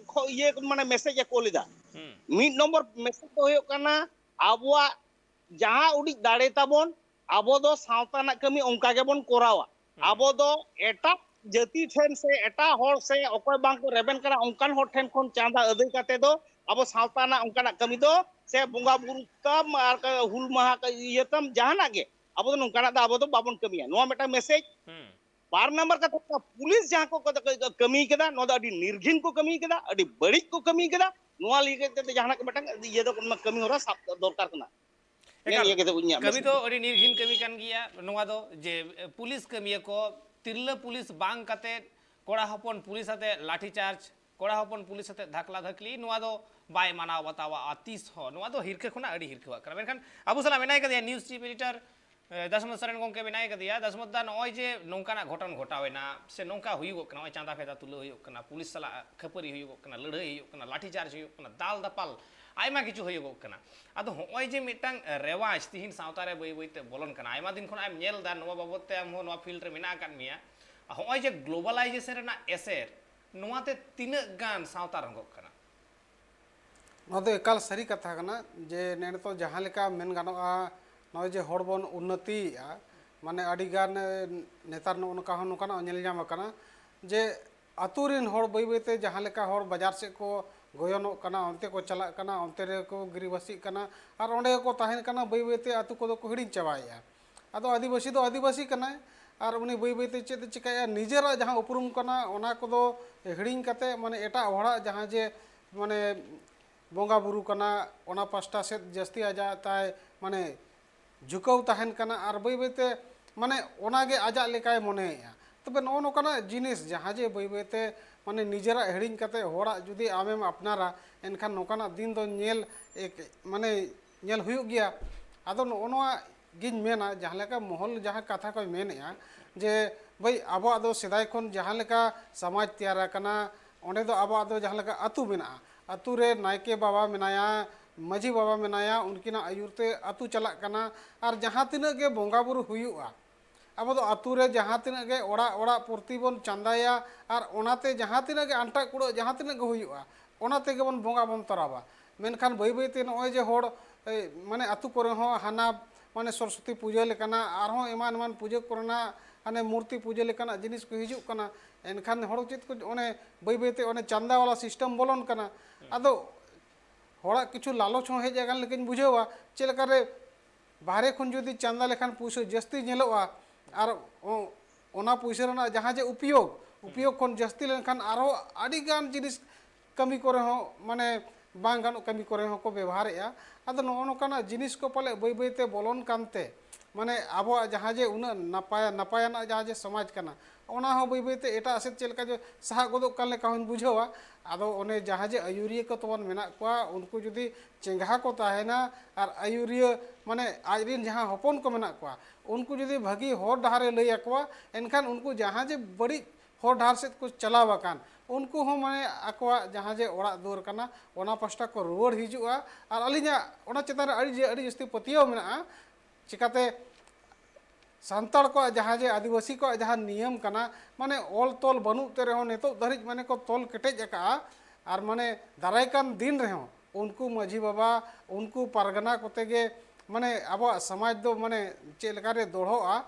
ᱤᱭᱟᱹ ᱢᱟᱱᱮ ᱢᱮᱥᱮᱡ ᱮ ᱠᱳᱞ ᱮᱫᱟ᱾ ᱢᱤᱫ ᱱᱚᱢᱵᱚᱨ ᱢᱮᱥᱮᱡ ᱫᱚ ᱦᱩᱭᱩᱜ ᱠᱟᱱᱟ, ᱟᱵᱚᱣᱟᱜ ᱡᱟᱦᱟᱸ ᱩᱰᱤᱡ ᱫᱟᱲᱮ ᱛᱟᱵᱚᱱ, ᱟᱵᱚ ᱫᱚ ᱥᱟᱶᱛᱟ ᱨᱮᱱᱟᱜ ᱠᱟᱹᱢᱤ ᱚᱱᱠᱟ ᱜᱮᱵᱚᱱ ᱠᱚᱨᱟᱣᱟ᱾ ᱟᱵᱚ ᱫᱚ ᱮᱴᱟᱜ ᱡᱟᱹᱛᱤ ᱴᱷᱮᱱ ᱥᱮ ᱮᱴᱟᱜ ᱦᱚᱲ ᱥᱮ ᱚᱠᱚᱭ ᱵᱟᱝ ᱠᱚ ᱨᱮᱵᱮᱱ ᱠᱟᱱᱟ ᱚᱱᱠᱟᱱ ᱦᱚᱲ ᱴᱷᱮᱱ ᱠᱷᱚᱱ ᱪᱟᱸᱫᱟ ᱟᱹᱫᱟᱹᱭ ᱠᱟᱛᱮ ᱫᱚ ᱟᱵᱚ ᱥᱟᱶᱛᱟ ᱨᱮᱱᱟᱜ ᱚᱱᱠᱟᱱᱟᱜ ᱠᱟᱹᱢᱤ ᱫᱚ ᱥᱮ ᱵᱚᱸᱜᱟ ᱵᱩᱨᱩ ᱛᱟᱢ ᱟᱨ ᱦᱩᱞ ᱢᱟᱦᱟ ᱤᱭᱟᱹ ᱛᱟᱢ ᱡᱟᱦᱟᱱᱟᱜ ᱜᱮ ᱟᱵᱚ ᱫᱚ ᱱᱚᱝᱠᱟᱱᱟᱜ ᱫᱚ ᱟᱵᱚ ᱫᱚ ᱵᱟᱵᱚᱱ ᱠᱟᱹᱢᱤᱭᱟ᱾ ᱱᱚᱣᱟ ᱢᱤᱫᱴᱟᱝ ᱢᱮᱥᱮᱡ᱾ ᱵᱟᱨ ᱱᱟᱢᱵᱟᱨ ᱠᱟᱛᱷᱟ, ᱯᱩᱞᱤᱥ ᱡᱟᱦᱟᱸ ᱠᱚ ᱠᱟᱹᱢᱤ ᱠᱮᱫᱟ, ᱱᱚᱣᱟ ᱫᱚ ᱟᱹᱰᱤ ᱱᱤᱨᱜᱷᱤᱱ ᱠᱚ ᱠᱟᱹᱢᱤ ᱠᱮᱫᱟ, ᱟᱹᱰᱤ ᱵᱟᱹᱲᱤᱡ ᱠᱚ ᱠᱟᱹᱢᱤ ᱠᱮᱫᱟ᱾ ᱱᱚᱣᱟ ᱞᱟᱹᱜᱤᱫ ᱛᱮ ᱡᱟᱦᱟᱸᱱᱟᱜ ᱜᱮ ᱢᱤᱫᱴᱟᱝ ᱤᱭᱟᱹ ᱫᱚ ᱠᱟᱹᱢᱤ ᱦᱚᱨᱟ ᱥᱟᱵ ᱫᱚᱨᱠᱟᱨ ᱠᱟᱱᱟ᱾ ᱱᱤᱭᱟᱹ ᱮᱠᱟᱞ, ᱱᱤᱭᱟᱹ ᱜᱮ ᱤᱧᱟᱹᱜ ᱠᱟᱹᱢᱤ ᱢᱮᱥᱮᱡ ᱫᱚ ᱟᱹᱰᱤ ᱱᱤᱨᱜᱷᱤᱱ ᱠᱟᱹᱢᱤ ᱠᱟᱱ ᱜᱮᱭᱟ᱾ ᱱᱚᱣᱟ ᱫᱚ ᱡᱮ ᱯᱩᱞᱤᱥ ᱠᱟᱹᱢᱤᱭᱟᱹ ᱠᱚ, ᱛᱤᱨᱞᱟᱹ ᱯᱩᱞᱤᱥ ᱵᱟᱝ ᱠᱟᱛᱮ ᱠᱚᱲᱟ ᱦᱚᱯᱚᱱ ᱯᱩᱞᱤᱥ ᱟᱛᱮ ᱞᱟᱴᱷᱤ ᱪᱟᱨᱡᱽ, ᱠᱚᱲᱟ ᱦᱚᱯᱚᱱ ᱯᱩᱞᱤᱥ ᱟᱛᱮ ᱫᱷᱟᱠᱞᱟ ᱫᱷᱟᱠᱞᱤ, ᱱᱚᱣᱟ ᱫᱚ ᱵᱟᱭ ᱢᱟᱱᱟᱣ ᱵᱟᱛᱟᱣᱟ ᱛᱤᱥ ᱦᱚᱸ᱾ ᱱᱚᱣᱟ ᱫᱚ ᱦᱤᱨᱠᱟᱹ ᱠᱷᱚᱱᱟᱜ ᱟᱹᱰᱤ ᱦᱤᱨᱠᱟᱹᱣᱟᱜ ᱠᱟᱱᱟ᱾ ᱢᱮᱱᱠᱷᱟᱱ ᱟᱵᱚ ᱥᱟᱞᱟᱜ ᱢᱮᱱᱟᱭ ᱠᱟᱫᱮᱭᱟ ᱱᱤᱭᱩᱡᱽ ᱪᱤᱯ ᱮᱰᱤᱴᱚᱨ ᱫᱟᱥᱢᱚᱛ ᱥᱚᱨᱮᱱ ᱜᱚᱢᱠᱮ ᱢᱮᱱᱟᱭ ᱠᱟᱫᱮᱭᱟ᱾ ᱫᱟᱥᱢᱚᱛ ᱫᱟ, ᱱᱚᱜᱼᱚᱭ ᱡᱮ ᱱᱚᱝᱠᱟᱱᱟᱜ ᱜᱷᱚᱴᱚᱱ ᱜᱷᱚᱴᱟᱣ ᱮᱱᱟ ᱥᱮ ᱱᱚᱝᱠᱟ ᱦᱩᱭᱩᱜᱚᱜ ᱠᱟᱱᱟ, ᱱᱚᱜᱼᱚᱭ ᱪᱟᱸᱫᱟ ᱯᱷᱮᱫᱟ ᱛᱩᱞᱟᱹᱣ ᱦᱩᱭᱩᱜ ᱠᱟᱱᱟ, ᱯᱩᱞᱤᱥ ᱥᱟᱞᱟᱜ ᱠᱷᱟᱹᱯᱟᱹᱨᱤ ᱦᱩᱭᱩᱜᱚᱜ ᱠᱟᱱᱟ, ᱞᱟᱹᱲᱦᱟᱹᱭ ᱦᱩᱭᱩᱜᱚᱜ ᱠᱟᱱᱟ, ᱞᱟᱴᱷᱤ ᱪᱟᱨᱡᱽ ᱦᱩᱭᱩᱜᱚᱜ ᱠᱟᱱᱟ, ᱫᱟᱞ ᱫᱟᱯᱟᱞ, ᱟᱭᱢᱟ ᱠᱤᱪᱷᱩ ᱦᱩᱭᱩᱜᱚᱜ ᱠᱟᱱᱟ᱾ ᱟᱫᱚ ᱦᱚᱸᱜᱼᱚᱭ ᱡᱮ ᱢᱤᱫᱴᱟᱝ ᱨᱮᱣᱟᱡᱽ ᱛᱤᱦᱤᱧ ᱥᱟᱶᱛᱟ ᱨᱮ ᱵᱟᱹᱭ ᱵᱟᱹᱭᱛᱮ ᱵᱚᱞᱚᱱ ᱠᱟᱱᱟ, ᱟᱭᱢᱟ ᱫᱤᱱ ᱠᱷᱚᱱᱟᱜ ᱮᱢ ᱧᱮᱞ ᱮᱫᱟ, ᱱᱚᱣᱟ ᱵᱟᱵᱚᱛ ᱛᱮ ᱟᱢ ᱦᱚᱸ ᱱᱚᱣᱟ ᱯᱷᱤᱞᱰ ᱨᱮ ᱢᱮᱱᱟᱜ ᱟᱠᱟᱫ ᱢᱮᱭᱟ᱾ ᱦᱚᱸᱜᱼᱚᱭ ᱡᱮ ᱜᱞᱳᱵᱟᱞᱟᱭᱡᱮᱥᱚᱱ ᱨᱮᱱᱟᱜ ᱮᱥᱮᱨ, ᱱᱚᱣᱟᱛᱮ ᱛᱤᱱᱟᱹᱜ ᱜᱟᱱ ᱥᱟᱶᱛᱟ ᱨᱚᱸᱜᱚᱜ ᱠᱟᱱᱟ? ᱱᱚᱣᱟ ᱫᱚ ᱮᱠᱟᱞ ᱥᱟᱹᱨᱤ ᱠᱟᱛᱷᱟ ᱠᱟᱱᱟ ᱡᱮ ᱱᱮ ᱱᱤᱛᱚᱜ ᱡᱟᱦᱟᱸ ᱞᱮᱠᱟ ᱢᱮᱱ ᱜᱟᱱᱚᱜᱼᱟ, ᱱᱚᱜᱼᱚᱭ ᱡᱮ ᱦᱚᱲ ᱵᱚᱱ ᱩᱱᱱᱚᱛᱤᱭᱮᱫᱼᱟ, ᱢᱟᱱᱮ ᱟᱹᱰᱤᱜᱟᱱ ᱱᱮᱛᱟᱨ ᱱᱚᱜᱼᱚ ᱱᱚᱝᱠᱟ ᱦᱚᱸ ᱱᱚᱝᱠᱟᱱᱟᱜ ᱧᱮᱞ ᱧᱟᱢ ᱟᱠᱟᱱᱟ ᱡᱮ ᱟᱹᱛᱩ ᱨᱮᱱ ᱦᱚᱲ ᱵᱟᱹᱭ ᱵᱟᱹᱭᱛᱮ ᱡᱟᱦᱟᱸ ᱞᱮᱠᱟ ᱦᱚᱲ ᱵᱟᱡᱟᱨ ᱥᱮᱫ ᱠᱚ ᱜᱚᱭᱚᱱᱚᱜ ᱠᱟᱱᱟ, ᱚᱱᱛᱮ ᱠᱚ ᱪᱟᱞᱟᱜ ᱠᱟᱱᱟ, ᱚᱱᱛᱮ ᱨᱮᱠᱚ ᱜᱤᱨᱟᱹᱵᱟᱹᱥᱤᱜ ᱠᱟᱱᱟ ᱟᱨ ᱚᱸᱰᱮ ᱜᱮᱠᱚ ᱛᱟᱦᱮᱱ ᱠᱟᱱᱟ, ᱵᱟᱹᱭ ᱵᱟᱹᱭᱛᱮ ᱟᱹᱛᱩ ᱠᱚᱫᱚ ᱠᱚ ᱦᱤᱲᱤᱧ ᱪᱟᱵᱟᱭᱮᱫᱼᱟ᱾ ᱟᱫᱚ ᱟᱹᱫᱤᱵᱟᱹᱥᱤ ᱫᱚ ᱟᱹᱫᱤᱵᱟᱹᱥᱤ ᱠᱟᱱᱟᱭ ᱟᱨ ᱩᱱᱤ ᱵᱟᱹᱭ ᱵᱟᱹᱭᱛᱮ ᱪᱮᱫ ᱮ ᱪᱤᱠᱟᱹᱭᱟ, ᱱᱤᱡᱮᱨᱟᱜ ᱡᱟᱦᱟᱸ ᱩᱯᱨᱩᱢ ᱠᱟᱱᱟ ᱚᱱᱟ ᱠᱚᱫᱚ ᱦᱤᱲᱤᱧ ᱠᱟᱛᱮ, ᱢᱟᱱᱮ ᱮᱴᱟᱜ ᱦᱚᱲᱟᱜ ᱡᱟᱦᱟᱸ ᱡᱮ ᱢᱟᱱᱮ ᱵᱚᱸᱜᱟ ᱵᱩᱨᱩ ᱠᱟᱱᱟ, ᱚᱱᱟ ᱯᱟᱥᱴᱟ ᱥᱮᱫ ᱡᱟᱹᱥᱛᱤ ᱟᱡᱟᱜ ᱛᱟᱭ ᱢᱟᱱᱮ ᱡᱷᱩᱠᱟᱹᱣ ᱛᱟᱦᱮᱱ ᱠᱟᱱᱟ ᱟᱨ ᱵᱟᱹᱭ ᱵᱟᱹᱭᱛᱮ ᱢᱟᱱᱮ ᱚᱱᱟᱜᱮ ᱟᱡᱟᱜ ᱞᱮᱠᱟᱭ ᱢᱚᱱᱮᱭᱮᱫᱼᱟ᱾ ᱛᱚᱵᱮ ᱱᱚᱜᱼᱚ ᱱᱚᱝᱠᱟᱱᱟᱜ ᱡᱤᱱᱤᱥ ᱡᱟᱦᱟᱸ ᱡᱮ ᱵᱟᱹᱭ ᱵᱟᱹᱭᱛᱮ ᱢᱟᱱᱮ ᱱᱤᱡᱮᱨᱟᱜ ᱦᱤᱲᱤᱧ ᱠᱟᱛᱮ ᱦᱚᱲᱟᱜ ᱡᱩᱫᱤ ᱟᱢᱮᱢ ᱟᱯᱱᱟᱨᱟ, ᱮᱱᱠᱷᱟᱱ ᱱᱚᱝᱠᱟᱱᱟᱜ ᱫᱤᱱ ᱫᱚ ᱧᱮᱞ ᱮᱠ- ᱢᱟᱱᱮ ᱧᱮᱞ ᱦᱩᱭᱩᱜ ᱜᱮᱭᱟ᱾ ᱟᱫᱚ ᱱᱚᱜᱼᱚ ᱱᱚᱣᱟ ᱜᱤᱧ ᱢᱮᱱᱟ, ᱡᱟᱦᱟᱸ ᱞᱮᱠᱟ ᱢᱚᱦᱚᱞ ᱡᱟᱦᱟᱸ ᱠᱟᱛᱷᱟ ᱠᱚᱭ ᱢᱮᱱᱮᱫᱼᱟ ᱡᱮ ᱵᱷᱟᱹᱭ ᱟᱵᱚᱣᱟᱜ ᱫᱚ ᱥᱮᱫᱟᱭ ᱠᱷᱚᱱ ᱡᱟᱦᱟᱸ ᱞᱮᱠᱟ ᱥᱚᱢᱟᱡᱽ ᱛᱮᱭᱟᱨ ᱟᱠᱟᱱᱟ, ᱚᱸᱰᱮ ᱫᱚ ᱟᱵᱚᱣᱟᱜ ᱫᱚ ᱡᱟᱦᱟᱸ ᱞᱮᱠᱟ ᱟᱹᱛᱩ ᱢᱮᱱᱟᱜᱼᱟ, ᱟᱹᱛᱩ ᱨᱮ ᱱᱟᱭᱠᱮ ᱵᱟᱵᱟ ᱢᱮᱱᱟᱭᱟ, ᱢᱟᱹᱡᱷᱤ ᱵᱟᱵᱟ ᱢᱮᱱᱟᱭᱟ, ᱩᱱᱠᱤᱱᱟᱜ ᱟᱹᱭᱩᱨ ᱛᱮ ᱟᱹᱛᱩ ᱪᱟᱞᱟᱜ ᱠᱟᱱᱟ᱾ ᱟᱨ ᱡᱟᱦᱟᱸ ᱛᱤᱱᱟᱹᱜ ᱜᱮ ᱵᱚᱸᱜᱟ ᱵᱩᱨᱩ ᱦᱩᱭᱩᱜᱼᱟ, ᱟᱵᱚ ᱫᱚ ᱟᱹᱛᱩ ᱨᱮ ᱡᱟᱦᱟᱸ ᱛᱤᱱᱟᱹᱜ ᱜᱮ ᱚᱲᱟᱜ ᱚᱲᱟᱜ ᱯᱨᱚᱛᱤ ᱵᱚᱱ ᱪᱟᱸᱫᱟᱭᱟ ᱟᱨ ᱚᱱᱟᱛᱮ ᱡᱟᱦᱟᱸ ᱛᱤᱱᱟᱹᱜ ᱜᱮ ᱟᱱᱴᱟᱜ ᱠᱩᱲᱟᱹᱜ ᱡᱟᱦᱟᱸ ᱛᱤᱱᱟᱹᱜ ᱜᱮ ᱦᱩᱭᱩᱜᱼᱟ, ᱚᱱᱟ ᱛᱮᱜᱮ ᱵᱚᱱ ᱵᱚᱸᱜᱟ ᱵᱚᱱ ᱛᱚᱨᱟᱣᱟ᱾ ᱢᱮᱱᱠᱷᱟᱱ ᱵᱟᱹᱭ ᱵᱟᱹᱭᱛᱮ ᱱᱚᱜᱼᱚᱭ ᱡᱮ ᱦᱚᱲ ᱮ, ᱢᱟᱱᱮ ᱟᱹᱛᱩ ᱠᱚᱨᱮ ᱦᱚᱸ ᱦᱟᱱᱟ ᱢᱟᱱᱮ ᱥᱚᱨᱚᱥᱚᱛᱤ ᱯᱩᱡᱟᱹ ᱞᱮᱠᱟᱱᱟᱜ ᱟᱨᱦᱚᱸ ᱮᱢᱟᱱ ᱮᱢᱟᱱ ᱯᱩᱡᱟᱹ ᱠᱚᱨᱮᱱᱟᱜ ᱦᱟᱱᱮ ᱢᱩᱨᱛᱤ ᱯᱩᱡᱟᱹ ᱞᱮᱠᱟᱱᱟᱜ ᱡᱤᱱᱤᱥ ᱠᱚ ᱦᱤᱡᱩᱜ ᱠᱟᱱᱟ᱾ ᱮᱱᱠᱷᱟᱱ ᱦᱚᱲ ᱪᱮᱫ ᱠᱚ ᱚᱱᱮ ᱵᱟᱹᱭ ᱵᱟᱹᱭᱛᱮ ᱚᱱᱮ ᱪᱟᱸᱫᱟ ᱣᱟᱞᱟ ᱥᱤᱥᱴᱮᱢ ᱵᱚᱞᱚᱱ ᱠᱟᱱᱟ᱾ ᱟᱫᱚ ᱦᱚᱲᱟᱜ ᱠᱤᱪᱷᱩ ᱞᱟᱞᱚᱪ ᱦᱚᱸ ᱦᱮᱡ ᱟᱠᱟᱱ ᱞᱮᱠᱟᱧ ᱵᱩᱡᱷᱟᱹᱣᱟ᱾ ᱪᱮᱫ ᱞᱮᱠᱟᱨᱮ ᱵᱟᱦᱨᱮ ᱠᱷᱚᱱ ᱡᱩᱫᱤ ᱪᱟᱸᱫᱟ ᱞᱮᱠᱷᱟᱱ ᱯᱩᱭᱥᱟᱹ ᱡᱟᱹᱥᱛᱤ ᱧᱮᱞᱚᱜᱼᱟ, ᱟᱨ ᱚ-, ᱚᱱᱟ ᱯᱩᱭᱥᱟᱹ ᱨᱮᱱᱟᱜ ᱡᱟᱦᱟᱸ ᱡᱮ ᱩᱯᱭᱳᱜᱽ, ᱩᱯᱭᱳᱜᱽ ᱠᱷᱚᱱ ᱡᱟᱹᱥᱛᱤ ᱞᱮᱱᱠᱷᱟᱱ ᱟᱨᱦᱚᱸ ᱟᱹᱰᱤ ᱜᱟᱱ ᱡᱤᱱᱤᱥ ᱠᱟᱹᱢᱤ ᱠᱚᱨᱮ ᱦᱚᱸ ᱢᱟᱱᱮ ᱵᱟᱝ ᱜᱟᱱᱚᱜ ᱠᱟᱹᱢᱤ ᱠᱚᱨᱮ ᱦᱚᱸᱠᱚ ᱵᱮᱵᱚᱦᱟᱨᱮᱫᱼᱟ᱾ ᱟᱫᱚ ᱱᱚᱜᱼᱚ ᱱᱚᱝᱠᱟᱱᱟᱜ ᱡᱤᱱᱤᱥ ᱠᱚ ᱯᱟᱞᱮ ᱵᱟᱹᱭ ᱵᱟᱹᱭᱛᱮ ᱵᱚᱞᱚᱱ ᱠᱟᱱᱛᱮ ᱢᱟᱱᱮ ᱟᱵᱚᱣᱟᱜ ᱡᱟᱦᱟᱸ ᱡᱮ ᱩᱱᱟᱹᱜ ᱱᱟᱯᱟᱭ ᱱᱟᱯᱟᱭᱟᱱᱟᱜ ᱡᱟᱦᱟᱸ ᱡᱮ ᱥᱚᱢᱟᱡᱽ ᱠᱟᱱᱟ, ᱚᱱᱟ ᱦᱚᱸ ᱵᱟᱹᱭ ᱵᱟᱹᱭᱛᱮ ᱮᱴᱟᱜ ᱥᱮᱫ ᱪᱮᱫ ᱞᱮᱠᱟ ᱡᱮ ᱥᱟᱦᱟᱜ ᱜᱚᱫᱚᱜ ᱠᱟᱱ ᱞᱮᱠᱟ ᱦᱚᱸᱧ ᱵᱩᱡᱷᱟᱹᱣᱟ᱾ ᱟᱫᱚ ᱚᱱᱮ ᱡᱟᱦᱟᱸ ᱡᱮ ᱟᱹᱭᱩᱨᱤᱭᱟᱹ ᱠᱚ ᱛᱟᱵᱚᱱ ᱢᱮᱱᱟᱜ ᱠᱚᱣᱟ, ᱩᱱᱠᱩ ᱡᱩᱫᱤ ᱪᱮᱸᱜᱷᱟ ᱠᱚ ᱛᱟᱦᱮᱱᱟ ᱟᱨ ᱟᱹᱭᱩᱨᱤᱭᱟᱹ ᱢᱟᱱᱮ ᱟᱡ ᱨᱤᱱ ᱡᱟᱦᱟᱸ ᱦᱚᱯᱚᱱ ᱠᱚ ᱢᱮᱱᱟᱜ ᱠᱚᱣᱟ, ᱩᱱᱠᱩ ᱡᱩᱫᱤ ᱵᱷᱟᱹᱜᱤ ᱦᱚᱨ ᱰᱟᱦᱟᱨᱮ ᱞᱟᱹᱭ ᱟᱠᱚᱣᱟ, ᱮᱱᱠᱷᱟᱱ ᱩᱱᱠᱩ ᱡᱟᱦᱟᱸ ᱡᱮ ᱵᱟᱹᱲᱤᱡ ᱦᱚᱨ ᱰᱟᱦᱟᱨ ᱥᱮᱫ ᱠᱚ ᱪᱟᱞᱟᱣ ᱟᱠᱟᱱ, ᱩᱱᱠᱩ ᱦᱚᱸ ᱢᱟᱱᱮ ᱟᱠᱚᱣᱟᱜ ᱡᱟᱦᱟᱸ ᱡᱮ ᱚᱲᱟᱜ ᱫᱩᱣᱟᱹᱨ ᱠᱟᱱᱟ, ᱚᱱᱟ ᱯᱟᱥᱴᱟ ᱠᱚ ᱨᱩᱣᱟᱹᱲ ᱦᱤᱡᱩᱜᱼᱟ᱾ ᱟᱨ ᱟᱹᱞᱤᱧᱟᱜ ᱚᱱᱟ ᱪᱮᱛᱟᱱ ᱨᱮ ᱟᱹᱰᱤ ᱡᱮ-, ᱟᱹᱰᱤ ᱡᱟᱹᱥᱛᱤ ᱯᱟᱹᱛᱭᱟᱹᱣ ᱢᱮᱱᱟᱜᱼᱟ᱾ ᱪᱤᱠᱟᱹᱛᱮ ᱥᱟᱱᱛᱟᱲ ᱠᱚᱣᱟᱜ ᱡᱟᱦᱟᱸ ᱡᱮ ᱟᱹᱫᱤᱵᱟᱹᱥᱤ ᱠᱚᱣᱟᱜ ᱡᱟᱦᱟᱸ ᱱᱤᱭᱚᱢ ᱠᱟᱱᱟ, ᱢᱟᱱᱮ ᱚᱞ ᱛᱚᱞ ᱵᱟᱹᱱᱩᱜ ᱛᱮ ᱨᱮᱦᱚᱸ ᱱᱤᱛᱚᱜ ᱫᱷᱟᱹᱨᱤᱡ ᱢᱟᱱᱮ ᱠᱚ ᱛᱚᱞ ᱠᱮᱴᱮᱡ ᱟᱠᱟᱜᱼᱟ᱾ ᱟᱨ ᱢᱟᱱᱮ ᱫᱟᱨᱟᱭ ᱠᱟᱱ ᱫᱤᱱ ᱨᱮᱦᱚᱸ ᱩᱱᱠᱩ ᱢᱟᱹᱡᱷᱤ ᱵᱟᱵᱟ, ᱩᱱᱠᱩ ᱯᱟᱨᱜᱟᱱᱟ ᱠᱚᱛᱮ ᱜᱮ ᱢᱟᱱᱮ ᱟᱵᱚᱣᱟᱜ ᱥᱚᱢᱟᱡᱽ ᱫᱚ ᱢᱟᱱᱮ ᱪᱮᱫ ᱞᱮᱠᱟᱨᱮ ᱫᱚᱲᱦᱚᱜᱼᱟ,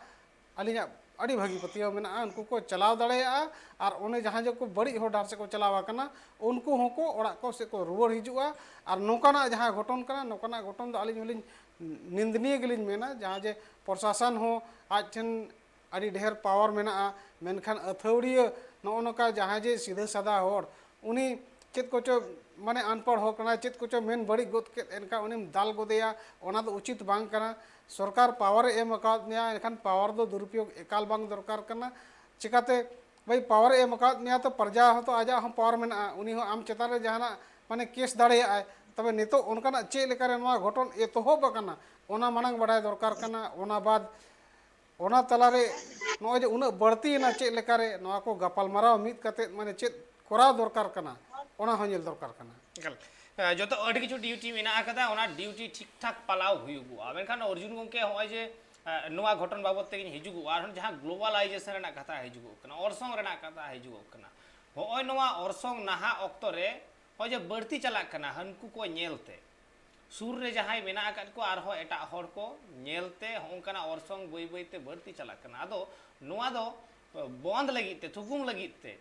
ᱟᱹᱞᱤᱧᱟᱜ ᱟᱹᱰᱤ ᱵᱷᱟᱹᱜᱤ ᱯᱟᱹᱛᱭᱟᱹᱣ ᱢᱮᱱᱟᱜᱼᱟ᱾ ᱩᱱᱠᱩ ᱠᱚ ᱪᱟᱞᱟᱣ ᱫᱟᱲᱮᱭᱟᱜᱼᱟ᱾ ᱟᱨ ᱚᱱᱮ ᱡᱟᱦᱟᱸ ᱡᱮ ᱠᱚ ᱵᱟᱹᱲᱤᱡ ᱦᱚᱨ ᱰᱟᱦᱟᱨ ᱥᱮᱫ ᱠᱚ ᱪᱟᱞᱟᱣ ᱟᱠᱟᱱᱟ, ᱩᱱᱠᱩ ᱦᱚᱸᱠᱚ ᱚᱲᱟᱜ ᱠᱚ ᱥᱮᱫ ᱠᱚ ᱨᱩᱣᱟᱹᱲ ᱦᱤᱡᱩᱜᱼᱟ᱾ ᱟᱨ ᱱᱚᱝᱠᱟᱱᱟᱜ ᱡᱟᱦᱟᱸ ᱜᱷᱚᱴᱚᱱ ᱠᱟᱱᱟ, ᱱᱚᱝᱠᱟᱱᱟᱜ ᱜᱷᱚᱴᱚᱱ ᱫᱚ ᱟᱹᱞᱤᱧ ᱦᱚᱸᱞᱤᱧ ᱱᱤᱱᱫᱚᱱᱤᱭᱚ ᱜᱮᱞᱤᱧ ᱢᱮᱱᱟ, ᱡᱟᱦᱟᱸ ᱡᱮ ᱯᱨᱚᱥᱟᱥᱚᱱ ᱦᱚᱸ ᱟᱡ ᱴᱷᱮᱱ ᱟᱹᱰᱤ ᱰᱷᱮᱨ ᱯᱟᱣᱟᱨ ᱢᱮᱱᱟᱜᱼᱟ, ᱢᱮᱱᱠᱷᱟᱱ ᱟᱹᱛᱷᱟᱹᱣᱲᱤᱭᱟᱹ ᱱᱚᱜᱼᱚ ᱱᱚᱝᱠᱟ ᱡᱟᱦᱟᱸᱭ ᱡᱮ ᱥᱤᱫᱷᱟᱹ ᱥᱟᱫᱟ ᱦᱚᱲ, ᱩᱱᱤ ᱪᱮᱫ ᱠᱚᱪᱚ ᱢᱟᱱᱮ ᱟᱱᱯᱟᱲ ᱦᱚᱲ ᱠᱟᱱᱟᱭ, ᱪᱮᱫ ᱠᱚᱪᱚ ᱢᱮᱱ ᱵᱟᱹᱲᱤᱡ ᱜᱚᱫ ᱠᱮᱫ, ᱮᱱᱠᱷᱟᱱ ᱩᱱᱤᱢ ᱫᱟᱞ ᱜᱚᱫᱮᱭᱟ, ᱚᱱᱟ ᱫᱚ ᱩᱪᱤᱛ ᱵᱟᱝ ᱠᱟᱱᱟ᱾ ᱥᱚᱨᱠᱟᱨ ᱯᱟᱣᱟᱨᱮ ᱮᱢ ᱟᱠᱟᱫ ᱢᱮᱭᱟ, ᱮᱱᱠᱷᱟᱱ ᱯᱟᱣᱟᱨ ᱫᱚ ᱫᱩᱨᱩᱯᱭᱳᱜᱽ ᱮᱠᱟᱞ ᱵᱟᱝ ᱫᱚᱨᱠᱟᱨ ᱠᱟᱱᱟ᱾ ᱪᱤᱠᱟᱛᱮ ᱵᱷᱟᱹᱭ, ᱯᱟᱣᱟᱨᱮ ᱮᱢ ᱟᱠᱟᱫ ᱢᱮᱭᱟ ᱛᱚ ᱯᱨᱚᱡᱟ ᱦᱚᱸᱛᱚ ᱟᱡᱟᱜ ᱦᱚᱸ ᱯᱟᱣᱟᱨ ᱢᱮᱱᱟᱜᱼᱟ, ᱩᱱᱤ ᱦᱚᱸ ᱟᱢ ᱪᱮᱛᱟᱱ ᱨᱮ ᱡᱟᱦᱟᱱᱟᱜ ᱢᱟᱱᱮ ᱠᱮᱥ ᱫᱟᱲᱮᱭᱟᱜᱼᱟᱭ᱾ ᱛᱚᱵᱮ ᱱᱤᱛᱚᱜ ᱚᱱᱠᱟᱱᱟᱜ ᱪᱮᱫ ᱞᱮᱠᱟᱨᱮ ᱱᱚᱣᱟ ᱜᱷᱚᱴᱚᱱ ᱮᱛᱚᱦᱚᱵ ᱟᱠᱟᱱᱟ, ᱚᱱᱟ ᱢᱟᱲᱟᱝ ᱵᱟᱰᱟᱭ ᱫᱚᱨᱠᱟᱨ ᱠᱟᱱᱟ᱾ ᱚᱱᱟ ᱵᱟᱫᱽ ᱚᱱᱟ ᱛᱟᱞᱟᱨᱮ ᱱᱚᱜᱼᱚᱭ ᱡᱮ ᱩᱱᱟᱹᱜ ᱵᱟᱹᱲᱛᱤᱭᱮᱱᱟ, ᱪᱮᱫ ᱞᱮᱠᱟᱨᱮ ᱱᱚᱣᱟ ᱠᱚ ᱜᱟᱯᱟᱞᱢᱟᱨᱟᱣ ᱢᱤᱫ ᱠᱟᱛᱮᱫ ᱢᱟᱱᱮ ᱪᱮᱫ ᱠᱚᱨᱟᱣ ᱫᱚᱨᱠᱟᱨ ᱠᱟᱱᱟ, ᱚᱱᱟ ᱦᱚᱸ ᱧᱮᱞ ᱫᱚᱨᱠᱟᱨ ᱠᱟᱱᱟ᱾ ᱮᱠᱟᱞ᱾ ᱮ, ᱡᱚᱛᱚ ᱟᱹᱰᱤ ᱠᱤᱪᱷᱩ ᱰᱤᱭᱩᱴᱤ ᱢᱮᱱᱟᱜ ᱟᱠᱟᱫᱟ, ᱚᱱᱟ ᱰᱤᱭᱩᱴᱤ ᱴᱷᱤᱠ ᱴᱷᱟᱠ ᱯᱟᱞᱟᱣ ᱦᱩᱭᱩᱜᱚᱜᱼᱟ᱾ ᱢᱮᱱᱠᱷᱟᱱ ᱚᱨᱡᱩᱱ ᱜᱚᱢᱠᱮ, ᱦᱚᱸᱜᱼᱚᱭ ᱡᱮ, ᱮ, ᱱᱚᱣᱟ ᱜᱷᱚᱴᱚᱱ ᱵᱟᱵᱚᱫ ᱛᱮᱜᱤᱧ ᱦᱤᱡᱩᱜᱚᱜᱼᱟ, ᱟᱨᱦᱚᱸ ᱡᱟᱦᱟᱸ ᱜᱞᱳᱵᱟᱞᱟᱭᱡᱮᱥᱚᱱ ᱨᱮᱱᱟᱜ ᱠᱟᱛᱷᱟ ᱦᱤᱡᱩᱜᱚᱜ ᱠᱟᱱᱟ, ᱚᱨᱥᱚᱝ ᱨᱮᱱᱟᱜ ᱠᱟᱛᱷᱟ ᱦᱤᱡᱩᱜᱚᱜ ᱠᱟᱱᱟ, ᱦᱚᱸᱜᱼᱚᱭ ᱱᱚᱣᱟ ᱚᱨᱥᱚᱝ ᱱᱟᱦᱟᱜ ᱚᱠᱛᱚ ᱨᱮ ᱦᱚᱸᱜᱼᱚᱭ ᱡᱮ ᱵᱟᱹᱲᱛᱤ ᱪᱟᱞᱟᱜ ᱠᱟᱱᱟ, ᱦᱟᱹᱱᱠᱩ ᱠᱚ ᱧᱮᱞᱛᱮ ᱥᱩᱨ ᱨᱮ ᱡᱟᱦᱟᱸᱭ ᱢᱮᱱᱟᱜ ᱟᱠᱟᱫ ᱠᱚᱣᱟ ᱟᱨᱦᱚᱸ ᱮᱴᱟᱜ ᱦᱚᱲ ᱠᱚ ᱧᱮᱞᱛᱮ ᱦᱚᱸᱜᱼᱚᱝᱠᱟᱱᱟᱜ ᱚᱨᱥᱚᱝ ᱵᱟᱹᱭ ᱵᱟᱹᱭᱛᱮ ᱵᱟᱹᱲᱛᱤ ᱪᱟᱞᱟᱜ ᱠᱟᱱᱟ᱾ ᱟᱫᱚ ᱱᱚᱣᱟ ᱫᱚ ᱵᱚᱱᱫ ᱞᱟᱹᱜᱤᱫ ᱛᱮ, ᱛᱷᱩᱠᱩᱢ ᱞᱟᱹᱜᱤᱫ ᱛᱮ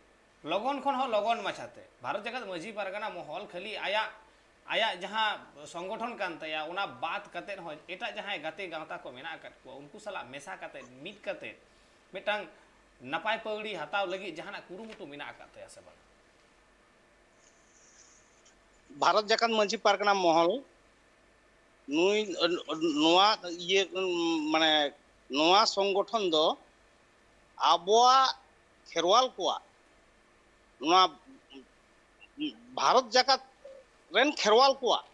ᱞᱚᱜᱚᱱ ᱠᱷᱚᱱ ᱦᱚᱸ ᱞᱚᱜᱚᱱ ᱢᱟᱪᱷᱟᱛᱮ ᱵᱷᱟᱨᱚᱛ ᱡᱟᱠᱟᱛ ᱢᱟᱹᱡᱷᱤ ᱯᱟᱨᱜᱟᱱᱟ ᱢᱚᱦᱚᱞ ᱠᱷᱟᱹᱞᱤ ᱟᱭᱟᱜ, ᱟᱭᱟᱜ ᱡᱟᱦᱟᱸ ᱥᱚᱝᱜᱚᱴᱷᱚᱱ ᱠᱟᱱ ᱛᱟᱭᱟ, ᱚᱱᱟ ᱵᱟᱫ ᱠᱟᱛᱮᱫ ᱦᱚᱸ ᱮᱴᱟᱜ ᱡᱟᱦᱟᱸᱭ ᱜᱟᱛᱮ ᱜᱟᱶᱛᱟ ᱠᱚ ᱢᱮᱱᱟᱜ ᱟᱠᱟᱫ ᱠᱚᱣᱟ, ᱩᱱᱠᱩ ᱥᱟᱞᱟᱜ ᱢᱮᱥᱟ ᱠᱟᱛᱮᱫ, ᱢᱤᱫ ᱠᱟᱛᱮᱫ ᱢᱤᱫᱴᱟᱝ ᱱᱟᱯᱟᱭ ᱯᱟᱹᱣᱲᱤ ᱦᱟᱛᱟᱣ ᱞᱟᱹᱜᱤᱫ ᱡᱟᱦᱟᱱᱟᱜ ᱠᱩᱨᱩᱢᱩᱴᱩ ᱢᱮᱱᱟᱜ ᱟᱠᱟᱫ ᱛᱟᱭᱟ ᱥᱮ ᱵᱟᱝ? ᱵᱷᱟᱨᱚᱛ ᱡᱟᱠᱟᱛ ᱢᱟᱹᱡᱷᱤ ᱯᱟᱨᱜᱟᱱᱟ ᱢᱚᱦᱚᱞ ᱱᱩᱭ, ᱱᱚᱣᱟ ᱤᱭᱟᱹ, ᱢᱟᱱᱮ ᱱᱚᱣᱟ ᱥᱚᱝᱜᱚᱴᱷᱚᱱ ᱫᱚ ᱟᱵᱚᱣᱟᱜ ᱠᱷᱮᱨᱣᱟᱞ ᱠᱚᱣᱟᱜ, ᱱᱚᱣᱟ ᱵᱷᱟᱨᱚᱛ ᱡᱟᱠᱟᱛ ᱨᱮᱱ ᱠᱷᱮᱨᱣᱟᱞ ᱠᱚᱣᱟᱜ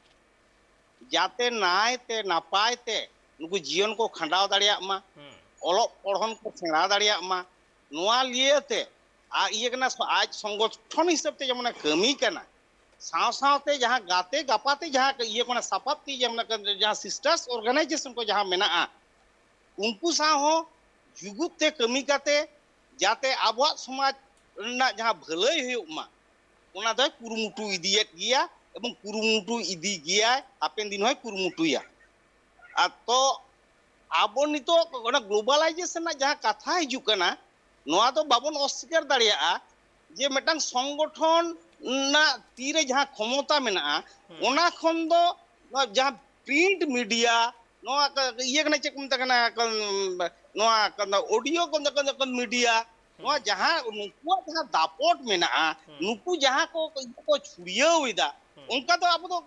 ᱡᱟᱛᱮ ᱱᱟᱭ ᱛᱮ ᱱᱟᱯᱟᱭ ᱛᱮ ᱱᱩᱠᱩ ᱡᱤᱭᱚᱱ ᱠᱚ ᱠᱷᱟᱸᱰᱟᱣ ᱫᱟᱲᱮᱭᱟᱜ ᱢᱟ, ᱦᱩᱸ᱾ ᱚᱞᱚᱜ ᱯᱚᱲᱦᱚᱱ ᱠᱚ ᱥᱮᱬᱟ ᱫᱟᱲᱮᱭᱟᱜ ᱢᱟ, ᱱᱚᱣᱟ ᱞᱤᱭᱟᱹ ᱛᱮ ᱟ-, ᱤᱭᱟᱹ ᱠᱟᱱᱟ, ᱟᱡ ᱥᱚᱝᱜᱚᱴᱷᱚᱱ ᱦᱤᱥᱟᱹᱵ ᱛᱮ ᱡᱮᱢᱚᱱᱮ ᱠᱟᱹᱢᱤ ᱠᱟᱱᱟ, ᱥᱟᱶ ᱥᱟᱶᱛᱮ ᱡᱟᱦᱟᱸ ᱜᱟᱛᱮ ᱜᱟᱯᱟᱛᱮ ᱡᱟᱦᱟᱸ ᱤᱭᱟᱹ ᱠᱟᱱᱟ, ᱥᱟᱯᱟᱵ ᱛᱮ ᱡᱟᱦᱟᱸ, ᱡᱟᱦᱟᱸ sisters organization ᱠᱚ ᱡᱟᱦᱟᱸ ᱢᱮᱱᱟᱜᱼᱟ, ᱩᱱᱠᱩ ᱥᱟᱶ ᱦᱚᱸ ᱡᱩᱜᱩᱫ ᱛᱮ ᱠᱟᱹᱢᱤ ᱠᱟᱛᱮ ᱡᱟᱛᱮ ᱟᱵᱚᱣᱟᱜ ᱥᱚᱢᱟᱡᱽ ᱨᱮᱱᱟᱜ ᱡᱟᱦᱟᱸ ᱵᱷᱟᱹᱞᱟᱹᱭ ᱦᱩᱭᱩᱜ ᱢᱟ, ᱚᱱᱟ ᱫᱚᱭ ᱠᱩᱨᱩᱢᱩᱴᱩ ᱤᱫᱤᱭᱮᱫ ᱜᱮᱭᱟ ᱮᱵᱚᱝ ᱠᱩᱨᱩᱢᱩᱴᱩ ᱤᱫᱤ ᱜᱮᱭᱟᱭ, ᱦᱟᱯᱮᱱ ᱫᱤᱱ ᱦᱚᱸᱭ ᱠᱩᱨᱩᱢᱩᱴᱩᱭᱟ᱾ ᱟᱨ ᱛᱚ ᱟᱵᱚ ᱱᱤᱛᱚᱜ ᱚᱱᱟ globalization ᱨᱮᱱᱟᱜ ᱡᱟᱦᱟᱸ ᱠᱟᱛᱷᱟ ᱦᱤᱡᱩᱜ ᱠᱟᱱᱟ, ᱱᱚᱣᱟ ᱫᱚ ᱵᱟᱵᱚᱱ ᱚᱥᱥᱤᱠᱟᱨ ᱫᱟᱲᱮᱭᱟᱜᱼᱟ ᱡᱮ ᱢᱤᱫᱴᱟᱝ ᱥᱚᱝᱜᱚᱴᱷᱚᱱ ᱨᱮᱱᱟᱜ ᱛᱤᱨᱮ ᱡᱟᱦᱟᱸ ᱠᱷᱚᱢᱚᱛᱟ ᱢᱮᱱᱟᱜᱼᱟ, ᱦᱩᱸ᱾ ᱚᱱᱟ ᱠᱷᱚᱱ ᱫᱚ ᱱᱚᱣᱟ ᱡᱟᱦᱟᱸ print media, ᱱᱚᱣᱟ ᱠᱚ, ᱤᱭᱟᱹ ᱠᱟᱱᱟ, ᱪᱮᱫ ᱠᱚ ᱢᱮᱛᱟᱜ ᱠᱟᱱᱟ, ᱠᱚ, ᱱᱚᱣᱟ ᱠᱚ, audio ᱠᱚ, ᱠᱚ, ᱠᱚ media, ᱱᱚᱣᱟ ᱡᱟᱦᱟᱸ ᱱᱩᱠᱩᱣᱟᱜ ᱡᱟᱦᱟᱸ ᱫᱟᱯᱚᱴ ᱢᱮᱱᱟᱜᱼᱟ, ᱦᱩᱸ᱾ ᱱᱩᱠᱩ ᱡᱟᱦᱟᱸ ᱠᱚ, ᱠᱚ ᱪᱷᱩᱲᱭᱟᱹᱣ ᱮᱫᱟ, ᱦᱩᱸ᱾ ᱚᱱᱠᱟ ᱫᱚ ᱟᱵᱚ ᱫᱚ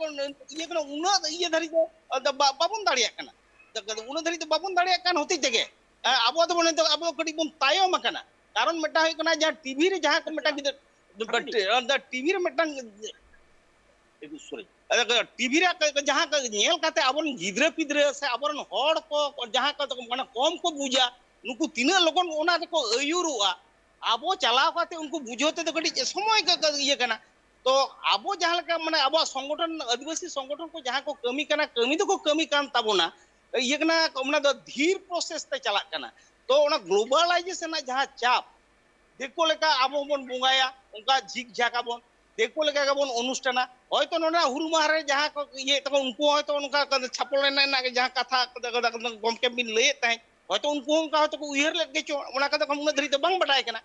ᱤᱭᱟᱹ ᱠᱟᱱᱟ, ᱩᱱᱟᱹᱜ ᱤᱭᱟᱹ ᱫᱷᱟᱹᱨᱤᱡ ᱫᱚ, ᱫᱚ ᱵᱟ-, ᱵᱟᱵᱚᱱ ᱫᱟᱲᱮᱭᱟᱜ ᱠᱟᱱᱟ᱾ ᱫᱚ, ᱫᱚ ᱩᱱᱟᱹᱜ ᱫᱷᱟᱹᱨᱤᱡ ᱫᱚ ᱵᱟᱵᱚᱱ ᱫᱟᱲᱮᱭᱟᱜ ᱠᱟᱱ ᱦᱚᱛᱮᱡ ᱛᱮᱜᱮ, ᱟ, ᱟᱵᱚ ᱫᱚᱵᱚᱱ ᱱᱤᱛᱚᱜ ᱟᱵᱚ ᱠᱟᱹᱴᱤᱡ ᱵᱚᱱ ᱛᱟᱭᱚᱢ ᱟᱠᱟᱱᱟ᱾ ᱠᱟᱨᱚᱱ ᱢᱤᱫᱴᱟᱝ ᱦᱩᱭᱩᱜ ᱠᱟᱱᱟ, ᱡᱟᱦᱟᱸ ᱴᱤᱵᱷᱤ ᱨᱮ ᱡᱟᱦᱟᱸ ᱠᱚ ᱢᱤᱫᱴᱟᱝ ᱜᱤᱫᱟᱹᱨ, ᱟᱹᱰᱤ ᱴᱤᱵᱷᱤ ᱨᱮ ᱢᱤᱫᱴᱟᱝ, ᱥᱚᱨᱤ, ᱴᱤᱵᱷᱤ ᱨᱮ ᱡᱟᱦᱟᱸ ᱠᱚ ᱧᱮᱞ ᱠᱟᱛᱮ ᱟᱵᱚᱨᱮᱱ ᱜᱤᱫᱽᱨᱟᱹ ᱯᱤᱫᱽᱨᱟᱹ ᱥᱮ ᱟᱵᱚᱨᱮᱱ ᱦᱚᱲ ᱠᱚ ᱡᱟᱦᱟᱸ ᱠᱚ ᱢᱟᱱᱮ ᱠᱚᱢ ᱠᱚ ᱵᱩᱡᱟ, ᱱᱩᱠᱩ ᱛᱤᱱᱟᱹᱜ ᱞᱚᱜᱚᱱ ᱚᱱᱟ ᱨᱮᱠᱚ ᱟᱹᱭᱩᱨᱚᱜᱼᱟ, ᱟᱵᱚ ᱪᱟᱞᱟᱣ ᱠᱟᱛᱮ ᱩᱱᱠᱩ ᱵᱩᱡᱷᱟᱹᱣ ᱛᱮᱫᱚ ᱠᱟᱹᱴᱤᱡ ᱥᱚᱢᱚᱭ ᱜᱮ ᱤᱭᱟᱹ ᱠᱟᱱᱟ᱾ ᱛᱚ ᱟᱵᱚ ᱡᱟᱦᱟᱸ ᱞᱮᱠᱟ ᱢᱟᱱᱮ ᱟᱵᱚᱣᱟᱜ ᱥᱚᱝᱜᱚᱴᱷᱚᱱ, ᱟᱹᱫᱤᱵᱟᱹᱥᱤ ᱥᱚᱝᱜᱚᱴᱷᱚᱱ ᱠᱚ ᱡᱟᱦᱟᱸ ᱠᱚ ᱠᱟᱹᱢᱤ ᱠᱟᱱᱟ, ᱠᱟᱹᱢᱤ ᱫᱚᱠᱚ ᱠᱟᱹᱢᱤ ᱠᱟᱱ ᱛᱟᱵᱚᱱᱟ, ᱤᱭᱟᱹ ᱠᱟᱱᱟ, ᱚᱱᱟ ᱫᱚ ᱫᱷᱤᱨ ᱯᱨᱚᱥᱮᱥ ᱛᱮ ᱪᱟᱞᱟᱜ ᱠᱟᱱᱟ᱾ ᱛᱚ ᱚᱱᱟ ᱜᱞᱳᱵᱟᱞᱟᱭᱡᱮᱥᱚᱱ ᱨᱮᱱᱟᱜ ᱡᱟᱦᱟᱸ ᱪᱟᱯ, ᱫᱤᱠᱩ ᱞᱮᱠᱟ ᱟᱵᱚ ᱦᱚᱸᱵᱚᱱ ᱵᱚᱸᱜᱟᱭᱟ, ᱚᱱᱠᱟ ᱡᱷᱤᱠ ᱡᱷᱟᱠ ᱟᱵᱚᱱ, ᱫᱤᱠᱩ ᱞᱮᱠᱟ ᱜᱮᱵᱚᱱ ᱚᱱᱩᱥᱴᱷᱟᱱᱟ᱾ ᱦᱚᱭᱛᱚ ᱱᱚᱰᱮ ᱦᱩᱞ ᱢᱟᱦᱟ ᱨᱮ ᱡᱟᱦᱟᱸ ᱠᱚ ᱤᱭᱟᱹᱭᱮᱫ ᱛᱟᱠᱚ, ᱩᱱᱠᱩ ᱦᱚᱸ ᱦᱚᱭᱛᱚ ᱚᱱᱠᱟ ᱪᱷᱟᱯᱚᱞ ᱮᱱᱮᱡ ᱨᱮᱱᱟᱜ ᱜᱮ ᱡᱟᱦᱟᱸ ᱠᱟᱛᱷᱟ ᱜᱚᱢᱠᱮ ᱵᱤᱱ ᱞᱟᱹᱭᱮᱫ ᱛᱟᱦᱮᱸᱫ, ᱦᱚᱭᱛᱚ ᱩᱱᱠᱩ ᱦᱚᱸ ᱚᱱᱠᱟ ᱦᱚᱭᱛᱚ ᱠᱚ ᱩᱭᱦᱟᱹᱨ ᱞᱮᱫ ᱜᱮᱪᱚ, ᱚᱱᱟ ᱠᱟᱛᱷᱟ ᱠᱚ ᱩᱱᱟᱹᱜ ᱫᱷᱟᱹᱨᱤᱡ ᱫᱚ ᱵᱟᱝ ᱵᱟᱰᱟᱭ ᱠᱟᱱᱟ᱾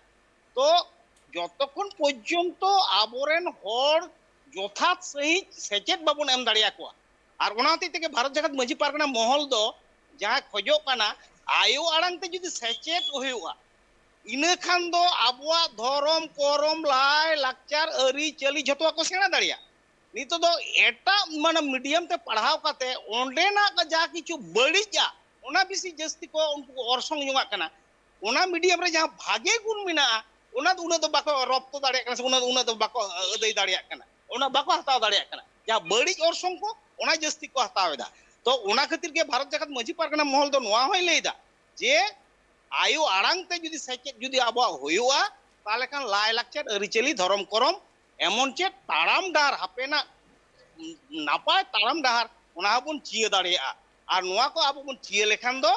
ᱛᱚ ᱡᱚᱛᱚᱠᱷᱚᱱ ᱯᱚᱨᱡᱚᱱᱛᱚ ᱟᱵᱚᱨᱮᱱ ᱦᱚᱲ ᱡᱚᱛᱷᱟᱛ ᱥᱟᱺᱦᱤᱡ ᱥᱮᱪᱮᱫ ᱵᱟᱵᱚᱱ ᱮᱢ ᱫᱟᱲᱮᱭᱟᱠᱚᱣᱟ, ᱟᱨ ᱚᱱᱟ ᱦᱚᱛᱮᱡ ᱛᱮᱜᱮ ᱵᱷᱟᱨᱚᱛ ᱡᱟᱠᱟᱛ ᱢᱟᱹᱡᱷᱤ ᱯᱟᱨᱜᱟᱱᱟ ᱢᱚᱦᱚᱞ ᱫᱚ ᱡᱟᱦᱟᱸ ᱠᱷᱚᱡᱚᱜ ᱠᱟᱱᱟ, ᱟᱭᱳ ᱟᱲᱟᱝ ᱛᱮ ᱡᱩᱫᱤ ᱥᱮᱪᱮᱫ ᱦᱩᱭᱩᱜᱼᱟ, ᱤᱱᱟᱹ ᱠᱷᱟᱱ ᱫᱚ ᱟᱵᱚᱣᱟᱜ ᱫᱷᱚᱨᱚᱢ, ᱠᱚᱨᱚᱢ, ᱞᱟᱭ, ᱞᱟᱠᱪᱟᱨ, ᱟᱹᱨᱤᱪᱟᱹᱞᱤ ᱡᱷᱚᱛᱚᱣᱟᱜ ᱠᱚ ᱥᱮᱬᱟ ᱫᱟᱲᱮᱭᱟᱜᱼᱟ᱾ ᱱᱤᱛᱚᱜ ᱫᱚ ᱮᱴᱟᱜ ᱢᱟᱱᱮ ᱢᱤᱰᱤᱭᱟᱢ ᱛᱮ ᱯᱟᱲᱦᱟᱣ ᱠᱟᱛᱮ ᱚᱸᱰᱮᱱᱟᱜ ᱡᱟ ᱠᱤᱪᱷᱩ ᱵᱟᱹᱲᱤᱡᱼᱟ, ᱚᱱᱟ ᱵᱮᱥᱤ ᱡᱟᱹᱥᱛᱤ ᱠᱚ ᱩᱱᱠᱩ ᱠᱚ ᱚᱨᱥᱚᱝ ᱡᱚᱝᱟᱜ ᱠᱟᱱᱟ᱾ ᱚᱱᱟ ᱢᱤᱰᱤᱭᱟᱢ ᱨᱮ ᱡᱟᱦᱟᱸ ᱵᱷᱟᱜᱮ ᱜᱩᱱ ᱢᱮᱱᱟᱜᱼᱟ, ᱚᱱᱟ ᱫᱚ ᱩᱱᱟᱹᱜ ᱫᱚ ᱵᱟᱠᱚ ᱨᱚᱯᱛᱚ ᱫᱟᱲᱮᱭᱟᱜ ᱠᱟᱱᱟ, ᱥᱮ ᱚᱱᱟ ᱫᱚ ᱩᱱᱟᱹᱜ ᱫᱚ ᱵᱟᱠᱚ ᱟᱹᱫᱟᱹᱭ ᱫᱟᱲᱮᱭᱟᱜ ᱠᱟᱱᱟ, ᱚᱱᱟ ᱵᱟᱠᱚ ᱦᱟᱛᱟᱣ ᱫᱟᱲᱮᱭᱟᱜ ᱠᱟᱱᱟ᱾ ᱡᱟᱦᱟᱸ ᱵᱟᱹᱲᱤᱡ ᱚᱨᱥᱚᱝ ᱠᱚ, ᱚᱱᱟ ᱡᱟᱹᱥᱛᱤ ᱠᱚ ᱦᱟᱛᱟᱣ ᱮᱫᱟ᱾ ᱛᱚ ᱚᱱᱟ ᱠᱷᱟᱹᱛᱤᱨ ᱜᱮ ᱵᱷᱟᱨᱚᱛ ᱡᱟᱠᱟᱛ ᱢᱟᱹᱡᱷᱤ ᱯᱟᱨᱜᱟᱱᱟ ᱢᱚᱦᱚᱞ ᱫᱚ ᱱᱚᱣᱟ ᱦᱚᱸᱭ ᱞᱟᱹᱭ ᱮᱫᱟ ᱡᱮ ᱟᱭᱳ ᱟᱲᱟᱝ ᱛᱮ ᱡᱩᱫᱤ ᱥᱮᱪᱮᱫ ᱡᱩᱫᱤ ᱟᱵᱚᱣᱟᱜ ᱦᱩᱭᱩᱜᱼᱟ, ᱛᱟᱦᱚᱞᱮ ᱠᱷᱟᱱ ᱞᱟᱭᱼᱞᱟᱠᱪᱟᱨ, ᱟᱹᱨᱤᱪᱟᱹᱞᱤ, ᱫᱷᱚᱨᱚᱢ ᱠᱚᱨᱚᱢ ᱮᱢᱚᱱ ᱪᱮᱫ ᱛᱟᱲᱟᱢ ᱰᱟᱦᱟᱨ, ᱦᱟᱯᱮᱱᱟᱜ ᱱᱟᱯᱟᱭ ᱛᱟᱲᱟᱢ ᱰᱟᱦᱟᱨ, ᱚᱱᱟ ᱦᱚᱸᱵᱚᱱ ᱪᱤᱭᱟᱹ ᱫᱟᱲᱮᱭᱟᱜᱼᱟ᱾ ᱟᱨ ᱱᱚᱣᱟ ᱠᱚ ᱟᱵᱚ ᱵᱚᱱ ᱪᱤᱭᱟᱹ ᱞᱮᱠᱷᱟᱱ ᱫᱚ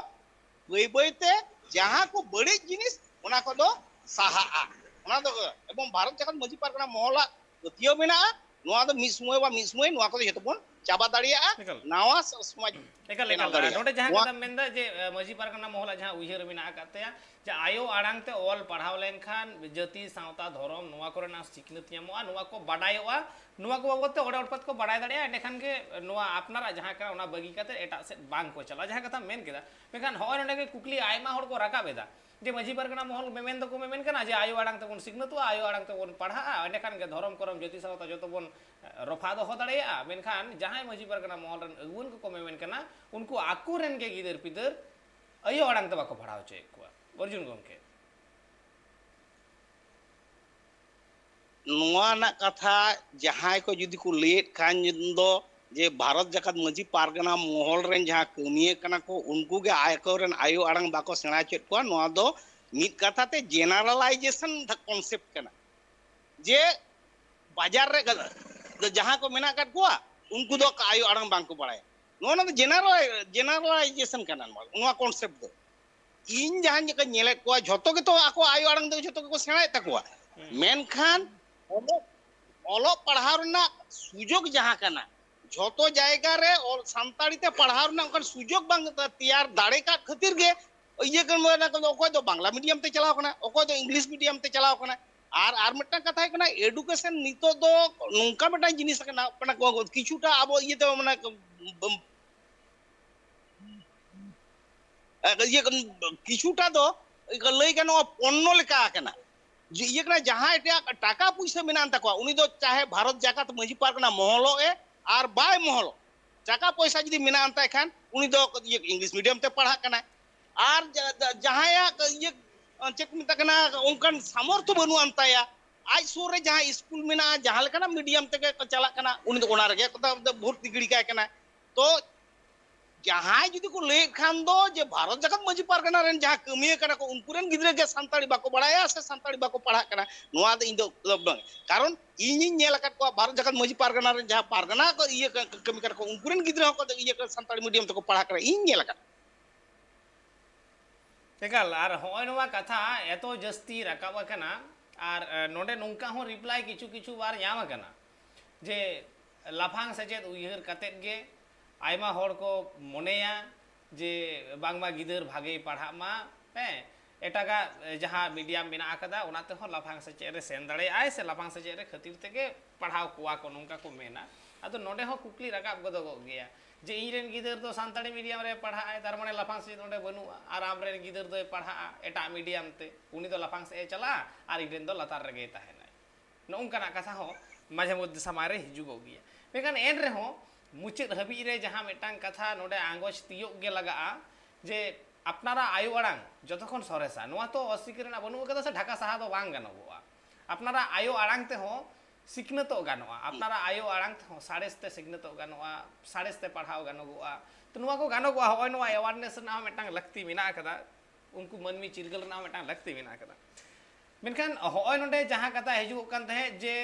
ᱵᱟᱹᱭ ᱵᱟᱹᱭ ᱛᱮ ᱡᱟᱦᱟᱸ ᱠᱚ ᱵᱟᱹᱲᱤᱡ ᱡᱤᱱᱤᱥ, ᱚᱱᱟ ᱠᱚᱫᱚ ᱥᱟᱦᱟᱜᱼᱟ᱾ ᱚᱱᱟ ᱫᱚ ᱮᱵᱚᱝ ᱵᱷᱟᱨᱚᱛ ᱡᱟᱠᱟᱛ ᱢᱟᱹᱡᱷᱤ ᱯᱟᱨᱜᱟᱱᱟ ᱢᱚᱦᱚᱞᱟᱜ ᱯᱟᱹᱛᱭᱟᱹᱣ ᱢᱮᱱᱟᱜᱼᱟ, ᱱᱚᱣᱟ ᱫᱚ ᱢᱤᱫ ᱥᱚᱢᱚᱭ ᱵᱟ ᱢᱤᱫ ᱥᱚᱢᱚᱭ ᱱᱚᱣᱟ ᱠᱚᱫᱚ ᱡᱚᱛᱚ ᱵᱚᱱ ᱪᱟᱵᱟ ᱫᱟᱲᱮᱭᱟᱜᱼᱟ, ᱮᱠᱟᱞ᱾ ᱱᱟᱣᱟ ᱥᱚ-, ᱥᱚᱢᱟᱡᱽ ᱮᱠᱟᱞ, ᱵᱮᱱᱟᱣ ᱮᱠᱟᱞ᱾ ᱫᱟᱲᱮᱭᱟᱜᱼᱟ᱾ ᱱᱚᱰᱮ ᱡᱟᱦᱟᱸ ᱱᱚᱣᱟ ᱠᱟᱛᱷᱟᱢ ᱢᱮᱱᱫᱟ ᱡᱮ, ᱮ, ᱢᱟᱹᱡᱷᱤ ᱯᱟᱨᱜᱟᱱᱟ ᱢᱚᱦᱚᱞᱟᱜ ᱡᱟᱦᱟᱸ ᱩᱭᱦᱟᱹᱨ ᱢᱮᱱᱟᱜ ᱟᱠᱟᱫ ᱛᱟᱭᱟ, ᱡᱮ ᱟᱭᱳ ᱟᱲᱟᱝ ᱛᱮ ᱚᱞ ᱯᱟᱲᱦᱟᱣ ᱞᱮᱱᱠᱷᱟᱱ ᱡᱟᱹᱛᱤ, ᱥᱟᱶᱛᱟ, ᱫᱷᱚᱨᱚᱢ, ᱱᱚᱣᱟ ᱠᱚᱨᱮᱱᱟᱜ ᱥᱤᱠᱷᱱᱟᱹᱛ ᱧᱟᱢᱚᱜᱼᱟ, ᱱᱚᱣᱟ ᱠᱚ ᱵᱟᱰᱟᱭᱚᱜᱼᱟ, ᱱᱚᱣᱟ ᱠᱚ ᱵᱟᱵᱚᱫ ᱛᱮ ᱚᱲᱮ ᱚᱲᱯᱟᱛ ᱠᱚ ᱵᱟᱰᱟᱭ ᱫᱟᱲᱮᱭᱟᱜᱼᱟ, ᱮᱸᱰᱮᱠᱷᱟᱱ ᱜᱮ ᱱᱚᱣᱟ ᱟᱯᱱᱟᱨᱟᱜ ᱡᱟᱦᱟᱸ ᱠᱟᱱᱟ ᱚᱱᱟ ᱵᱟᱹᱜᱤ ᱠᱟᱛᱮ ᱮᱴᱟᱜ ᱥᱮᱫ ᱵᱟᱝ ᱠᱚ ᱪᱟᱞᱟᱜᱼᱟ, ᱡᱟᱦᱟᱸ ᱠᱟᱛᱷᱟᱢ ᱢᱮᱱ ᱠᱮᱫᱟ᱾ ᱢᱮᱱᱠᱷᱟᱱ ᱦᱚᱸᱜᱼᱚᱭ ᱱᱚᱰᱮ ᱜᱮ ᱠᱩᱠᱞᱤ ᱟᱭᱢᱟ ᱦᱚᱲ ᱠᱚ ᱨᱟᱠᱟᱵ ᱮᱫᱟ ᱡᱮ ᱢᱟᱹᱡᱷᱤ ᱯᱟᱨᱜᱟᱱᱟ ᱢᱚᱦᱚᱞ ᱢᱮᱢᱮᱱ ᱫᱚᱠᱚ ᱢᱮᱢᱮᱱ ᱠᱟᱱᱟ ᱡᱮ ᱟᱭᱳ ᱟᱲᱟᱝ ᱛᱮᱵᱚᱱ ᱥᱤᱠᱷᱱᱟᱹᱛᱚᱜᱼᱟ, ᱟᱭᱳ ᱟᱲᱟᱝ ᱛᱮᱵᱚᱱ ᱯᱟᱲᱦᱟᱜᱼᱟ, ᱮᱸᱰᱮᱠᱷᱟᱱ ᱜᱮ ᱫᱷᱚᱨᱚᱢ, ᱡᱟᱹᱛᱤ, ᱥᱟᱶᱛᱟ ᱡᱚᱛᱚ ᱵᱚᱱ ᱨᱚᱯᱷᱟ ᱫᱚᱦᱚ ᱫᱟᱲᱮᱭᱟᱜᱼᱟ᱾ ᱢᱮᱱᱠᱷᱟᱱ ᱡᱟᱦᱟᱸᱭ ᱢᱟᱹᱡᱷᱤ ᱯᱟᱨᱜᱟᱱᱟ ᱢᱚᱦᱚᱞ ᱨᱮᱱ ᱟᱹᱜᱩᱣᱟᱹᱱ ᱠᱚᱠᱚ ᱢᱮᱢᱮᱱ ᱠᱟᱱᱟ, ᱩᱱᱠᱩ ᱟᱠᱚ ᱨᱮᱱ ᱜᱮ ᱜᱤᱫᱟᱹᱨ ᱯᱤᱫᱟᱹᱨ ᱟᱭᱳ ᱟᱲᱟᱝ ᱛᱮ ᱵᱟᱠᱚ ᱯᱟᱲᱦᱟᱣ ᱦᱚᱪᱚᱭᱮᱫ ᱠᱚᱣᱟ᱾ ᱚᱨᱡᱩᱱ ᱜᱚᱢᱠᱮ᱾ ᱱᱚᱣᱟ ᱨᱮᱱᱟᱜ ᱠᱟᱛᱷᱟ ᱡᱟᱦᱟᱸᱭ ᱠᱚ ᱡᱩᱫᱤ ᱠᱚ ᱞᱟᱹᱭᱮᱫ ᱠᱷᱟᱱ ᱫᱚ ᱡᱮ ᱵᱷᱟᱨᱚᱛ ᱡᱟᱠᱟᱛ ᱢᱟᱹᱡᱷᱤ ᱯᱟᱨᱜᱟᱱᱟ ᱢᱚᱦᱚᱞ ᱨᱮᱱ ᱡᱟᱦᱟᱸ ᱠᱟᱹᱢᱤᱭᱟᱹ ᱠᱟᱱᱟ ᱠᱚ, ᱩᱱᱠᱩ ᱜᱮ ᱟᱠᱚ ᱨᱮᱱ ᱟᱭᱳ ᱟᱲᱟᱝ ᱵᱟᱠᱚ ᱥᱮᱬᱟ ᱦᱚᱪᱚᱭᱮᱫ ᱠᱚᱣᱟ, ᱱᱚᱣᱟ ᱫᱚ ᱢᱤᱫ ᱠᱟᱛᱷᱟ ᱛᱮ generalization concept ᱠᱟᱱᱟ᱾ ᱡᱮ ᱵᱟᱡᱟᱨ ᱨᱮ ᱡᱟᱦᱟᱸ ᱠᱚ ᱢᱮᱱᱟᱜ ᱟᱠᱟᱫ ᱠᱚᱣᱟ, ᱩᱱᱠᱩ ᱫᱚ ᱟᱭᱳ ᱟᱲᱟᱝ ᱵᱟᱝ ᱠᱚ ᱵᱟᱲᱟᱭᱟ᱾ ᱱᱚᱣᱟ ᱫᱚ general, generalization ᱠᱟᱱᱟ ᱱᱚᱣᱟ, ᱱᱚᱣᱟ concept ᱫᱚ᱾ ᱤᱧ ᱡᱟᱦᱟᱸ ᱞᱮᱠᱟᱧ ᱧᱮᱞᱮᱫ ᱠᱚᱣᱟ, ᱡᱷᱚᱛᱚ ᱜᱮᱛᱚ ᱟᱠᱚ ᱟᱭᱳ ᱟᱲᱟᱝ ᱛᱮ ᱡᱷᱚᱛᱚ ᱜᱮᱠᱚ ᱥᱮᱬᱟᱭᱮᱫ ᱛᱟᱠᱚᱣᱟ᱾ ᱢᱮᱱᱠᱷᱟᱱ ᱚᱞᱚᱜ, ᱚᱞᱚᱜ ᱯᱟᱲᱦᱟᱣ ᱨᱮᱱᱟᱜ ᱥᱩᱡᱳᱜᱽ ᱡᱟᱦᱟᱸ ᱠᱟᱱᱟ, ᱡᱷᱚᱛᱚ ᱡᱟᱭᱜᱟ ᱨᱮ ᱚᱞ, ᱥᱟᱱᱛᱟᱲᱤ ᱛᱮ ᱯᱟᱲᱦᱟᱣ ᱨᱮᱱᱟᱜ ᱚᱱᱠᱟᱱ ᱥᱩᱡᱳᱜᱽ ᱵᱟᱝ ᱛᱮᱭᱟᱨ ᱫᱟᱲᱮ ᱠᱟᱜ ᱠᱷᱟᱹᱛᱤᱨ ᱜᱮ ᱤᱭᱟᱹ ᱠᱟᱱ, ᱚᱠᱚᱭ ᱫᱚ ᱵᱟᱝᱞᱟ medium ᱛᱮ ᱪᱟᱞᱟᱣ ᱠᱟᱱᱟ, ᱚᱠᱚᱭ ᱫᱚ English medium ᱛᱮ ᱪᱟᱞᱟᱣ ᱠᱟᱱᱟ᱾ ᱟᱨ, ᱟᱨ ᱢᱤᱫᱴᱟᱝ ᱠᱟᱛᱷᱟ ᱦᱩᱭᱩᱜ ᱠᱟᱱᱟ, education ᱱᱤᱛᱚᱜ ᱫᱚ ᱱᱚᱝᱠᱟ ᱢᱤᱫᱴᱟᱝ ᱡᱤᱱᱤᱥ ᱠᱟᱱᱟ, ᱠᱟᱱᱟ ᱠᱚ, ᱠᱤᱪᱷᱩᱴᱟ ᱟᱵᱚ ᱤᱭᱟᱹ ᱛᱮ, ᱢᱟᱱᱮ, ᱵᱚᱢ-, ᱤᱭᱟᱹ, ᱠᱤᱪᱷᱩᱴᱟ ᱫᱚ ᱞᱟᱹᱭ ᱜᱟᱱᱚᱜᱼᱟ, ᱯᱚᱱᱱᱚ ᱞᱮᱠᱟ ᱠᱟᱱᱟ᱾ ᱡᱮ ᱤᱭᱟᱹ ᱠᱟᱱᱟ, ᱡᱟᱦᱟᱸᱭ ᱴᱟᱜ ᱴᱟᱠᱟ ᱯᱩᱭᱥᱟᱹ ᱢᱮᱱᱟᱜ ᱛᱟᱠᱚᱣᱟ, ᱩᱱᱤ ᱫᱚ ᱪᱟᱦᱮ ᱵᱷᱟᱨᱚᱛ ᱡᱟᱠᱟᱛ ᱢᱟᱹᱡᱷᱤ ᱯᱟᱨᱜᱟᱱᱟ ᱢᱚᱦᱚᱞᱚᱜ ᱮ ᱟᱨ ᱵᱟᱭ ᱢᱚᱦᱚᱞᱚᱜ, ᱴᱟᱠᱟ ᱯᱚᱭᱥᱟ ᱡᱩᱫᱤ ᱢᱮᱱᱟᱜ ᱟᱱ ᱛᱟᱭ ᱠᱷᱟᱱ, ᱩᱱᱤ ᱫᱚ ᱤᱭᱟᱹ English medium ᱛᱮ ᱯᱟᱲᱦᱟᱜ ᱠᱟᱱᱟᱭ᱾ ᱟᱨ ᱡᱟ-, ᱡᱟ-, ᱡᱟᱦᱟᱸᱭᱟᱜ ᱤᱭᱟᱹ, ᱪᱮᱫ ᱠᱚ ᱢᱮᱛᱟᱜ ᱠᱟᱱᱟ, ᱚᱱᱠᱟᱱ ᱥᱟᱢᱚᱨᱛᱷᱚ ᱵᱟᱹᱱᱩᱜ ᱟᱱ ᱛᱟᱭᱟ, ᱟᱡ ᱥᱩᱨ ᱨᱮ ᱡᱟᱦᱟᱸ ᱤᱥᱠᱩᱞ ᱢᱮᱱᱟᱜᱼᱟ, ᱡᱟᱦᱟᱸ ᱞᱮᱠᱟᱱᱟᱜ medium ᱛᱮᱜᱮ ᱠᱚ ᱪᱟᱞᱟᱜ ᱠᱟᱱᱟ, ᱩᱱᱤ ᱫᱚ ᱚᱱᱟ ᱨᱮᱜᱮ ᱠᱚ ᱫᱚ ᱵᱷᱚᱨᱛᱤ ᱜᱤᱰᱤ ᱠᱟᱭ ᱠᱟᱱᱟ᱾ ᱛᱚ ᱡᱟᱦᱟᱸᱭ ᱡᱩᱫᱤ ᱠᱚ ᱞᱟᱹᱭᱮᱫ ᱠᱷᱟᱱ ᱫᱚ ᱡᱮ ᱵᱷᱟᱨᱚᱛ ᱡᱟᱠᱟᱛ ᱢᱟᱹᱡᱷᱤ ᱯᱟᱨᱜᱟᱱᱟ ᱨᱮᱱ ᱡᱟᱦᱟᱸ ᱠᱟᱹᱢᱤᱭᱟᱹ ᱠᱟᱱᱟ ᱠᱚ, ᱩᱱᱠᱩ ᱨᱮᱱ ᱜᱤᱫᱽᱨᱟᱹ ᱜᱮ ᱥᱟᱱᱛᱟᱲᱤ ᱵᱟᱠᱚ ᱵᱟᱲᱟᱭᱟ ᱥᱮ ᱥᱟᱱᱛᱟᱲᱤ ᱵᱟᱠᱚ ᱯᱟᱲᱦᱟᱜ ᱠᱟᱱᱟ, ᱱᱚᱣᱟ ᱫᱚ ᱤᱧ ᱫᱚ ᱵᱟᱝ᱾ ᱠᱟᱨᱚᱱ ᱤᱧᱤᱧ ᱧᱮᱞ ᱟᱠᱟᱫ ᱠᱚᱣᱟ, ᱵᱷᱟᱨᱚᱛ ᱡᱟᱠᱟᱛ ᱢᱟᱹᱡᱷᱤ ᱯᱟᱨᱜᱟᱱᱟ ᱨᱮᱱ ᱡᱟᱦᱟᱸ ᱯᱟᱨᱜᱟᱱᱟ ᱠᱚ ᱤᱭᱟᱹ ᱠᱟ-, ᱠᱟᱹᱢᱤ ᱠᱟᱱᱟ ᱠᱚ, ᱩᱱᱠᱩ ᱨᱮᱱ ᱜᱤᱫᱽᱨᱟᱹ ᱦᱚᱸᱠᱚ ᱤᱭᱟᱹ ᱠᱟ-, ᱥᱟᱱᱛᱟᱲᱤ medium ᱛᱮᱠᱚ ᱯᱟᱲᱦᱟᱜ ᱠᱟᱱᱟ, ᱤᱧ ᱧᱮᱞ ᱟᱠᱟᱫ᱾ ᱮᱠᱟᱞ, ᱟᱨ ᱦᱚᱸᱜᱼᱚᱭ ᱱᱚᱣᱟ ᱠᱟᱛᱷᱟ ᱮᱛᱚ ᱡᱟᱹᱥᱛᱤ ᱨᱟᱠᱟᱵ ᱟᱠᱟᱱᱟ, ᱟᱨ, ᱮ, ᱱᱚᱰᱮ ᱱᱚᱝᱠᱟ ᱦᱚᱸ reply ᱠᱤᱪᱷᱩ ᱠᱤᱪᱷᱩ ᱵᱟᱨ ᱧᱟᱢ ᱟᱠᱟᱱᱟ ᱡᱮ ᱞᱟᱯᱷᱟᱝ ᱥᱮᱪᱮᱫ ᱩᱭᱦᱟᱹᱨ ᱠᱟᱛᱮᱫ ᱜᱮ ᱟᱭᱢᱟ ᱦᱚᱲ ᱠᱚ ᱢᱚᱱᱮᱭᱟ ᱡᱮ ᱵᱟᱝᱢᱟ ᱜᱤᱫᱟᱹᱨ ᱵᱷᱟᱜᱮᱭ ᱯᱟᱲᱦᱟᱜ ᱢᱟ, ᱦᱮᱸ, ᱮᱴᱟᱜᱟᱜ ᱡᱟᱦᱟᱸ ᱢᱤᱰᱤᱭᱟᱢ ᱢᱮᱱᱟᱜ ᱟᱠᱟᱫᱟ, ᱚᱱᱟ ᱛᱮᱦᱚᱸ ᱞᱟᱯᱷᱟᱝ ᱥᱮᱪᱮᱫ ᱨᱮ ᱥᱮᱱ ᱫᱟᱲᱮᱭᱟᱜᱼᱟᱭ ᱥᱮ ᱞᱟᱯᱷᱟᱝ ᱥᱮᱪᱮᱫ ᱨᱮ ᱠᱷᱟᱹᱛᱤᱨ ᱛᱮᱜᱮ ᱯᱟᱲᱦᱟᱣ ᱠᱚᱣᱟ ᱠᱚ, ᱱᱚᱝᱠᱟ ᱠᱚ ᱢᱮᱱᱟ᱾ ᱟᱫᱚ ᱱᱚᱰᱮ ᱦᱚᱸ ᱠᱩᱠᱞᱤ ᱨᱟᱠᱟᱵ ᱜᱚᱫᱚᱜᱚᱜ ᱜᱮᱭᱟ ᱡᱮ ᱤᱧ ᱨᱮᱱ ᱜᱤᱫᱟᱹᱨ ᱫᱚ ᱥᱟᱱᱛᱟᱲᱤ ᱢᱤᱰᱤᱭᱟᱢ ᱨᱮ ᱯᱟᱲᱦᱟᱜ ᱟᱭ, ᱛᱟᱨ ᱢᱟᱱᱮ ᱞᱟᱯᱷᱟᱝ ᱥᱮᱪᱮᱫ ᱚᱸᱰᱮ ᱵᱟᱹᱱᱩᱜᱼᱟ, ᱟᱨ ᱟᱢ ᱨᱮᱱ ᱜᱤᱫᱟᱹᱨ ᱫᱚᱭ ᱯᱟᱲᱦᱟᱜᱼᱟ ᱮᱴᱟᱜ ᱢᱤᱰᱤᱭᱟᱢ ᱛᱮ, ᱩᱱᱤ ᱫᱚ ᱞᱟᱯᱷᱟᱝ ᱥᱮᱫ ᱮ ᱪᱟᱞᱟᱜᱼᱟ ᱟᱨ ᱤᱧ ᱨᱮᱱ ᱫᱚ ᱞᱟᱛᱟᱨ ᱨᱮᱜᱮᱭ ᱛᱟᱦᱮᱱᱟᱭ᱾ ᱱᱚᱜᱼᱚ ᱱᱚᱝᱠᱟᱱᱟᱜ ᱠᱟᱛᱷᱟ ᱦᱚᱸ ᱢᱟᱡᱷᱮ ᱢᱚᱫᱽᱫᱷᱮ ᱥᱟᱢᱟᱝ ᱨᱮ ᱦᱤᱡᱩᱜᱚᱜ ᱜᱮᱭᱟ᱾ ᱢᱮᱱᱠᱷᱟᱱ ᱮᱱ ᱨᱮᱦᱚᱸ ᱢᱩᱪᱟᱹᱫ ᱦᱟᱹᱵᱤᱡ ᱨᱮ ᱡᱟᱦᱟᱸ ᱢᱤᱫᱴᱟᱝ ᱠᱟᱛᱷᱟ ᱱᱚᱰᱮ ᱟᱸᱜᱚᱪ ᱛᱤᱭᱳᱜ ᱜᱮ ᱞᱟᱜᱟᱜᱼᱟ ᱡᱮ ᱟᱯᱱᱟᱨᱟᱜ ᱟᱭᱳ ᱟᱲᱟᱝ ᱡᱚᱛᱚ ᱠᱷᱚᱱ ᱥᱚᱨᱮᱥᱟ, ᱱᱚᱣᱟ ᱛᱚ ᱚᱥᱤᱠᱟᱹᱨ ᱨᱮᱱᱟᱜ ᱵᱟᱹᱱᱩᱜ ᱟᱠᱟᱫᱟ ᱥᱮ ᱰᱷᱟᱠᱟ ᱥᱟᱦᱟ ᱫᱚ ᱵᱟᱝ ᱜᱟᱱᱚᱜᱚᱜᱼᱟ᱾ ᱟᱯᱱᱟᱨᱟᱜ ᱟᱭᱳ ᱟᱲᱟᱝ ᱛᱮᱦᱚᱸ ᱥᱤᱠᱷᱱᱟᱹᱛᱚᱜ ᱜᱟᱱᱚᱜᱼᱟ, ᱟᱯᱱᱟᱨᱟᱜ ᱟᱭᱳ ᱟᱲᱟᱝ ᱛᱮᱦᱚᱸ ᱥᱟᱬᱮᱥ ᱛᱮ ᱥᱤᱠᱷᱱᱟᱹᱛᱚᱜ ᱜᱟᱱᱚᱜᱼᱟ, ᱥᱟᱬᱮᱥ ᱛᱮ ᱯᱟᱲᱦᱟᱣ ᱜᱟᱱᱚᱜᱚᱜᱼᱟ᱾ ᱛᱚ ᱱᱚᱣᱟ ᱠᱚ ᱜᱟᱱᱚᱜᱚᱜᱼᱟ, ᱦᱚᱸᱜᱼᱚᱭ ᱱᱚᱣᱟ awareness ᱨᱮᱱᱟᱜ ᱦᱚᱸ ᱢᱤᱫᱴᱟᱝ ᱞᱟᱹᱠᱛᱤ ᱢᱮᱱᱟᱜ ᱟᱠᱟᱫᱟ, ᱩᱱᱠᱩ ᱢᱟᱹᱱᱢᱤ ᱪᱤᱨᱜᱟᱹᱞ ᱨᱮᱱᱟᱜ ᱦᱚᱸ ᱢᱤᱫᱴᱟᱝ ᱞᱟᱹᱠᱛᱤ ᱢᱮᱱᱟᱜ ᱟᱠᱟᱫᱟ᱾ ᱢᱮᱱᱠᱷᱟᱱ ᱦᱚᱸᱜᱼᱚᱭ ᱱᱚᱰᱮ ᱡᱟᱦᱟᱸ ᱠᱟᱛᱷᱟ ᱦᱤᱡᱩᱜᱚᱜ ᱠᱟᱱ ᱛᱟᱦᱮᱸᱫ ᱡᱮ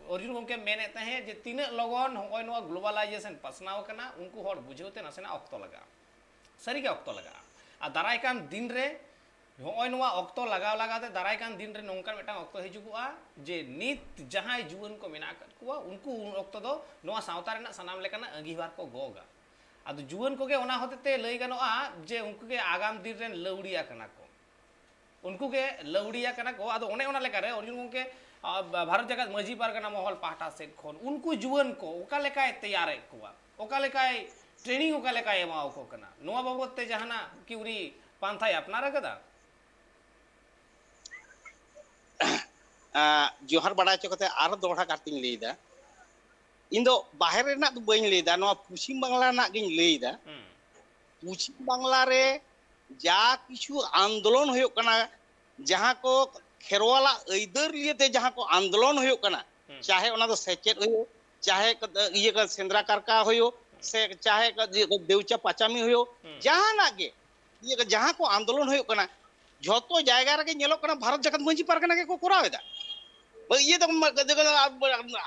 ᱚᱨᱡᱩᱱ ᱜᱚᱢᱠᱮ ᱢᱮᱱᱮᱫ ᱛᱟᱦᱮᱸᱫ ᱡᱮ ᱛᱤᱱᱟᱹᱜ ᱞᱚᱜᱚᱱ ᱦᱚᱸᱜᱼᱚᱭ ᱱᱚᱣᱟ globalization ᱯᱟᱥᱱᱟᱣ ᱟᱠᱟᱱᱟ, ᱩᱱᱠᱩ ᱦᱚᱲ ᱵᱩᱡᱷᱟᱹᱣ ᱛᱮ ᱱᱟᱥᱮᱱᱟᱜ ᱚᱠᱛᱚ ᱞᱟᱜᱟᱜᱼᱟ, ᱥᱟᱹᱨᱤᱜᱮ ᱚᱠᱛᱚ ᱞᱟᱜᱟᱜᱼᱟ᱾ ᱟᱨ ᱫᱟᱨᱟᱭ ᱠᱟᱱ ᱫᱤᱱ ᱨᱮ ᱱᱚᱜᱼᱚᱭ ᱱᱚᱣᱟ ᱚᱠᱛᱚ ᱞᱟᱜᱟᱣ ᱞᱟᱜᱟᱣ ᱛᱮ ᱫᱟᱨᱟᱭ ᱠᱟᱱ ᱫᱤᱱ ᱨᱮ ᱱᱚᱝᱠᱟᱱ ᱢᱤᱫᱴᱟᱝ ᱚᱠᱛᱚ ᱦᱤᱡᱩᱜᱚᱜᱼᱟ ᱡᱮ ᱱᱤᱛ ᱡᱟᱦᱟᱸᱭ ᱡᱩᱣᱟᱹᱱ ᱠᱚ ᱢᱮᱱᱟᱜ ᱟᱠᱟᱫ ᱠᱚᱣᱟ, ᱩᱱᱠᱩ ᱩᱱ ᱚᱠᱛᱚ ᱫᱚ ᱱᱚᱣᱟ ᱥᱟᱶᱛᱟ ᱨᱮᱱᱟᱜ ᱥᱟᱱᱟᱢ ᱞᱮᱠᱟᱱᱟᱜ ᱟᱸᱜᱤᱵᱷᱟᱨ ᱠᱚ ᱜᱚᱜᱟ᱾ ᱟᱫᱚ ᱡᱩᱣᱟᱹᱱ ᱠᱚᱜᱮ ᱚᱱᱟ ᱦᱚᱛᱮ ᱛᱮ ᱞᱟᱹᱭ ᱜᱟᱱᱚᱜᱼᱟ ᱡᱮ ᱩᱱᱠᱩ ᱜᱮ ᱟᱜᱟᱢ ᱫᱤᱱ ᱨᱮᱱ ᱞᱟᱹᱣᱲᱤᱭᱟ ᱠᱟᱱᱟ ᱠᱚ, ᱩᱱᱠᱩ ᱜᱮ ᱞᱟᱹᱣᱲᱤᱭᱟ ᱠᱟᱱᱟ ᱠᱚ᱾ ᱟᱫᱚ ᱚᱱᱮ ᱚᱱᱟ ᱞᱮᱠᱟᱨᱮ ᱚᱨᱡᱩᱱ ᱜᱚᱢᱠᱮ, ᱟ, ᱵᱷᱟᱨᱚᱛ ᱡᱟᱠᱟᱛ ᱢᱟᱹᱡᱷᱤ ᱯᱟᱨᱜᱟᱱᱟ ᱢᱚᱦᱚᱞ ᱯᱟᱦᱴᱟ ᱥᱮᱫ ᱠᱷᱚᱱ ᱩᱱᱠᱩ ᱡᱩᱣᱟᱹᱱ ᱠᱚ ᱚᱠᱟ ᱞᱮᱠᱟᱭ ᱛᱮᱭᱟᱨᱮᱫ ᱠᱚᱣᱟ, ᱚᱠᱟ ᱞᱮᱠᱟᱭ training ᱚᱠᱟ ᱞᱮᱠᱟᱭ ᱮᱢᱟ ᱠᱚ ᱠᱟᱱᱟ, ᱱᱚᱣᱟ ᱵᱟᱵᱚᱫ ᱛᱮ ᱡᱟᱦᱟᱱᱟᱜ ᱠᱤ ᱩᱱᱤ ᱯᱟᱱᱛᱷᱟᱭ ᱟᱯᱱᱟᱨ ᱟᱠᱟᱫᱟ? ᱟᱸ, ᱡᱚᱦᱟᱨ ᱵᱟᱲᱟᱭ ᱦᱚᱪᱚ ᱠᱟᱛᱮ ᱟᱨ ᱫᱚᱦᱲᱟ ᱠᱟᱨᱛᱤᱧ ᱞᱟᱹᱭᱫᱟ, ᱤᱧ ᱫᱚ ᱵᱟᱦᱮᱨ ᱨᱮᱱᱟᱜ ᱫᱚ ᱵᱟᱹᱧ ᱞᱟᱹᱭᱫᱟ, ᱱᱚᱣᱟ ᱯᱚᱪᱷᱤᱢ ᱵᱟᱝᱞᱟ ᱨᱮᱱᱟᱜ ᱜᱤᱧ ᱞᱟᱹᱭᱫᱟ᱾ ᱦᱩᱸ᱾ ᱯᱚᱪᱷᱤᱢ ᱵᱟᱝᱞᱟ ᱨᱮ ᱡᱟ ᱠᱤᱪᱷᱩ ᱟᱱᱫᱳᱞᱚᱱ ᱦᱩᱭᱩᱜ ᱠᱟᱱᱟ, ᱡᱟᱦᱟᱸ ᱠᱚ ᱠᱷᱮᱨᱣᱟᱞᱟᱜ ᱟᱹᱭᱫᱟᱹᱨ ᱞᱤᱭᱮ ᱛᱮ ᱡᱟᱦᱟᱸ ᱠᱚ ᱟᱱᱫᱳᱞᱚᱱ ᱦᱩᱭᱩᱜ ᱠᱟᱱᱟ, ᱦᱩᱸ᱾ ᱪᱟᱦᱮ ᱚᱱᱟ ᱫᱚ ᱥᱮᱪᱮᱫ ᱦᱩᱭᱩᱜ, ᱪᱟᱦᱮ ᱤᱭᱟᱹ ᱠᱚ ᱥᱮᱸᱫᱽᱨᱟ ᱠᱟᱨᱠᱟ ᱦᱩᱭᱩᱜ, ᱥᱮ ᱪᱟᱦᱮ ᱠᱚ ᱤᱭᱟᱹ ᱠᱚ ᱫᱮᱣᱪᱟ ᱯᱟᱪᱟᱢᱤ ᱦᱩᱭᱩᱜ, ᱦᱩᱸ᱾ ᱡᱟᱦᱟᱱᱟᱜ ᱜᱮ, ᱤᱭᱟᱹ ᱠᱚ ᱡᱟᱦᱟᱸ ᱠᱚ ᱟᱱᱫᱳᱞᱚᱱ ᱦᱩᱭᱩᱜ ᱠᱟᱱᱟ, ᱡᱷᱚᱛᱚ ᱡᱟᱭᱜᱟ ᱨᱮᱜᱮ ᱧᱮᱞᱚᱜ ᱠᱟᱱᱟ ᱵᱷᱟᱨᱚᱛ ᱡᱟᱠᱟᱛ ᱢᱟᱹᱡᱷᱤ ᱯᱟᱨᱜᱟᱱᱟ ᱜᱮᱠᱚ ᱠᱚᱨᱟᱣ ᱮᱫᱟ᱾ ᱵᱟ, ᱤᱭᱟᱹ ᱫᱚ ᱢᱟ-,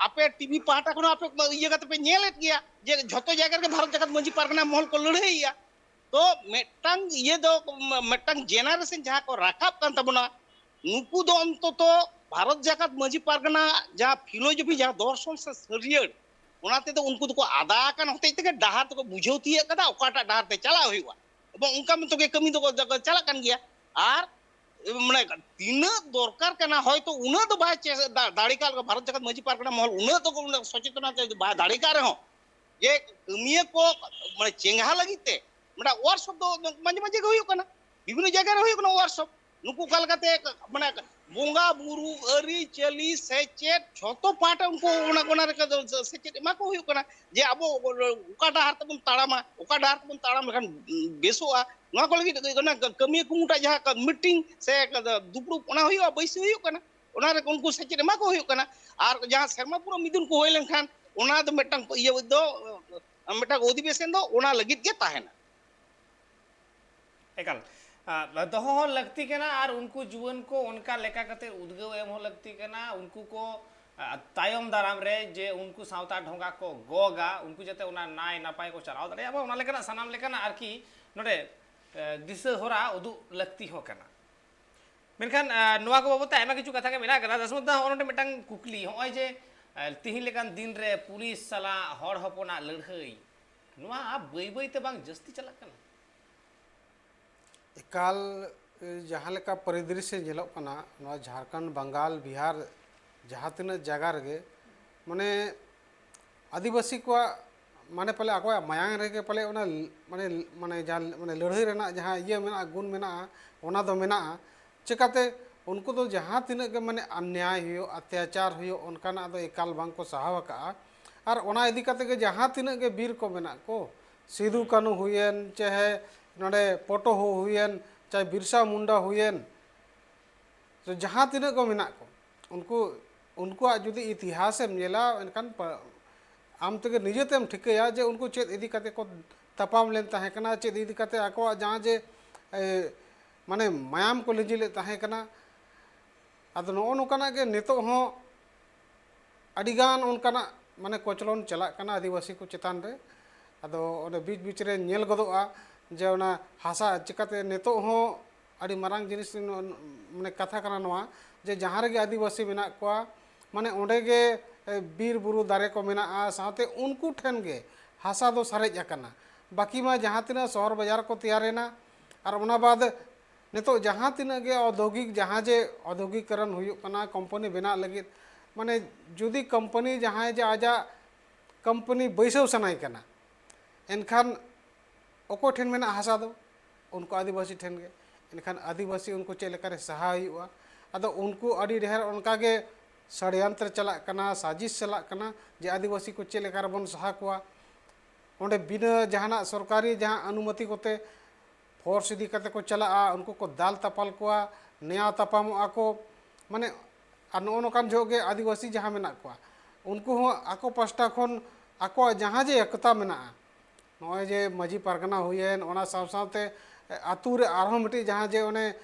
ᱟᱯᱮ ᱴᱤᱵᱷᱤ ᱯᱟᱦᱴᱟ ᱠᱷᱚᱱ ᱦᱚᱸ ᱟᱯᱮ ᱤᱭᱟᱹ ᱠᱟᱛᱮ ᱯᱮ ᱧᱮᱞᱮᱫ ᱜᱮᱭᱟ ᱡᱮ ᱡᱷᱚᱛᱚ ᱡᱟᱭᱜᱟ ᱨᱮᱜᱮ ᱵᱷᱟᱨᱚᱛ ᱡᱟᱠᱟᱛ ᱢᱟᱹᱡᱷᱤ ᱯᱟᱨᱜᱟᱱᱟ ᱢᱚᱦᱚᱞ ᱠᱚ ᱞᱟᱹᱲᱦᱟᱹᱭᱮᱜᱼᱟ᱾ ᱛᱚ ᱢᱤᱫᱴᱟᱝ ᱤᱭᱟᱹ ᱫᱚ, ᱢᱤᱫᱴᱟᱝ generation ᱡᱟᱦᱟᱸ ᱠᱚ ᱨᱟᱠᱟᱵ ᱠᱟᱱ ᱛᱟᱵᱚᱱᱟ, ᱱᱩᱠᱩ ᱫᱚ ᱚᱱᱛᱚᱛᱚ ᱵᱷᱟᱨᱚᱛ ᱡᱟᱠᱟᱛ ᱢᱟᱹᱡᱷᱤ ᱯᱟᱨᱜᱟᱱᱟ ᱡᱟᱦᱟᱸ philosophy, ᱡᱟᱦᱟᱸ ᱫᱚᱨᱥᱚᱱ ᱥᱮ ᱥᱟᱹᱨᱭᱟᱹᱲ, ᱚᱱᱟ ᱛᱮᱫᱚ ᱩᱱᱠᱩ ᱫᱚᱠᱚ ᱟᱫᱟ ᱟᱠᱟᱱ ᱦᱚᱛᱮᱡ ᱛᱮᱜᱮ ᱰᱟᱦᱟᱨ ᱫᱚᱠᱚ ᱵᱩᱡᱷᱟᱹᱣ ᱛᱤᱭᱟᱹᱜ ᱠᱟᱫᱟ ᱚᱠᱟᱴᱟᱜ ᱰᱟᱦᱟᱨ ᱛᱮ ᱪᱟᱞᱟᱜ ᱦᱩᱭᱩᱜᱼᱟ᱾ ᱮᱵᱚᱝ ᱚᱱᱠᱟ ᱢᱚᱛᱚ ᱜᱮ ᱠᱟᱹᱢᱤ ᱫᱚᱠᱚ, ᱫᱚᱠᱚ ᱪᱟᱞᱟᱜ ᱠᱟᱱ ᱜᱮᱭᱟ᱾ ᱟᱨ ᱢᱟᱱᱮ ᱛᱤᱱᱟᱹᱜ ᱫᱚᱨᱠᱟᱨ ᱠᱟᱱᱟ, ᱦᱚᱭᱛᱚ ᱩᱱᱟᱹᱜ ᱫᱚ ᱵᱟᱭ ᱪᱮ-, ᱫᱟ-, ᱫᱟᱲᱮ ᱠᱟᱜ ᱞᱮᱠᱟ, ᱵᱷᱟᱨᱚᱛ ᱡᱟᱠᱟᱛ ᱢᱟᱹᱡᱷᱤ ᱯᱟᱨᱜᱟᱱᱟ ᱢᱚᱦᱚᱞ ᱩᱱᱟᱹᱜ ᱫᱚ ᱩᱱᱟᱹᱜ ᱥᱚᱪᱮᱛᱚᱱᱟ ᱛᱮ ᱵᱟᱭ ᱫᱟᱲᱮ ᱠᱟᱜ ᱨᱮᱦᱚᱸ, ᱡᱮ ᱠᱟᱹᱢᱤᱭᱟᱹ ᱠᱚ ᱢᱟᱱᱮ ᱪᱮᱸᱜᱷᱟ ᱞᱟᱹᱜᱤᱫ ᱛᱮ ᱢᱤᱫᱴᱟᱝ ᱣᱟᱨᱠᱥᱚᱯ ᱫᱚ ᱢᱟᱡᱷᱮ ᱢᱟᱡᱷᱮ ᱜᱮ ᱦᱩᱭᱩᱜ ᱠᱟᱱᱟ, ᱵᱤᱵᱷᱤᱱᱱᱚ ᱡᱟᱭᱜᱟ ᱨᱮ ᱦᱩᱭᱩᱜ ᱠᱟᱱᱟ ᱣᱟᱨᱠᱥᱚᱯ᱾ ᱱᱩᱠᱩ ᱚᱠᱟ ᱞᱮᱠᱟᱛᱮ ᱢᱟᱱᱮ ᱵᱚᱸᱜᱟ ᱵᱩᱨᱩ, ᱟᱹᱨᱤᱪᱟᱹᱞᱤ, ᱥᱮᱪᱮᱫ, ᱡᱷᱚᱛᱚ ᱯᱟᱦᱴᱟ ᱩᱱᱠᱩ ᱚᱱᱟ, ᱚᱱᱟ ᱨᱮ ᱥᱮᱪᱮᱫ ᱮᱢᱟ ᱠᱚ ᱦᱩᱭᱩᱜ ᱠᱟᱱᱟ, ᱡᱮ ᱟᱵᱚ ᱚᱠᱟ ᱰᱟᱦᱟᱨ ᱛᱮᱵᱚᱱ ᱛᱟᱲᱟᱢᱟ, ᱚᱠᱟ ᱰᱟᱦᱟᱨ ᱛᱮᱵᱚᱱ ᱛᱟᱲᱟᱢ ᱞᱮᱠᱷᱟᱱ ᱵᱮᱥᱚᱜᱼᱟ᱾ ᱱᱚᱣᱟ ᱠᱚ ᱞᱟᱹᱜᱤᱫ ᱚᱱᱟ ᱠᱟᱹᱢᱤᱭᱟᱹ ᱠᱩᱢᱩᱴᱟᱜ ᱡᱟᱦᱟᱸ ᱢᱤᱴᱤᱝ ᱥᱮ ᱫᱩᱯᱲᱩᱵ, ᱚᱱᱟ ᱦᱩᱭᱩᱜᱼᱟ, ᱵᱟᱹᱭᱥᱤ ᱦᱩᱭᱩᱜ ᱠᱟᱱᱟ, ᱚᱱᱟ ᱨᱮ ᱩᱱᱠᱩ ᱥᱮᱪᱮᱫ ᱮᱢᱟ ᱠᱚ ᱦᱩᱭᱩᱜ ᱠᱟᱱᱟ᱾ ᱟᱨ ᱡᱟᱦᱟᱸ ᱥᱮᱨᱢᱟ ᱯᱩᱨᱟᱹᱣ ᱢᱤᱫᱩᱱ ᱠᱚ ᱦᱩᱭ ᱞᱮᱱᱠᱷᱟᱱ, ᱚᱱᱟ ᱫᱚ ᱢᱤᱫᱴᱟᱝ ᱤᱭᱟᱹ ᱫᱚ, ᱢᱤᱫᱴᱟᱝ ᱚᱫᱷᱤᱵᱮᱥᱚᱱ ᱫᱚ ᱚᱱᱟ ᱞᱟᱹᱜᱤᱫ ᱜᱮ ᱛᱟᱦᱮᱱᱟ᱾ ᱮᱠᱟᱞ, ᱟᱨ ᱫᱚᱦᱚ ᱦᱚᱸ ᱞᱟᱹᱠᱛᱤ ᱠᱟᱱᱟ ᱟᱨ ᱩᱱᱠᱩ ᱡᱩᱣᱟᱹᱱ ᱠᱚ ᱚᱱᱠᱟ ᱞᱮᱠᱟ ᱠᱟᱛᱮ ᱩᱫᱽᱜᱟᱹᱣ ᱮᱢ ᱦᱚᱸ ᱞᱟᱹᱠᱛᱤ ᱠᱟᱱᱟ᱾ ᱩᱱᱠᱩ ᱠᱚ, ᱟᱨ ᱛᱟᱭᱚᱢ ᱫᱟᱨᱟᱢ ᱨᱮ ᱡᱮ ᱩᱱᱠᱩ ᱥᱟᱶᱛᱟ ᱰᱷᱚᱸᱜᱟ ᱠᱚ ᱜᱚᱜᱟ, ᱩᱱᱠᱩ ᱡᱟᱛᱮ ᱚᱱᱟ ᱱᱟᱭ ᱱᱟᱯᱟᱭ ᱠᱚ ᱪᱟᱞᱟᱣ ᱫᱟᱲᱮᱭᱟᱜ ᱢᱟ, ᱚᱱᱟ ᱞᱮᱠᱟᱱᱟᱜ ᱥᱟᱱᱟᱢ ᱞᱮᱠᱟᱱᱟᱜ ᱟᱨᱠᱤ ᱱᱚᱰᱮ, ᱮ, ᱫᱤᱥᱟᱹ ᱦᱚᱨᱟ ᱩᱫᱩᱜ ᱞᱟᱹᱠᱛᱤ ᱦᱚᱸ ᱠᱟᱱᱟ᱾ ᱢᱮᱱᱠᱷᱟᱱ, ᱮ, ᱱᱚᱣᱟ ᱠᱚ ᱵᱟᱵᱚᱫ ᱛᱮ ᱟᱭᱢᱟ ᱠᱤᱪᱷᱩ ᱠᱟᱛᱷᱟ ᱜᱮ ᱢᱮᱱᱟᱜ ᱟᱠᱟᱫᱟ᱾ ᱫᱟᱥᱢᱩᱫ ᱫᱟ, ᱦᱚᱸᱜᱼᱚ ᱱᱚᱰᱮ ᱢᱤᱫᱴᱟᱝ ᱠᱩᱠᱞᱤ, ᱦᱚᱸᱜᱼᱚᱭ ᱡᱮ, ᱮ, ᱛᱤᱦᱤᱧ ᱞᱮᱠᱟᱱ ᱫᱤᱱ ᱨᱮ ᱯᱩᱞᱤᱥ ᱥᱟᱞᱟᱜ ᱦᱚᱲ ᱦᱚᱯᱚᱱᱟᱜ ᱞᱟᱹᱲᱦᱟᱹᱭ, ᱱᱚᱣᱟ ᱵᱟᱹᱭ ᱵᱟᱹᱭ ᱛᱮ ᱵᱟᱝ ᱡᱟᱹᱥᱛᱤ ᱪᱟᱞᱟᱜ ᱠᱟᱱᱟ? ᱮᱠᱟᱞ, ᱮ, ᱡᱟᱦᱟᱸ ᱞᱮᱠᱟ ᱯᱚᱨᱤᱫᱨᱤᱥᱥᱚ ᱧᱮᱞᱚᱜ ᱠᱟᱱᱟ, ᱱᱚᱣᱟ ᱡᱷᱟᱲᱠᱷᱚᱸᱰ, ᱵᱟᱝᱜᱟᱞ, ᱵᱤᱦᱟᱨ, ᱡᱟᱦᱟᱸ ᱛᱤᱱᱟᱹᱜ ᱡᱟᱭᱜᱟ ᱨᱮᱜᱮ, ᱢᱟᱱᱮ, ᱟᱹᱫᱤᱵᱟᱹᱥᱤ ᱠᱚᱣᱟᱜ, ᱢᱟᱱᱮ, ᱯᱟᱞᱮ ᱟᱠᱚᱣᱟᱜ ᱢᱟᱭᱟᱝ ᱨᱮᱜᱮ ᱯᱟᱞᱮ ᱚᱱᱟ, ᱢᱟᱱᱮ, ᱢᱟᱱᱮ, ᱡᱟᱦᱟᱸ, ᱢᱟᱱᱮ, ᱞᱟᱹᱲᱦᱟᱹᱭ ᱨᱮᱱᱟᱜ ᱡᱟᱦᱟᱸ ᱤᱭᱟᱹ ᱢᱮᱱᱟᱜᱼᱟ, ᱜᱩᱱ ᱢᱮᱱᱟᱜᱼᱟ, ᱚᱱᱟ ᱫᱚ ᱢᱮᱱᱟᱜᱼᱟ᱾ ᱪᱮᱠᱟᱛᱮ? ᱩᱱᱠᱩ ᱫᱚ ᱡᱟᱦᱟᱸ ᱛᱤᱱᱟᱹᱜ ᱜᱮ, ᱢᱟᱱᱮ, ᱚᱱᱱᱭᱟᱭ ᱦᱩᱭᱩᱜ, ᱚᱛᱛᱟᱪᱟᱨ ᱦᱩᱭᱩᱜ, ᱚᱱᱠᱟᱱᱟᱜ ᱫᱚ ᱮᱠᱟᱞ ᱵᱟᱝ ᱠᱚ ᱥᱟᱦᱟᱣ ᱟᱠᱟᱜᱼᱟ᱾ ᱟᱨ ᱚᱱᱟ ᱤᱫᱤ ᱠᱟᱛᱮ ᱜᱮ ᱡᱟᱦᱟᱸ ᱛᱤᱱᱟᱹᱜ ᱜᱮ ᱵᱤᱨ ᱠᱚ ᱢᱮᱱᱟᱜ ᱠᱚ, ᱥᱤᱫᱩ ᱠᱟᱹᱱᱦᱩ ᱦᱩᱭᱮᱱ, ᱪᱟᱦᱮ ᱱᱚᱰᱮ ᱯᱚᱴᱚᱦᱚ ᱦᱩᱭᱮᱱ, ᱪᱟᱦᱮ ᱵᱤᱨᱥᱟ ᱢᱩᱱᱰᱟ ᱦᱩᱭᱮᱱ, ᱛᱚ ᱡᱟᱦᱟᱸ ᱛᱤᱱᱟᱹᱜ ᱠᱚ ᱢᱮᱱᱟᱜ ᱠᱚ, ᱩᱱᱠᱩ, ᱩᱱᱠᱩᱣᱟᱜ ᱡᱩᱫᱤ ᱤᱛᱤᱦᱟᱥᱮᱢ ᱧᱮᱞᱟ, ᱮᱱᱠᱷᱟᱱ ᱯᱟ-, ᱟᱢ ᱛᱮᱜᱮ ᱱᱤᱡᱮ ᱛᱮᱢ ᱴᱷᱤᱠᱟᱹᱭᱟ ᱡᱮ ᱩᱱᱠᱩ ᱪᱮᱫ ᱤᱫᱤ ᱠᱟᱛᱮ ᱠᱚ ᱛᱟᱯᱟᱢ ᱞᱮᱱ ᱛᱟᱦᱮᱸ ᱠᱟᱱᱟ, ᱪᱮᱫ ᱤᱫᱤ ᱠᱟᱛᱮ ᱟᱠᱚᱣᱟᱜ ᱡᱟᱦᱟᱸ ᱡᱮ, ᱮ, ᱢᱟᱱᱮ, ᱢᱟᱭᱟᱢ ᱠᱚ ᱞᱤᱸᱡᱤ ᱞᱮᱫ ᱛᱟᱦᱮᱸ ᱠᱟᱱᱟ᱾ ᱟᱫᱚ ᱱᱚᱜᱼᱚ ᱱᱚᱝᱠᱟᱱᱟᱜ ᱜᱮ ᱱᱤᱛᱚᱜ ᱦᱚᱸ ᱟᱹᱰᱤᱜᱟᱱ ᱚᱱᱠᱟᱱᱟᱜ, ᱢᱟᱱᱮ, ᱠᱚᱪᱞᱚᱱ ᱪᱟᱞᱟᱜ ᱠᱟᱱᱟ ᱟᱹᱫᱤᱵᱟᱹᱥᱤ ᱠᱚ ᱪᱮᱛᱟᱱ ᱨᱮ᱾ ᱟᱫᱚ ᱚᱸᱰᱮ ᱵᱤᱪ ᱵᱤᱪ ᱨᱮ ᱧᱮᱞ ᱜᱚᱫᱚᱜᱼᱟ ᱡᱮ ᱚᱱᱟ ᱦᱟᱥᱟ ᱪᱤᱠᱟᱹᱛᱮ ᱱᱤᱛᱚᱜ ᱦᱚᱸ ᱟᱹᱰᱤ ᱢᱟᱨᱟᱝ ᱡᱤᱱᱤᱥ, ᱢᱟᱱᱮ, ᱠᱟᱛᱷᱟ ᱠᱟᱱᱟ ᱱᱚᱣᱟ, ᱡᱮ ᱡᱟᱦᱟᱸ ᱨᱮᱜᱮ ᱟᱹᱫᱤᱵᱟᱹᱥᱤ ᱢᱮᱱᱟᱜ ᱠᱚᱣᱟ, ᱢᱟᱱᱮ, ᱚᱸᱰᱮ ᱜᱮ, ᱮ, ᱵᱤᱨ ᱵᱩᱨᱩ ᱫᱟᱨᱮ ᱠᱚ ᱢᱮᱱᱟᱜᱼᱟ, ᱥᱟᱶᱛᱮ ᱩᱱᱠᱩ ᱴᱷᱮᱱ ᱜᱮ ᱦᱟᱥᱟ ᱫᱚ ᱥᱟᱨᱮᱡ ᱟᱠᱟᱱᱟ᱾ ᱵᱟᱹᱠᱤ ᱢᱟ ᱡᱟᱦᱟᱸ ᱛᱤᱱᱟᱹᱜ ᱥᱚᱦᱚᱨ ᱵᱟᱡᱟᱨ ᱠᱚ ᱛᱮᱭᱟᱨᱮᱱᱟ, ᱟᱨ ᱚᱱᱟ ᱵᱟᱫ ᱱᱤᱛᱚᱜ ᱡᱟᱦᱟᱸ ᱛᱤᱱᱟᱹᱜ ᱜᱮ ᱳᱫᱽᱭᱳᱜᱤᱠ, ᱡᱟᱦᱟᱸ ᱡᱮ ᱳᱫᱽᱭᱳᱜᱤᱠᱚᱨᱚᱱ ᱦᱩᱭᱩᱜ ᱠᱟᱱᱟ, ᱠᱳᱢᱯᱟᱱᱤ ᱵᱮᱱᱟᱜ ᱞᱟᱹᱜᱤᱫ, ᱢᱟᱱᱮ ᱡᱩᱫᱤ ᱠᱳᱢᱯᱟᱱᱤ ᱡᱟᱦᱟᱸᱭ ᱡᱮ ᱟᱡᱟᱜ ᱠᱳᱢᱯᱟᱱᱤ ᱵᱟᱹᱭᱥᱟᱹᱣ ᱥᱟᱱᱟᱭᱮ ᱠᱟᱱᱟ, ᱮᱱᱠᱷᱟᱱ ᱚᱠᱚᱭ ᱴᱷᱮᱱ ᱢᱮᱱᱟᱜᱼᱟ ᱦᱟᱥᱟ ᱫᱚ? ᱩᱱᱠᱩ ᱟᱹᱫᱤᱵᱟᱹᱥᱤ ᱴᱷᱮᱱ ᱜᱮ᱾ ᱮᱱᱠᱷᱟᱱ ᱟᱹᱫᱤᱵᱟᱹᱥᱤ ᱩᱱᱠᱩ ᱪᱮᱫ ᱞᱮᱠᱟᱨᱮ ᱥᱟᱦᱟ ᱦᱩᱭᱩᱜᱼᱟ? ᱟᱫᱚ ᱩᱱᱠᱩ ᱟᱹᱰᱤ ᱰᱷᱮᱨ ᱚᱱᱠᱟ ᱜᱮ ᱥᱟᱲᱭᱟᱱᱛᱨᱚ ᱪᱟᱞᱟᱜ ᱠᱟᱱᱟ, ᱥᱟᱡᱤᱥ ᱪᱟᱞᱟᱜ ᱠᱟᱱᱟ ᱡᱮ ᱟᱹᱫᱤᱵᱟᱹᱥᱤ ᱠᱚ ᱪᱮᱫ ᱞᱮᱠᱟ ᱨᱮᱵᱚᱱ ᱥᱟᱦᱟ ᱠᱚᱣᱟ᱾ ᱚᱸᱰᱮ ᱵᱤᱱᱟᱹ ᱡᱟᱦᱟᱱᱟᱜ ᱥᱚᱨᱠᱟᱨᱤ ᱡᱟᱦᱟᱸ ᱚᱱᱩᱢᱚᱛᱤ ᱠᱚᱛᱮ ᱯᱷᱳᱨᱥ ᱤᱫᱤ ᱠᱟᱛᱮ ᱠᱚ ᱪᱟᱞᱟᱜᱼᱟ, ᱩᱱᱠᱩ ᱠᱚ ᱫᱟᱞ ᱛᱟᱯᱟᱞ ᱠᱚᱣᱟ, ᱱᱮᱭᱟᱣ ᱛᱟᱯᱟᱢᱚᱜᱼᱟ ᱠᱚ, ᱢᱟᱱᱮ, ᱟᱨ ᱱᱚᱜᱼᱚ ᱱᱚᱝᱠᱟᱱ ᱡᱚᱦᱚᱜ ᱜᱮ ᱟᱹᱫᱤᱵᱟᱹᱥᱤ ᱡᱟᱦᱟᱸ ᱢᱮᱱᱟᱜ ᱠᱚᱣᱟ, ᱩᱱᱠᱩ ᱦᱚᱸ ᱟᱠᱚ ᱯᱟᱥᱴᱟ ᱠᱷᱚᱱ ᱟᱠᱚᱣᱟᱜ ᱡᱟᱦᱟᱸ ᱡᱮ ᱮᱠᱛᱟ ᱢᱮᱱᱟᱜᱼᱟ, ᱱᱚᱜᱼᱚᱭ ᱡᱮ ᱢᱟᱹᱡᱷᱤ ᱯᱟᱨᱜᱟᱱᱟ ᱦᱩᱭᱮᱱ, ᱚᱱᱟ ᱥᱟᱶ ᱥᱟᱶᱛᱮ ᱟᱹᱛᱩ ᱨᱮ ᱟᱨᱦᱚᱸ ᱢᱤᱫᱴᱤᱡ ᱡᱟᱦᱟᱸ ᱡᱮ ᱚᱱᱮ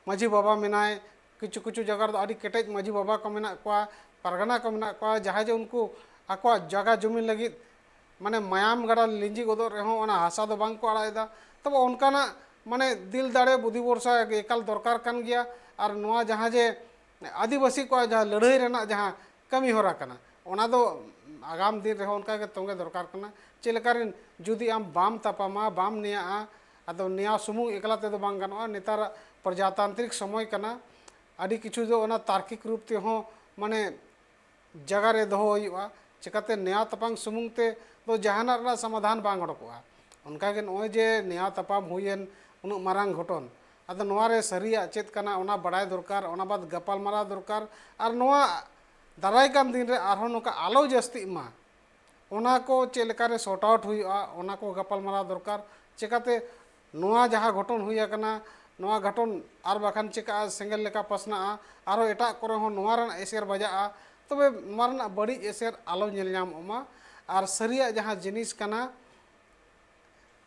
ᱢᱟᱹᱡᱷᱤ ᱵᱟᱵᱟ ᱢᱮᱱᱟᱭ, ᱠᱤᱪᱷᱩ ᱠᱤᱪᱷᱩ ᱡᱟᱭᱜᱟ ᱨᱮᱫᱚ ᱟᱹᱰᱤ ᱠᱮᱴᱮᱡ ᱢᱟᱹᱡᱷᱤ ᱵᱟᱵᱟ ᱠᱚ ᱢᱮᱱᱟᱜ ᱠᱚᱣᱟ, ᱯᱟᱨᱜᱟᱱᱟ ᱠᱚ ᱢᱮᱱᱟᱜ ᱠᱚᱣᱟ, ᱡᱟᱦᱟᱸᱭ ᱡᱮ ᱩᱱᱠᱩ ᱟᱠᱚᱣᱟᱜ ᱡᱟᱭᱜᱟ ᱡᱚᱢᱤ ᱞᱟᱹᱜᱤᱫ, ᱢᱟᱱᱮ, ᱢᱟᱭᱟᱢ ᱜᱟᱰᱟ ᱞᱤᱸᱡᱤ ᱜᱚᱫᱚᱜ ᱨᱮᱦᱚᱸ ᱚᱱᱟ ᱦᱟᱥᱟ ᱫᱚ ᱵᱟᱝ ᱠᱚ ᱟᱲᱟᱜ ᱮᱫᱟ᱾ ᱛᱚᱵᱮ ᱚᱱᱠᱟᱱᱟᱜ, ᱢᱟᱱᱮ, ᱫᱤᱞ ᱫᱟᱲᱮ, ᱵᱩᱫᱷᱤ ᱵᱷᱚᱨᱥᱟ ᱮᱠᱟᱞ ᱫᱚᱨᱠᱟᱨ ᱠᱟᱱ ᱜᱮᱭᱟ᱾ ᱟᱨ ᱱᱚᱣᱟ ᱡᱟᱦᱟᱸ ᱡᱮ ᱟᱹᱫᱤᱵᱟᱹᱥᱤ ᱠᱚᱣᱟᱜ ᱡᱟᱦᱟᱸ ᱞᱟᱹᱲᱦᱟᱹᱭ ᱨᱮᱱᱟᱜ ᱡᱟᱦᱟᱸ ᱠᱟᱹᱢᱤ ᱦᱚᱨᱟ ᱠᱟᱱᱟ, ᱚᱱᱟ ᱫᱚ ᱟᱜᱟᱢ ᱫᱤᱱ ᱨᱮᱦᱚᱸ ᱚᱱᱠᱟ ᱜᱮ ᱛᱚᱸᱜᱮ ᱫᱚᱨᱠᱟᱨ ᱠᱟᱱᱟ᱾ ᱪᱮᱫ ᱞᱮᱠᱟ ᱨᱮ ᱡᱩᱫᱤ ᱟᱢ ᱵᱟᱢ ᱛᱟᱯᱟᱢᱟ, ᱵᱟᱢ ᱱᱮᱭᱟᱜᱼᱟ, ᱟᱫᱚ ᱱᱮᱭᱟᱣ ᱥᱩᱢᱩᱝ ᱮᱠᱞᱟ ᱛᱮᱫᱚ ᱵᱟᱝ ᱜᱟᱱᱚᱜᱼᱟ᱾ ᱱᱮᱛᱟᱨᱟᱜ ᱯᱨᱚᱡᱟᱛᱟᱱᱛᱨᱤᱠ ᱥᱚᱢᱚᱭ ᱠᱟᱱᱟ, ᱟᱹᱰᱤ ᱠᱤᱪᱷᱩ ᱫᱚ ᱚᱱᱟ ᱛᱟᱨᱠᱤᱠ ᱨᱩᱯ ᱛᱮᱦᱚᱸ, ᱢᱟᱱᱮ, ᱡᱟᱭᱜᱟ ᱨᱮ ᱫᱚᱦᱚ ᱦᱩᱭᱩᱜᱼᱟ᱾ ᱪᱤᱠᱟᱹᱛᱮ ᱱᱮᱭᱟᱣ ᱛᱟᱯᱟᱢ ᱥᱩᱢᱩᱝ ᱛᱮ ᱫᱚ ᱡᱟᱦᱟᱱᱟᱜ ᱨᱮᱱᱟᱜ ᱥᱚᱢᱟᱫᱷᱟᱱ ᱵᱟᱝ ᱚᱰᱚᱠᱚᱜᱼᱟ᱾ ᱚᱱᱠᱟᱜᱮ ᱱᱚᱜᱼᱚᱭ ᱡᱮ ᱱᱮᱭᱟᱣ ᱛᱟᱯᱟᱢ ᱦᱩᱭᱮᱱ, ᱩᱱᱟᱹᱜ ᱢᱟᱨᱟᱝ ᱜᱷᱚᱴᱚᱱ, ᱟᱫᱚ ᱱᱚᱣᱟ ᱨᱮ ᱥᱟᱹᱨᱤᱭᱟᱜ ᱪᱮᱫ ᱠᱟᱱᱟ, ᱚᱱᱟ ᱵᱟᱲᱟᱭ ᱫᱚᱨᱠᱟᱨ, ᱚᱱᱟ ᱵᱟᱫ ᱜᱟᱯᱟᱞᱢᱟᱨᱟᱣ ᱫᱚᱨᱠᱟᱨ᱾ ᱟᱨ ᱱᱚᱣᱟ ᱫᱟᱨᱟᱭ ᱠᱟᱱ ᱫᱤᱱ ᱨᱮ ᱟᱨᱦᱚᱸ ᱱᱚᱝᱠᱟ ᱟᱞᱚ ᱡᱟᱹᱥᱛᱤᱜ ᱢᱟ, ᱚᱱᱟ ᱠᱚ ᱪᱮᱫ ᱞᱮᱠᱟᱨᱮ sort out ᱦᱩᱭᱩᱜᱼᱟ, ᱚᱱᱟ ᱠᱚ ᱜᱟᱯᱟᱞᱢᱟᱨᱟᱣ ᱫᱚᱨᱠᱟᱨ᱾ ᱪᱮᱠᱟᱛᱮ ᱱᱚᱣᱟ ᱡᱟᱦᱟᱸ ᱜᱷᱚᱴᱚᱱ ᱦᱩᱭ ᱟᱠᱟᱱᱟ, ᱱᱚᱣᱟ ᱜᱷᱚᱴᱚᱱ ᱟᱨ ᱵᱟᱠᱷᱟᱱ ᱪᱮᱠᱟᱜᱼᱟ, ᱥᱮᱸᱜᱮᱞ ᱞᱮᱠᱟ ᱯᱟᱥᱱᱟᱜᱼᱟ, ᱟᱨᱦᱚᱸ ᱮᱴᱟᱜ ᱠᱚᱨᱮ ᱦᱚᱸ ᱱᱚᱣᱟ ᱨᱮᱱᱟᱜ ᱮᱥᱮᱨ ᱵᱟᱡᱟᱜᱼᱟ, ᱛᱚᱵᱮ ᱱᱚᱣᱟ ᱨᱮᱱᱟᱜ ᱵᱟᱹᱲᱤᱡ ᱮᱥᱮᱨ ᱟᱞᱚ ᱧᱮᱞ ᱧᱟᱢᱚᱜ ᱢᱟ᱾ ᱟᱨ ᱥᱟᱹᱨᱤᱭᱟᱜ ᱡᱟᱦᱟᱸ ᱡᱤᱱᱤᱥ ᱠᱟᱱᱟ,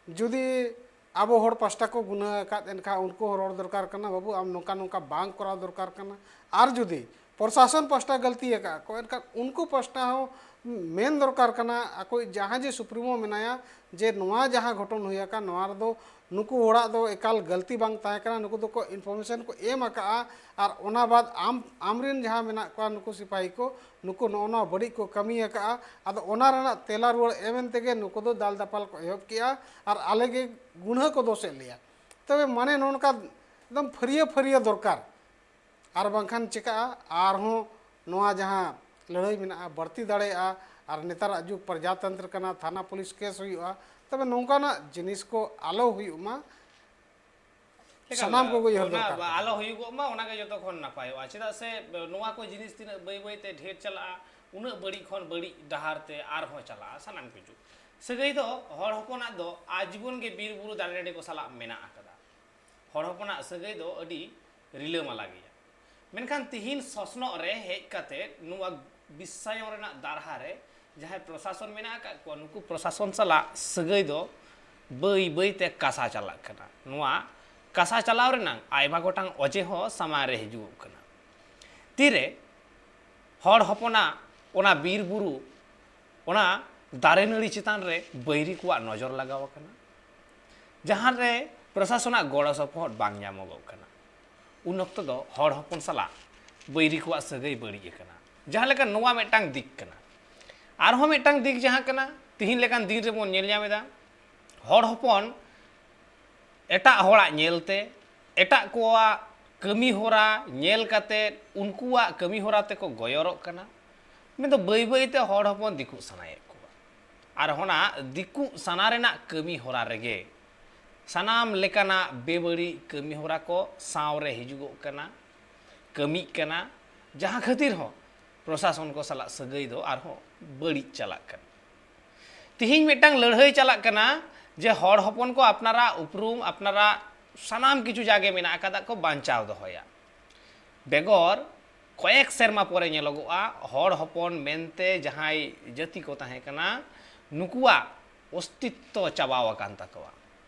ᱡᱩᱫᱤ ᱟᱵᱚ ᱦᱚᱲ ᱯᱟᱥᱴᱟ ᱠᱚ ᱜᱩᱱᱟᱹ ᱟᱠᱟᱫ, ᱮᱱᱠᱷᱟᱱ ᱩᱱᱠᱩ ᱦᱚᱸ ᱨᱚᱲ ᱫᱚᱨᱠᱟᱨ ᱠᱟᱱᱟ, "ᱵᱟᱹᱵᱩ, ᱟᱢ ᱱᱚᱝᱠᱟ ᱱᱚᱝᱠᱟ ᱵᱟᱝ ᱠᱚᱨᱟᱣ ᱫᱚᱨᱠᱟᱨ ᱠᱟᱱᱟ᱾" ᱟᱨ ᱡᱩᱫᱤ ᱯᱨᱚᱥᱟᱥᱚᱱ ᱯᱟᱥᱴᱟ ᱜᱟᱹᱞᱛᱤ ᱟᱠᱟᱫ ᱠᱚ, ᱮᱱᱠᱷᱟᱱ ᱩᱱᱠᱩ ᱯᱟᱥᱴᱟ ᱦᱚᱸ ᱢᱮᱱ ᱫᱚᱨᱠᱟᱨ ᱠᱟᱱᱟ, ᱟᱠᱚ ᱡᱟᱦᱟᱸ ᱡᱮ ᱥᱩᱯᱨᱤᱢᱳ ᱢᱮᱱᱟᱭᱟ, ᱡᱮ ᱱᱚᱣᱟ ᱡᱟᱦᱟᱸ ᱜᱷᱚᱴᱚᱱ ᱦᱩᱭ ᱟᱠᱟᱱ, ᱱᱚᱣᱟ ᱨᱮᱫᱚ ᱱᱩᱠᱩ ᱦᱚᱲᱟᱜ ᱫᱚ ᱮᱠᱟᱞ ᱜᱟᱹᱞᱛᱤ ᱵᱟᱝ ᱛᱟᱦᱮᱸ ᱠᱟᱱᱟ, ᱱᱩᱠᱩ ᱫᱚᱠᱚ information ᱠᱚ ᱮᱢ ᱟᱠᱟᱫᱼᱟ, ᱟᱨ ᱚᱱᱟ ᱵᱟᱫ ᱟᱢ, ᱟᱢᱨᱮᱱ ᱡᱟᱦᱟᱸ ᱢᱮᱱᱟᱜ ᱠᱚᱣᱟ ᱱᱩᱠᱩ ᱥᱤᱯᱟᱦᱤ ᱠᱚ, ᱱᱩᱠᱩ ᱱᱚᱜᱼᱚ ᱱᱚᱣᱟ ᱵᱟᱹᱲᱤᱡ ᱠᱚ ᱠᱟᱹᱢᱤ ᱟᱠᱟᱫᱼᱟ᱾ ᱟᱫᱚ ᱚᱱᱟ ᱨᱮᱱᱟᱜ ᱛᱮᱞᱟ ᱨᱩᱣᱟᱹᱲ ᱮᱢ ᱮᱱ ᱛᱮᱜᱮ ᱱᱩᱠᱩ ᱫᱚ ᱫᱟᱞ ᱫᱟᱯᱟᱞ ᱠᱚ ᱮᱦᱚᱵ ᱠᱮᱜᱼᱟ ᱟᱨ ᱟᱞᱮ ᱜᱮ ᱜᱩᱱᱦᱟᱹ ᱠᱚ ᱫᱳᱥᱮᱫ ᱞᱮᱭᱟ᱾ ᱛᱚᱵᱮ ᱢᱟᱱᱮ ᱱᱚᱜᱼᱚ ᱱᱚᱝᱠᱟ ᱮᱠᱫᱚᱢ ᱯᱷᱟᱹᱨᱭᱟᱹ ᱯᱷᱟᱹᱨᱭᱟᱹ ᱫᱚᱨᱠᱟᱨ᱾ ᱟᱨ ᱵᱟᱝᱠᱷᱟᱱ ᱪᱤᱠᱟᱹᱜᱼᱟ, ᱟᱨᱦᱚᱸ ᱱᱚᱣᱟ ᱡᱟᱦᱟᱸ ᱞᱟᱹᱲᱦᱟᱹᱭ ᱢᱮᱱᱟᱜᱼᱟ ᱵᱟᱹᱲᱛᱤ ᱫᱟᱲᱮᱭᱟᱜᱼᱟ᱾ ᱟᱨ ᱱᱮᱛᱟᱨᱟᱜ ᱡᱩᱜᱽ ᱯᱨᱚᱡᱟᱛᱚᱱᱛᱨᱚ ᱠᱟᱱᱟ, ᱛᱷᱟᱱᱟ ᱯᱩᱞᱤᱥ ᱠᱮᱥ ᱦᱩᱭᱩᱜᱼᱟ᱾ ᱛᱚᱵᱮ ᱱᱚᱝᱠᱟᱱᱟᱜ ᱡᱤᱱᱤᱥ ᱠᱚ ᱟᱞᱚ ᱦᱩᱭᱩᱜ ᱢᱟ, ᱮᱠᱟᱞ, ᱥᱟᱱᱟᱢ ᱠᱚᱜᱮ ᱩᱭᱦᱟᱹᱨ ᱚᱱᱟ ᱫᱚᱨᱠᱟᱨ ᱠᱟᱱᱟ᱾ ᱟᱞᱚ ᱦᱩᱭᱩᱜᱚᱜ ᱢᱟ, ᱚᱱᱟᱜᱮ ᱡᱚᱛᱚ ᱠᱷᱚᱱ ᱱᱟᱯᱟᱭᱚᱜᱼᱟ᱾ ᱪᱮᱫᱟᱜ ᱥᱮ ᱱᱚᱣᱟ ᱠᱚ ᱡᱤᱱᱤᱥ ᱛᱤᱱᱟᱹᱜ ᱵᱟᱹᱭ ᱵᱟᱹᱭ ᱛᱮ ᱰᱷᱮᱨ ᱪᱟᱞᱟᱜᱼᱟ, ᱩᱱᱟᱹᱜ ᱵᱟᱹᱲᱤᱡ ᱠᱷᱚᱱ ᱵᱟᱹᱲᱤᱡ ᱰᱟᱦᱟᱨ ᱛᱮ ᱟᱨᱦᱚᱸ ᱪᱟᱞᱟᱜᱼᱟ ᱥᱟᱱᱟᱢ ᱠᱤᱪᱷᱩ᱾ ᱥᱟᱹᱜᱟᱹᱭ ᱫᱚ ᱦᱚᱲ ᱦᱚᱯᱚᱱᱟᱜ ᱫᱚ ᱟᱡᱤᱵᱚᱱ ᱜᱮ ᱵᱤᱨ ᱵᱩᱨᱩ ᱫᱟᱨᱮ ᱱᱟᱹᱲᱤ ᱠᱚ ᱥᱟᱞᱟᱜ ᱢᱮᱱᱟᱜ ᱟᱠᱟᱫᱟ᱾ ᱦᱚᱲ ᱦᱚᱯᱚᱱᱟᱜ ᱥᱟᱹᱜᱟᱹᱭ ᱫᱚ ᱟᱹᱰᱤ ᱨᱤᱞᱟᱹᱢᱟᱞᱟ ᱜᱮᱭᱟ᱾ ᱢᱮᱱᱠᱷᱟᱱ ᱛᱤᱦᱤᱧ ᱥᱚᱥᱱᱚᱜ ᱨᱮ ᱦᱮᱡ ᱠᱟᱛᱮ ᱱᱚᱣᱟ ᱵᱤᱥᱥᱟᱭᱚᱱ ᱨᱮᱱᱟᱜ ᱫᱟᱨᱦᱟ ᱨᱮ ᱡᱟᱦᱟᱸᱭ ᱯᱨᱚᱥᱟᱥᱚᱱ ᱢᱮᱱᱟᱜ ᱟᱠᱟᱫ ᱠᱚᱣᱟ, ᱱᱩᱠᱩ ᱯᱨᱚᱥᱟᱥᱚᱱ ᱥᱟᱞᱟᱜ ᱥᱟᱹᱜᱟᱹᱭ ᱫᱚ ᱵᱟᱹᱭ ᱵᱟᱹᱭ ᱛᱮ ᱠᱟᱥᱟ ᱪᱟᱞᱟᱜ ᱠᱟᱱᱟ᱾ ᱱᱚᱣᱟ ᱠᱟᱥᱟ ᱪᱟᱞᱟᱣ ᱨᱮᱱᱟᱜ ᱟᱭᱢᱟ ᱜᱚᱴᱟᱝ ᱚᱡᱮ ᱦᱚᱸ ᱥᱟᱢᱟᱝ ᱨᱮ ᱦᱤᱡᱩᱜᱚᱜ ᱠᱟᱱᱟ᱾ ᱛᱤᱨᱮ ᱦᱚᱲ ᱦᱚᱯᱚᱱᱟᱜ ᱚᱱᱟ ᱵᱤᱨ ᱵᱩᱨᱩ, ᱚᱱᱟ ᱫᱟᱨᱮ ᱱᱟᱹᱲᱤ ᱪᱮᱛᱟᱱ ᱨᱮ ᱵᱟᱹᱭᱨᱤ ᱠᱚᱣᱟᱜ ᱱᱚᱡᱚᱨ ᱞᱟᱜᱟᱣ ᱟᱠᱟᱱᱟ, ᱡᱟᱦᱟᱸ ᱨᱮ ᱯᱨᱚᱥᱟᱥᱚᱱᱟᱜ ᱜᱚᱲᱚ ᱥᱚᱯᱚᱦᱚᱫ ᱵᱟᱝ ᱧᱟᱢᱚᱜᱚᱜ ᱠᱟᱱᱟ, ᱩᱱ ᱚᱠᱛᱚ ᱫᱚ ᱦᱚᱲ ᱦᱚᱯᱚᱱ ᱥᱟᱞᱟᱜ ᱵᱟᱹᱭᱨᱤ ᱠᱚᱣᱟᱜ ᱥᱟᱹᱜᱟᱹᱭ ᱵᱟᱹᱲᱤᱡ ᱟᱠᱟᱱᱟ᱾ ᱡᱟᱦᱟᱸ ᱞᱮᱠᱟ ᱱᱚᱣᱟ ᱢᱤᱫᱴᱟᱝ ᱫᱤᱠ ᱠᱟᱱᱟ᱾ ᱟᱨᱦᱚᱸ ᱢᱤᱫᱴᱟᱝ ᱫᱤᱠ ᱡᱟᱦᱟᱸ ᱠᱟᱱᱟ, ᱛᱤᱦᱤᱧ ᱞᱮᱠᱟᱱ ᱫᱤᱱ ᱨᱮᱵᱚᱱ ᱧᱮᱞ ᱧᱟᱢ ᱮᱫᱟ, ᱦᱚᱲ ᱦᱚᱯᱚᱱ ᱮᱴᱟᱜ ᱦᱚᱲᱟᱜ ᱧᱮᱞᱛᱮ, ᱮᱴᱟᱜ ᱠᱚᱣᱟᱜ ᱠᱟᱹᱢᱤ ᱦᱚᱨᱟ ᱧᱮᱞ ᱠᱟᱛᱮ, ᱩᱱᱠᱩᱣᱟᱜ ᱠᱟᱹᱢᱤ ᱦᱚᱨᱟ ᱛᱮᱠᱚ ᱜᱚᱭᱚᱨᱚᱜ ᱠᱟᱱᱟ᱾ ᱢᱮᱱᱫᱚ ᱵᱟᱹᱭ ᱵᱟᱹᱭ ᱛᱮ ᱦᱚᱲ ᱦᱚᱯᱚᱱ ᱫᱤᱠᱩᱜ ᱥᱟᱱᱟᱭᱮᱫ ᱠᱚᱣᱟ᱾ ᱟᱨ ᱚᱱᱟ ᱫᱤᱠᱩᱜ ᱥᱟᱱᱟ ᱨᱮᱱᱟᱜ ᱠᱟᱹᱢᱤ ᱦᱚᱨᱟ ᱨᱮᱜᱮ ᱥᱟᱱᱟᱢ ᱞᱮᱠᱟᱱᱟᱜ ᱵᱮᱵᱟᱹᱲᱤᱡ ᱠᱟᱹᱢᱤ ᱦᱚᱨᱟ ᱠᱚ ᱥᱟᱶ ᱨᱮ ᱦᱤᱡᱩᱜᱚᱜ ᱠᱟᱱᱟ, ᱠᱟᱹᱢᱤᱜ ᱠᱟᱱᱟ, ᱡᱟᱦᱟᱸ ᱠᱷᱟᱹᱛᱤᱨ ᱦᱚᱸ ᱯᱨᱚᱥᱟᱥᱚᱱ ᱠᱚ ᱥᱟᱞᱟᱜ ᱥᱟᱹᱜᱟᱹᱭ ᱫᱚ ᱟᱨᱦᱚᱸ ᱵᱟᱹᱲᱤᱡ ᱪᱟᱞᱟᱜ ᱠᱟᱱᱟ᱾ ᱛᱤᱦᱤᱧ ᱢᱤᱫᱴᱟᱝ ᱞᱟᱹᱲᱦᱟᱹᱭ ᱪᱟᱞᱟᱜ ᱠᱟᱱᱟ ᱡᱮ ᱦᱚᱲ ᱦᱚᱯᱚᱱ ᱠᱚ ᱟᱯᱱᱟᱨᱟᱜ ᱩᱯᱨᱩᱢ, ᱟᱯᱱᱟᱨᱟᱜ ᱥᱟᱱᱟᱢ ᱠᱤᱪᱷᱩ ᱡᱟᱜᱮ ᱢᱮᱱᱟᱜ ᱟᱠᱟᱫᱟ ᱠᱚ ᱵᱟᱧᱪᱟᱣ ᱫᱚᱦᱚᱭᱟ᱾ ᱵᱮᱜᱚᱨ ᱠᱚᱭᱮᱠ ᱥᱮᱨᱢᱟ ᱯᱚᱨᱮ ᱧᱮᱞᱚᱜᱚᱜᱼᱟ, ᱦᱚᱲ ᱦᱚᱯᱚᱱ ᱢᱮᱱᱛᱮ ᱡᱟᱦᱟᱸᱭ ᱡᱟᱹᱛᱤ ᱠᱚ ᱛᱟᱦᱮᱸ ᱠᱟᱱᱟ, ᱱᱩᱠᱩᱣᱟᱜ ᱚᱥᱛᱤᱛᱛᱚ ᱪᱟᱵᱟᱣ ᱟᱠᱟᱱ ᱛᱟᱠᱚᱣᱟ᱾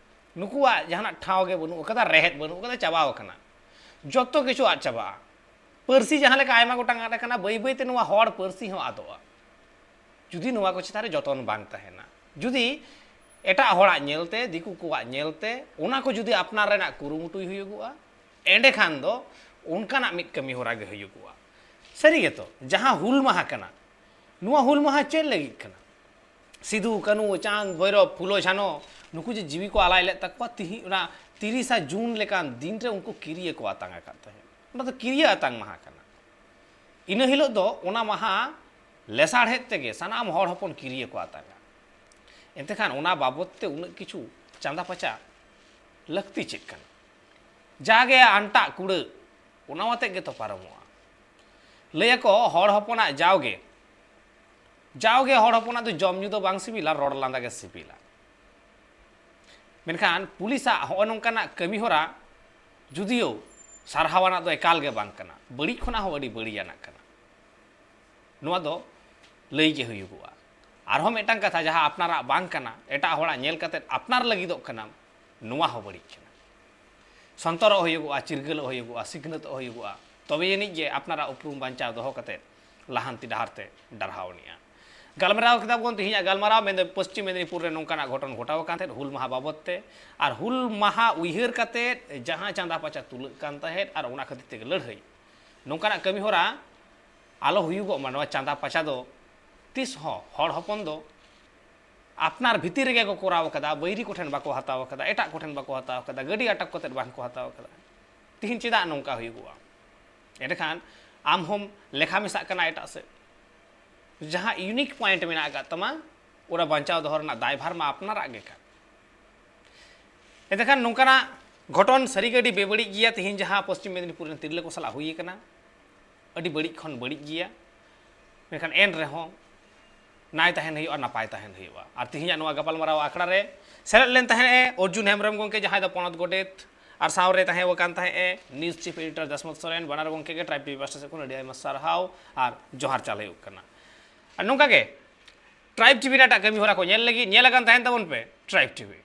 ᱱᱩᱠᱩᱣᱟᱜ ᱡᱟᱦᱟᱱᱟᱜ ᱴᱷᱟᱶ ᱜᱮ ᱵᱟᱹᱱᱩᱜ ᱟᱠᱟᱫᱟ, ᱨᱮᱦᱮᱫ ᱵᱟᱹᱱᱩᱜ ᱟᱠᱟᱫᱟ, ᱪᱟᱵᱟᱣ ᱟᱠᱟᱱᱟ᱾ ᱡᱚᱛᱚ ᱠᱤᱪᱷᱩ ᱟᱫ ᱪᱟᱵᱟᱜᱼᱟ᱾ ᱯᱟᱹᱨᱥᱤ ᱡᱟᱦᱟᱸ ᱞᱮᱠᱟ ᱟᱭᱢᱟ ᱜᱚᱴᱟᱝ ᱟᱫ ᱟᱠᱟᱱᱟ, ᱵᱟᱹᱭ ᱵᱟᱹᱭ ᱛᱮ ᱱᱚᱣᱟ ᱦᱚᱲ ᱯᱟᱹᱨᱥᱤ ᱦᱚᱸ ᱟᱫᱚᱜᱼᱟ, ᱡᱩᱫᱤ ᱱᱚᱣᱟ ᱠᱚ ᱪᱮᱛᱟᱱ ᱨᱮ ᱡᱚᱛᱚᱱ ᱵᱟᱝ ᱛᱟᱦᱮᱱᱟ᱾ ᱡᱩᱫᱤ ᱮᱴᱟᱜ ᱦᱚᱲᱟᱜ ᱧᱮᱞᱛᱮ, ᱫᱤᱠᱩ ᱠᱚᱣᱟᱜ ᱧᱮᱞᱛᱮ ᱚᱱᱟ ᱠᱚ ᱡᱩᱫᱤ ᱟᱯᱱᱟᱨ ᱨᱮᱱᱟᱜ ᱠᱩᱨᱩᱢᱩᱴᱩᱭ ᱦᱩᱭᱩᱜᱚᱜᱼᱟ, ᱮᱸᱰᱮᱠᱷᱟᱱ ᱫᱚ ᱚᱱᱠᱟᱱᱟᱜ ᱢᱤᱫ ᱠᱟᱹᱢᱤ ᱦᱚᱨᱟ ᱜᱮ ᱦᱩᱭᱩᱜᱚᱜᱼᱟ᱾ ᱥᱟᱹᱨᱤ ᱜᱮᱛᱚ, ᱡᱟᱦᱟᱸ ᱦᱩᱞ ᱢᱟᱦᱟ ᱠᱟᱱᱟ, ᱱᱚᱣᱟ ᱦᱩᱞ ᱢᱟᱦᱟ ᱪᱮᱫ ᱞᱟᱹᱜᱤᱫ ᱠᱟᱱᱟ? ᱥᱤᱫᱩ, ᱠᱟᱹᱱᱩ, ᱪᱟᱸᱫᱽ, ᱵᱷᱳᱭᱨᱚᱵᱽ, ᱯᱷᱩᱞᱳ, ᱡᱷᱟᱱᱚ, ᱱᱩᱠᱩ ᱡᱮ ᱡᱤᱣᱤ ᱠᱚ ᱟᱞᱟᱭ ᱞᱮᱫ ᱛᱟᱠᱚᱣᱟ, ᱛᱤᱦᱤᱧ ᱚᱱᱟ ᱛᱤᱨᱤᱥᱟ ᱡᱩᱱ ᱞᱮᱠᱟᱱ ᱫᱤᱱ ᱨᱮ ᱩᱱᱠᱩ ᱠᱤᱨᱤᱭᱟᱹ ᱠᱚ ᱟᱛᱟᱝ ᱟᱠᱟᱫ ᱛᱟᱦᱮᱸᱫ᱾ ᱚᱱᱟ ᱫᱚ ᱠᱤᱨᱤᱭᱟᱹ ᱟᱛᱟᱝ ᱢᱟᱦᱟ ᱠᱟᱱᱟ᱾ ᱤᱱᱟᱹ ᱦᱤᱞᱳᱜ ᱫᱚ ᱚᱱᱟ ᱢᱟᱦᱟ ᱞᱮᱥᱟᱲᱦᱮᱫ ᱛᱮᱜᱮ ᱥᱟᱱᱟᱢ ᱦᱚᱲ ᱦᱚᱯᱚᱱ ᱠᱤᱨᱤᱭᱟᱹ ᱠᱚ ᱟᱛᱟᱝᱟ᱾ ᱮᱱᱛᱮ ᱠᱷᱟᱱ ᱚᱱᱟ ᱵᱟᱵᱚᱫ ᱛᱮ ᱩᱱᱟᱹᱜ ᱠᱤᱪᱷᱩ ᱪᱟᱸᱫᱟ ᱯᱟᱪᱟ ᱞᱟᱹᱠᱛᱤ ᱪᱮᱫ ᱠᱟᱱᱟ? ᱡᱟᱜᱮ ᱟᱱᱴᱟᱜ ᱠᱩᱲᱟᱹᱜ, ᱚᱱᱟ ᱟᱛᱮᱫ ᱜᱮᱛᱚ ᱯᱟᱨᱚᱢᱚᱜᱼᱟ᱾ ᱞᱟᱹᱭᱟᱠᱚ ᱦᱚᱲ ᱦᱚᱯᱚᱱᱟᱜ ᱡᱟᱣᱜᱮ, ᱡᱟᱣᱜᱮ ᱦᱚᱲ ᱦᱚᱯᱚᱱᱟᱜ ᱫᱚ ᱡᱚᱢ ᱧᱩ ᱫᱚ ᱵᱟᱝ ᱥᱤᱵᱤᱞᱟ, ᱨᱚᱲ ᱞᱟᱸᱫᱟ ᱜᱮ ᱥᱤᱵᱤᱞᱟ᱾ ᱢᱮᱱᱠᱷᱟᱱ ᱯᱩᱞᱤᱥᱟᱜ ᱦᱚᱸᱜᱼᱚ ᱱᱚᱝᱠᱟᱱᱟᱜ ᱠᱟᱹᱢᱤ ᱦᱚᱨᱟ ᱡᱩᱫᱤᱭᱳ ᱥᱟᱨᱦᱟᱣ ᱟᱱᱟᱜ ᱫᱚ ᱮᱠᱟᱞ ᱜᱮ ᱵᱟᱝ ᱠᱟᱱᱟ, ᱵᱟᱹᱲᱤᱡ ᱠᱷᱚᱱᱟᱜ ᱦᱚᱸ ᱟᱹᱰᱤ ᱵᱟᱹᱲᱤᱡ ᱟᱱᱟᱜ ᱠᱟᱱᱟ᱾ ᱱᱚᱣᱟ ᱫᱚ ᱞᱟᱹᱭ ᱜᱮ ᱦᱩᱭᱩᱜᱚᱜᱼᱟ᱾ ᱟᱨᱦᱚᱸ ᱢᱤᱫᱴᱟᱝ ᱠᱟᱛᱷᱟ, ᱡᱟᱦᱟᱸ ᱟᱯᱱᱟᱨᱟᱜ ᱵᱟᱝ ᱠᱟᱱᱟ, ᱮᱴᱟᱜ ᱦᱚᱲᱟᱜ ᱧᱮᱞ ᱠᱟᱛᱮᱫ ᱟᱯᱱᱟᱨ ᱞᱟᱹᱜᱤᱫᱚᱜ ᱠᱟᱱᱟᱢ, ᱱᱚᱣᱟ ᱦᱚᱸ ᱵᱟᱹᱲᱤᱡ ᱠᱟᱱᱟ᱾ ᱥᱚᱱᱛᱚᱨᱚᱜ ᱦᱩᱭᱩᱜᱚᱜᱼᱟ, ᱪᱤᱨᱜᱟᱹᱞᱚᱜ ᱦᱩᱭᱩᱜᱚᱜᱼᱟ, ᱛᱚᱵᱮ ᱟᱹᱱᱤᱡ ᱜᱮ ᱟᱯᱱᱟᱨᱟᱜ ᱩᱯᱨᱩᱢ ᱵᱟᱧᱪᱟᱣ ᱫᱚᱦᱚ ᱠᱟᱛᱮᱫ ᱞᱟᱦᱟᱱᱛᱤ ᱰᱟᱦᱟᱨ ᱛᱮ ᱰᱟᱨᱦᱟᱣ ᱟᱹᱱᱤᱡᱼᱟ᱾ ᱜᱟᱞᱢᱟᱨᱟᱣ ᱠᱮᱫᱟ ᱵᱚᱱ ᱛᱮᱦᱮᱧᱟᱜ ᱜᱟᱞᱢᱟᱨᱟᱣ, ᱢᱮᱱᱫᱚ ᱯᱚᱥᱪᱤᱢ ᱢᱮᱫᱽᱱᱤᱯᱩᱨ ᱨᱮ ᱱᱚᱝᱠᱟᱱᱟᱜ ᱜᱷᱚᱴᱚᱱ ᱜᱷᱚᱴᱟᱣ ᱟᱠᱟᱱ ᱛᱟᱦᱮᱸᱫ ᱦᱩᱞ ᱢᱟᱦᱟ ᱵᱟᱵᱚᱫ ᱛᱮ᱾ ᱟᱨ ᱦᱩᱞ ᱢᱟᱦᱟ ᱩᱭᱦᱟᱹᱨ ᱠᱟᱛᱮᱫ ᱡᱟᱦᱟᱸ ᱪᱟᱸᱫᱟ ᱯᱟᱪᱟ ᱛᱩᱞᱟᱹᱜ ᱠᱟᱱ ᱛᱟᱦᱮᱸᱫ ᱟᱨ ᱚᱱᱟ ᱠᱷᱟᱹᱛᱤᱨ ᱛᱮᱜᱮ ᱞᱟᱹᱲᱦᱟᱹᱭ, ᱱᱚᱝᱠᱟᱱᱟᱜ ᱠᱟᱹᱢᱤ ᱦᱚᱨᱟ ᱟᱞᱚ ᱦᱩᱭᱩᱜᱚᱜ ᱢᱟ᱾ ᱱᱚᱣᱟ ᱪᱟᱸᱫᱟ ᱯᱟᱪᱟ ᱫᱚ ᱛᱤᱥ ᱦᱚᱸ ᱦᱚᱲ ᱦᱚᱯᱚᱱ ᱫᱚ ᱟᱯᱱᱟᱨ ᱵᱷᱤᱛᱤᱨ ᱨᱮᱜᱮ ᱠᱚ ᱠᱚᱨᱟᱣ ᱠᱟᱫᱟ, ᱵᱟᱹᱭᱨᱤ ᱠᱚᱴᱷᱮᱱ ᱵᱟᱠᱚ ᱦᱟᱛᱟᱣ ᱠᱟᱫᱟ, ᱮᱴᱟᱜ ᱠᱚᱴᱷᱮᱱ ᱵᱟᱠᱚ ᱦᱟᱛᱟᱣ ᱠᱟᱫᱟ, ᱜᱟᱹᱰᱤ ᱟᱴᱚᱠ ᱠᱟᱛᱮᱫ ᱵᱟᱝ ᱠᱚ ᱦᱟᱛᱟᱣ ᱠᱟᱫᱟ᱾ ᱛᱤᱦᱤᱧ ᱪᱮᱫᱟᱜ ᱱᱚᱝᱠᱟ ᱦᱩᱭᱩᱜᱚᱜᱼᱟ? ᱮᱸᱰᱮᱠᱷᱟᱱ ᱟᱢ ᱦᱚᱸᱢ ᱞᱮᱠᱷᱟ ᱢᱮᱥᱟᱜ ᱠᱟᱱᱟ ᱮᱴᱟᱜ ᱥᱮᱫ᱾ ᱡᱟᱦᱟᱸ ᱤᱭᱩᱱᱤᱠ ᱯᱚᱭᱮᱱᱴ ᱢᱮᱱᱟᱜ ᱟᱠᱟᱫ ᱛᱟᱢᱟ, ᱚᱱᱟ ᱵᱟᱧᱪᱟᱣ ᱫᱚᱦᱚ ᱨᱮᱱᱟᱜ ᱫᱟᱭᱵᱷᱟᱨ ᱢᱟ ᱟᱯᱱᱟᱨᱟᱜ ᱜᱮ ᱠᱟᱱ᱾ ᱮᱱᱛᱮᱠᱷᱟᱱ ᱱᱚᱝᱠᱟᱱᱟᱜ ᱜᱷᱚᱴᱚᱱ ᱥᱟᱹᱨᱤᱜᱮ ᱟᱹᱰᱤ ᱵᱮᱵᱟᱹᱲᱤᱡ ᱜᱮᱭᱟ᱾ ᱛᱤᱦᱤᱧ ᱡᱟᱦᱟᱸ ᱯᱚᱥᱪᱤᱢ ᱢᱮᱫᱽᱱᱤᱯᱩᱨ ᱨᱮᱱ ᱛᱤᱨᱞᱟᱹ ᱠᱚ ᱥᱟᱞᱟᱜ ᱦᱩᱭ ᱟᱠᱟᱱᱟ, ᱟᱹᱰᱤ ᱵᱟᱹᱲᱤᱡ ᱠᱷᱚᱱ ᱵᱟᱹᱲᱤᱡ ᱜᱮᱭᱟ᱾ ᱢᱮᱱᱠᱷᱟᱱ ᱮᱱ ᱨᱮᱦᱚᱸ ᱱᱟᱭ ᱛᱟᱦᱮᱱ ᱦᱩᱭᱩᱜᱼᱟ, ᱱᱟᱯᱟᱭ ᱛᱟᱦᱮᱱ ᱦᱩᱭᱩᱜᱼᱟ᱾ ᱟᱨ ᱛᱤᱦᱤᱧᱟᱜ ᱱᱚᱣᱟ ᱜᱟᱯᱟᱞᱢᱟᱨᱟᱣ ᱟᱠᱷᱲᱟ ᱨᱮ ᱥᱮᱞᱮᱫ ᱞᱮᱱ ᱛᱟᱦᱮᱸᱫ ᱮ ᱚᱨᱡᱩᱱ ᱦᱮᱢᱵᱨᱚᱢ ᱜᱚᱢᱠᱮ, ᱡᱟᱦᱟᱸᱭ ᱫᱚ ᱯᱚᱱᱚᱛ ᱜᱚᱰᱮᱛ, ᱟᱨ ᱥᱟᱶᱨᱮ ᱛᱟᱦᱮᱸ ᱟᱠᱟᱱ ᱛᱟᱦᱮᱸᱫ ᱮ ᱱᱤᱭᱩᱡᱽ ᱪᱤᱯ ᱮᱰᱤᱴᱚᱨ ᱫᱟᱥᱢᱚᱛ ᱥᱚᱨᱮᱱ᱾ ᱵᱟᱱᱟᱨ ᱜᱚᱢᱠᱮ ᱜᱮ ᱴᱨᱟᱭᱤᱵᱽ ᱴᱤᱵᱷᱤ ᱯᱟᱦᱴᱟ ᱥᱮᱫ ᱠᱷᱚᱱ ᱟᱹᱰᱤ ᱟᱭᱢᱟ ᱥᱟᱨᱦᱟᱣ ᱟᱨ ᱡᱚᱦᱟᱨ ᱪᱟᱞ ᱦᱩᱭᱩᱜ ᱠᱟᱱᱟ᱾ ᱟᱨ ᱱᱚᱝᱠᱟ ᱜᱮ ᱴᱨᱟᱭᱤᱵᱽ ᱴᱤᱵᱷᱤ ᱨᱮᱱᱟᱜ ᱮᱴᱟᱜ ᱠᱟᱹᱢᱤ ᱦᱚᱨᱟ ᱠᱚ ᱧᱮᱞ ᱞᱟᱹᱜᱤᱫ ᱧᱮᱞ ᱟᱠᱟᱱ ᱛᱟᱦᱮᱱ ᱛᱟᱵᱚᱱ ᱯᱮ ᱴᱨᱟᱭᱤᱵᱽ ᱴᱤᱵᱷᱤ᱾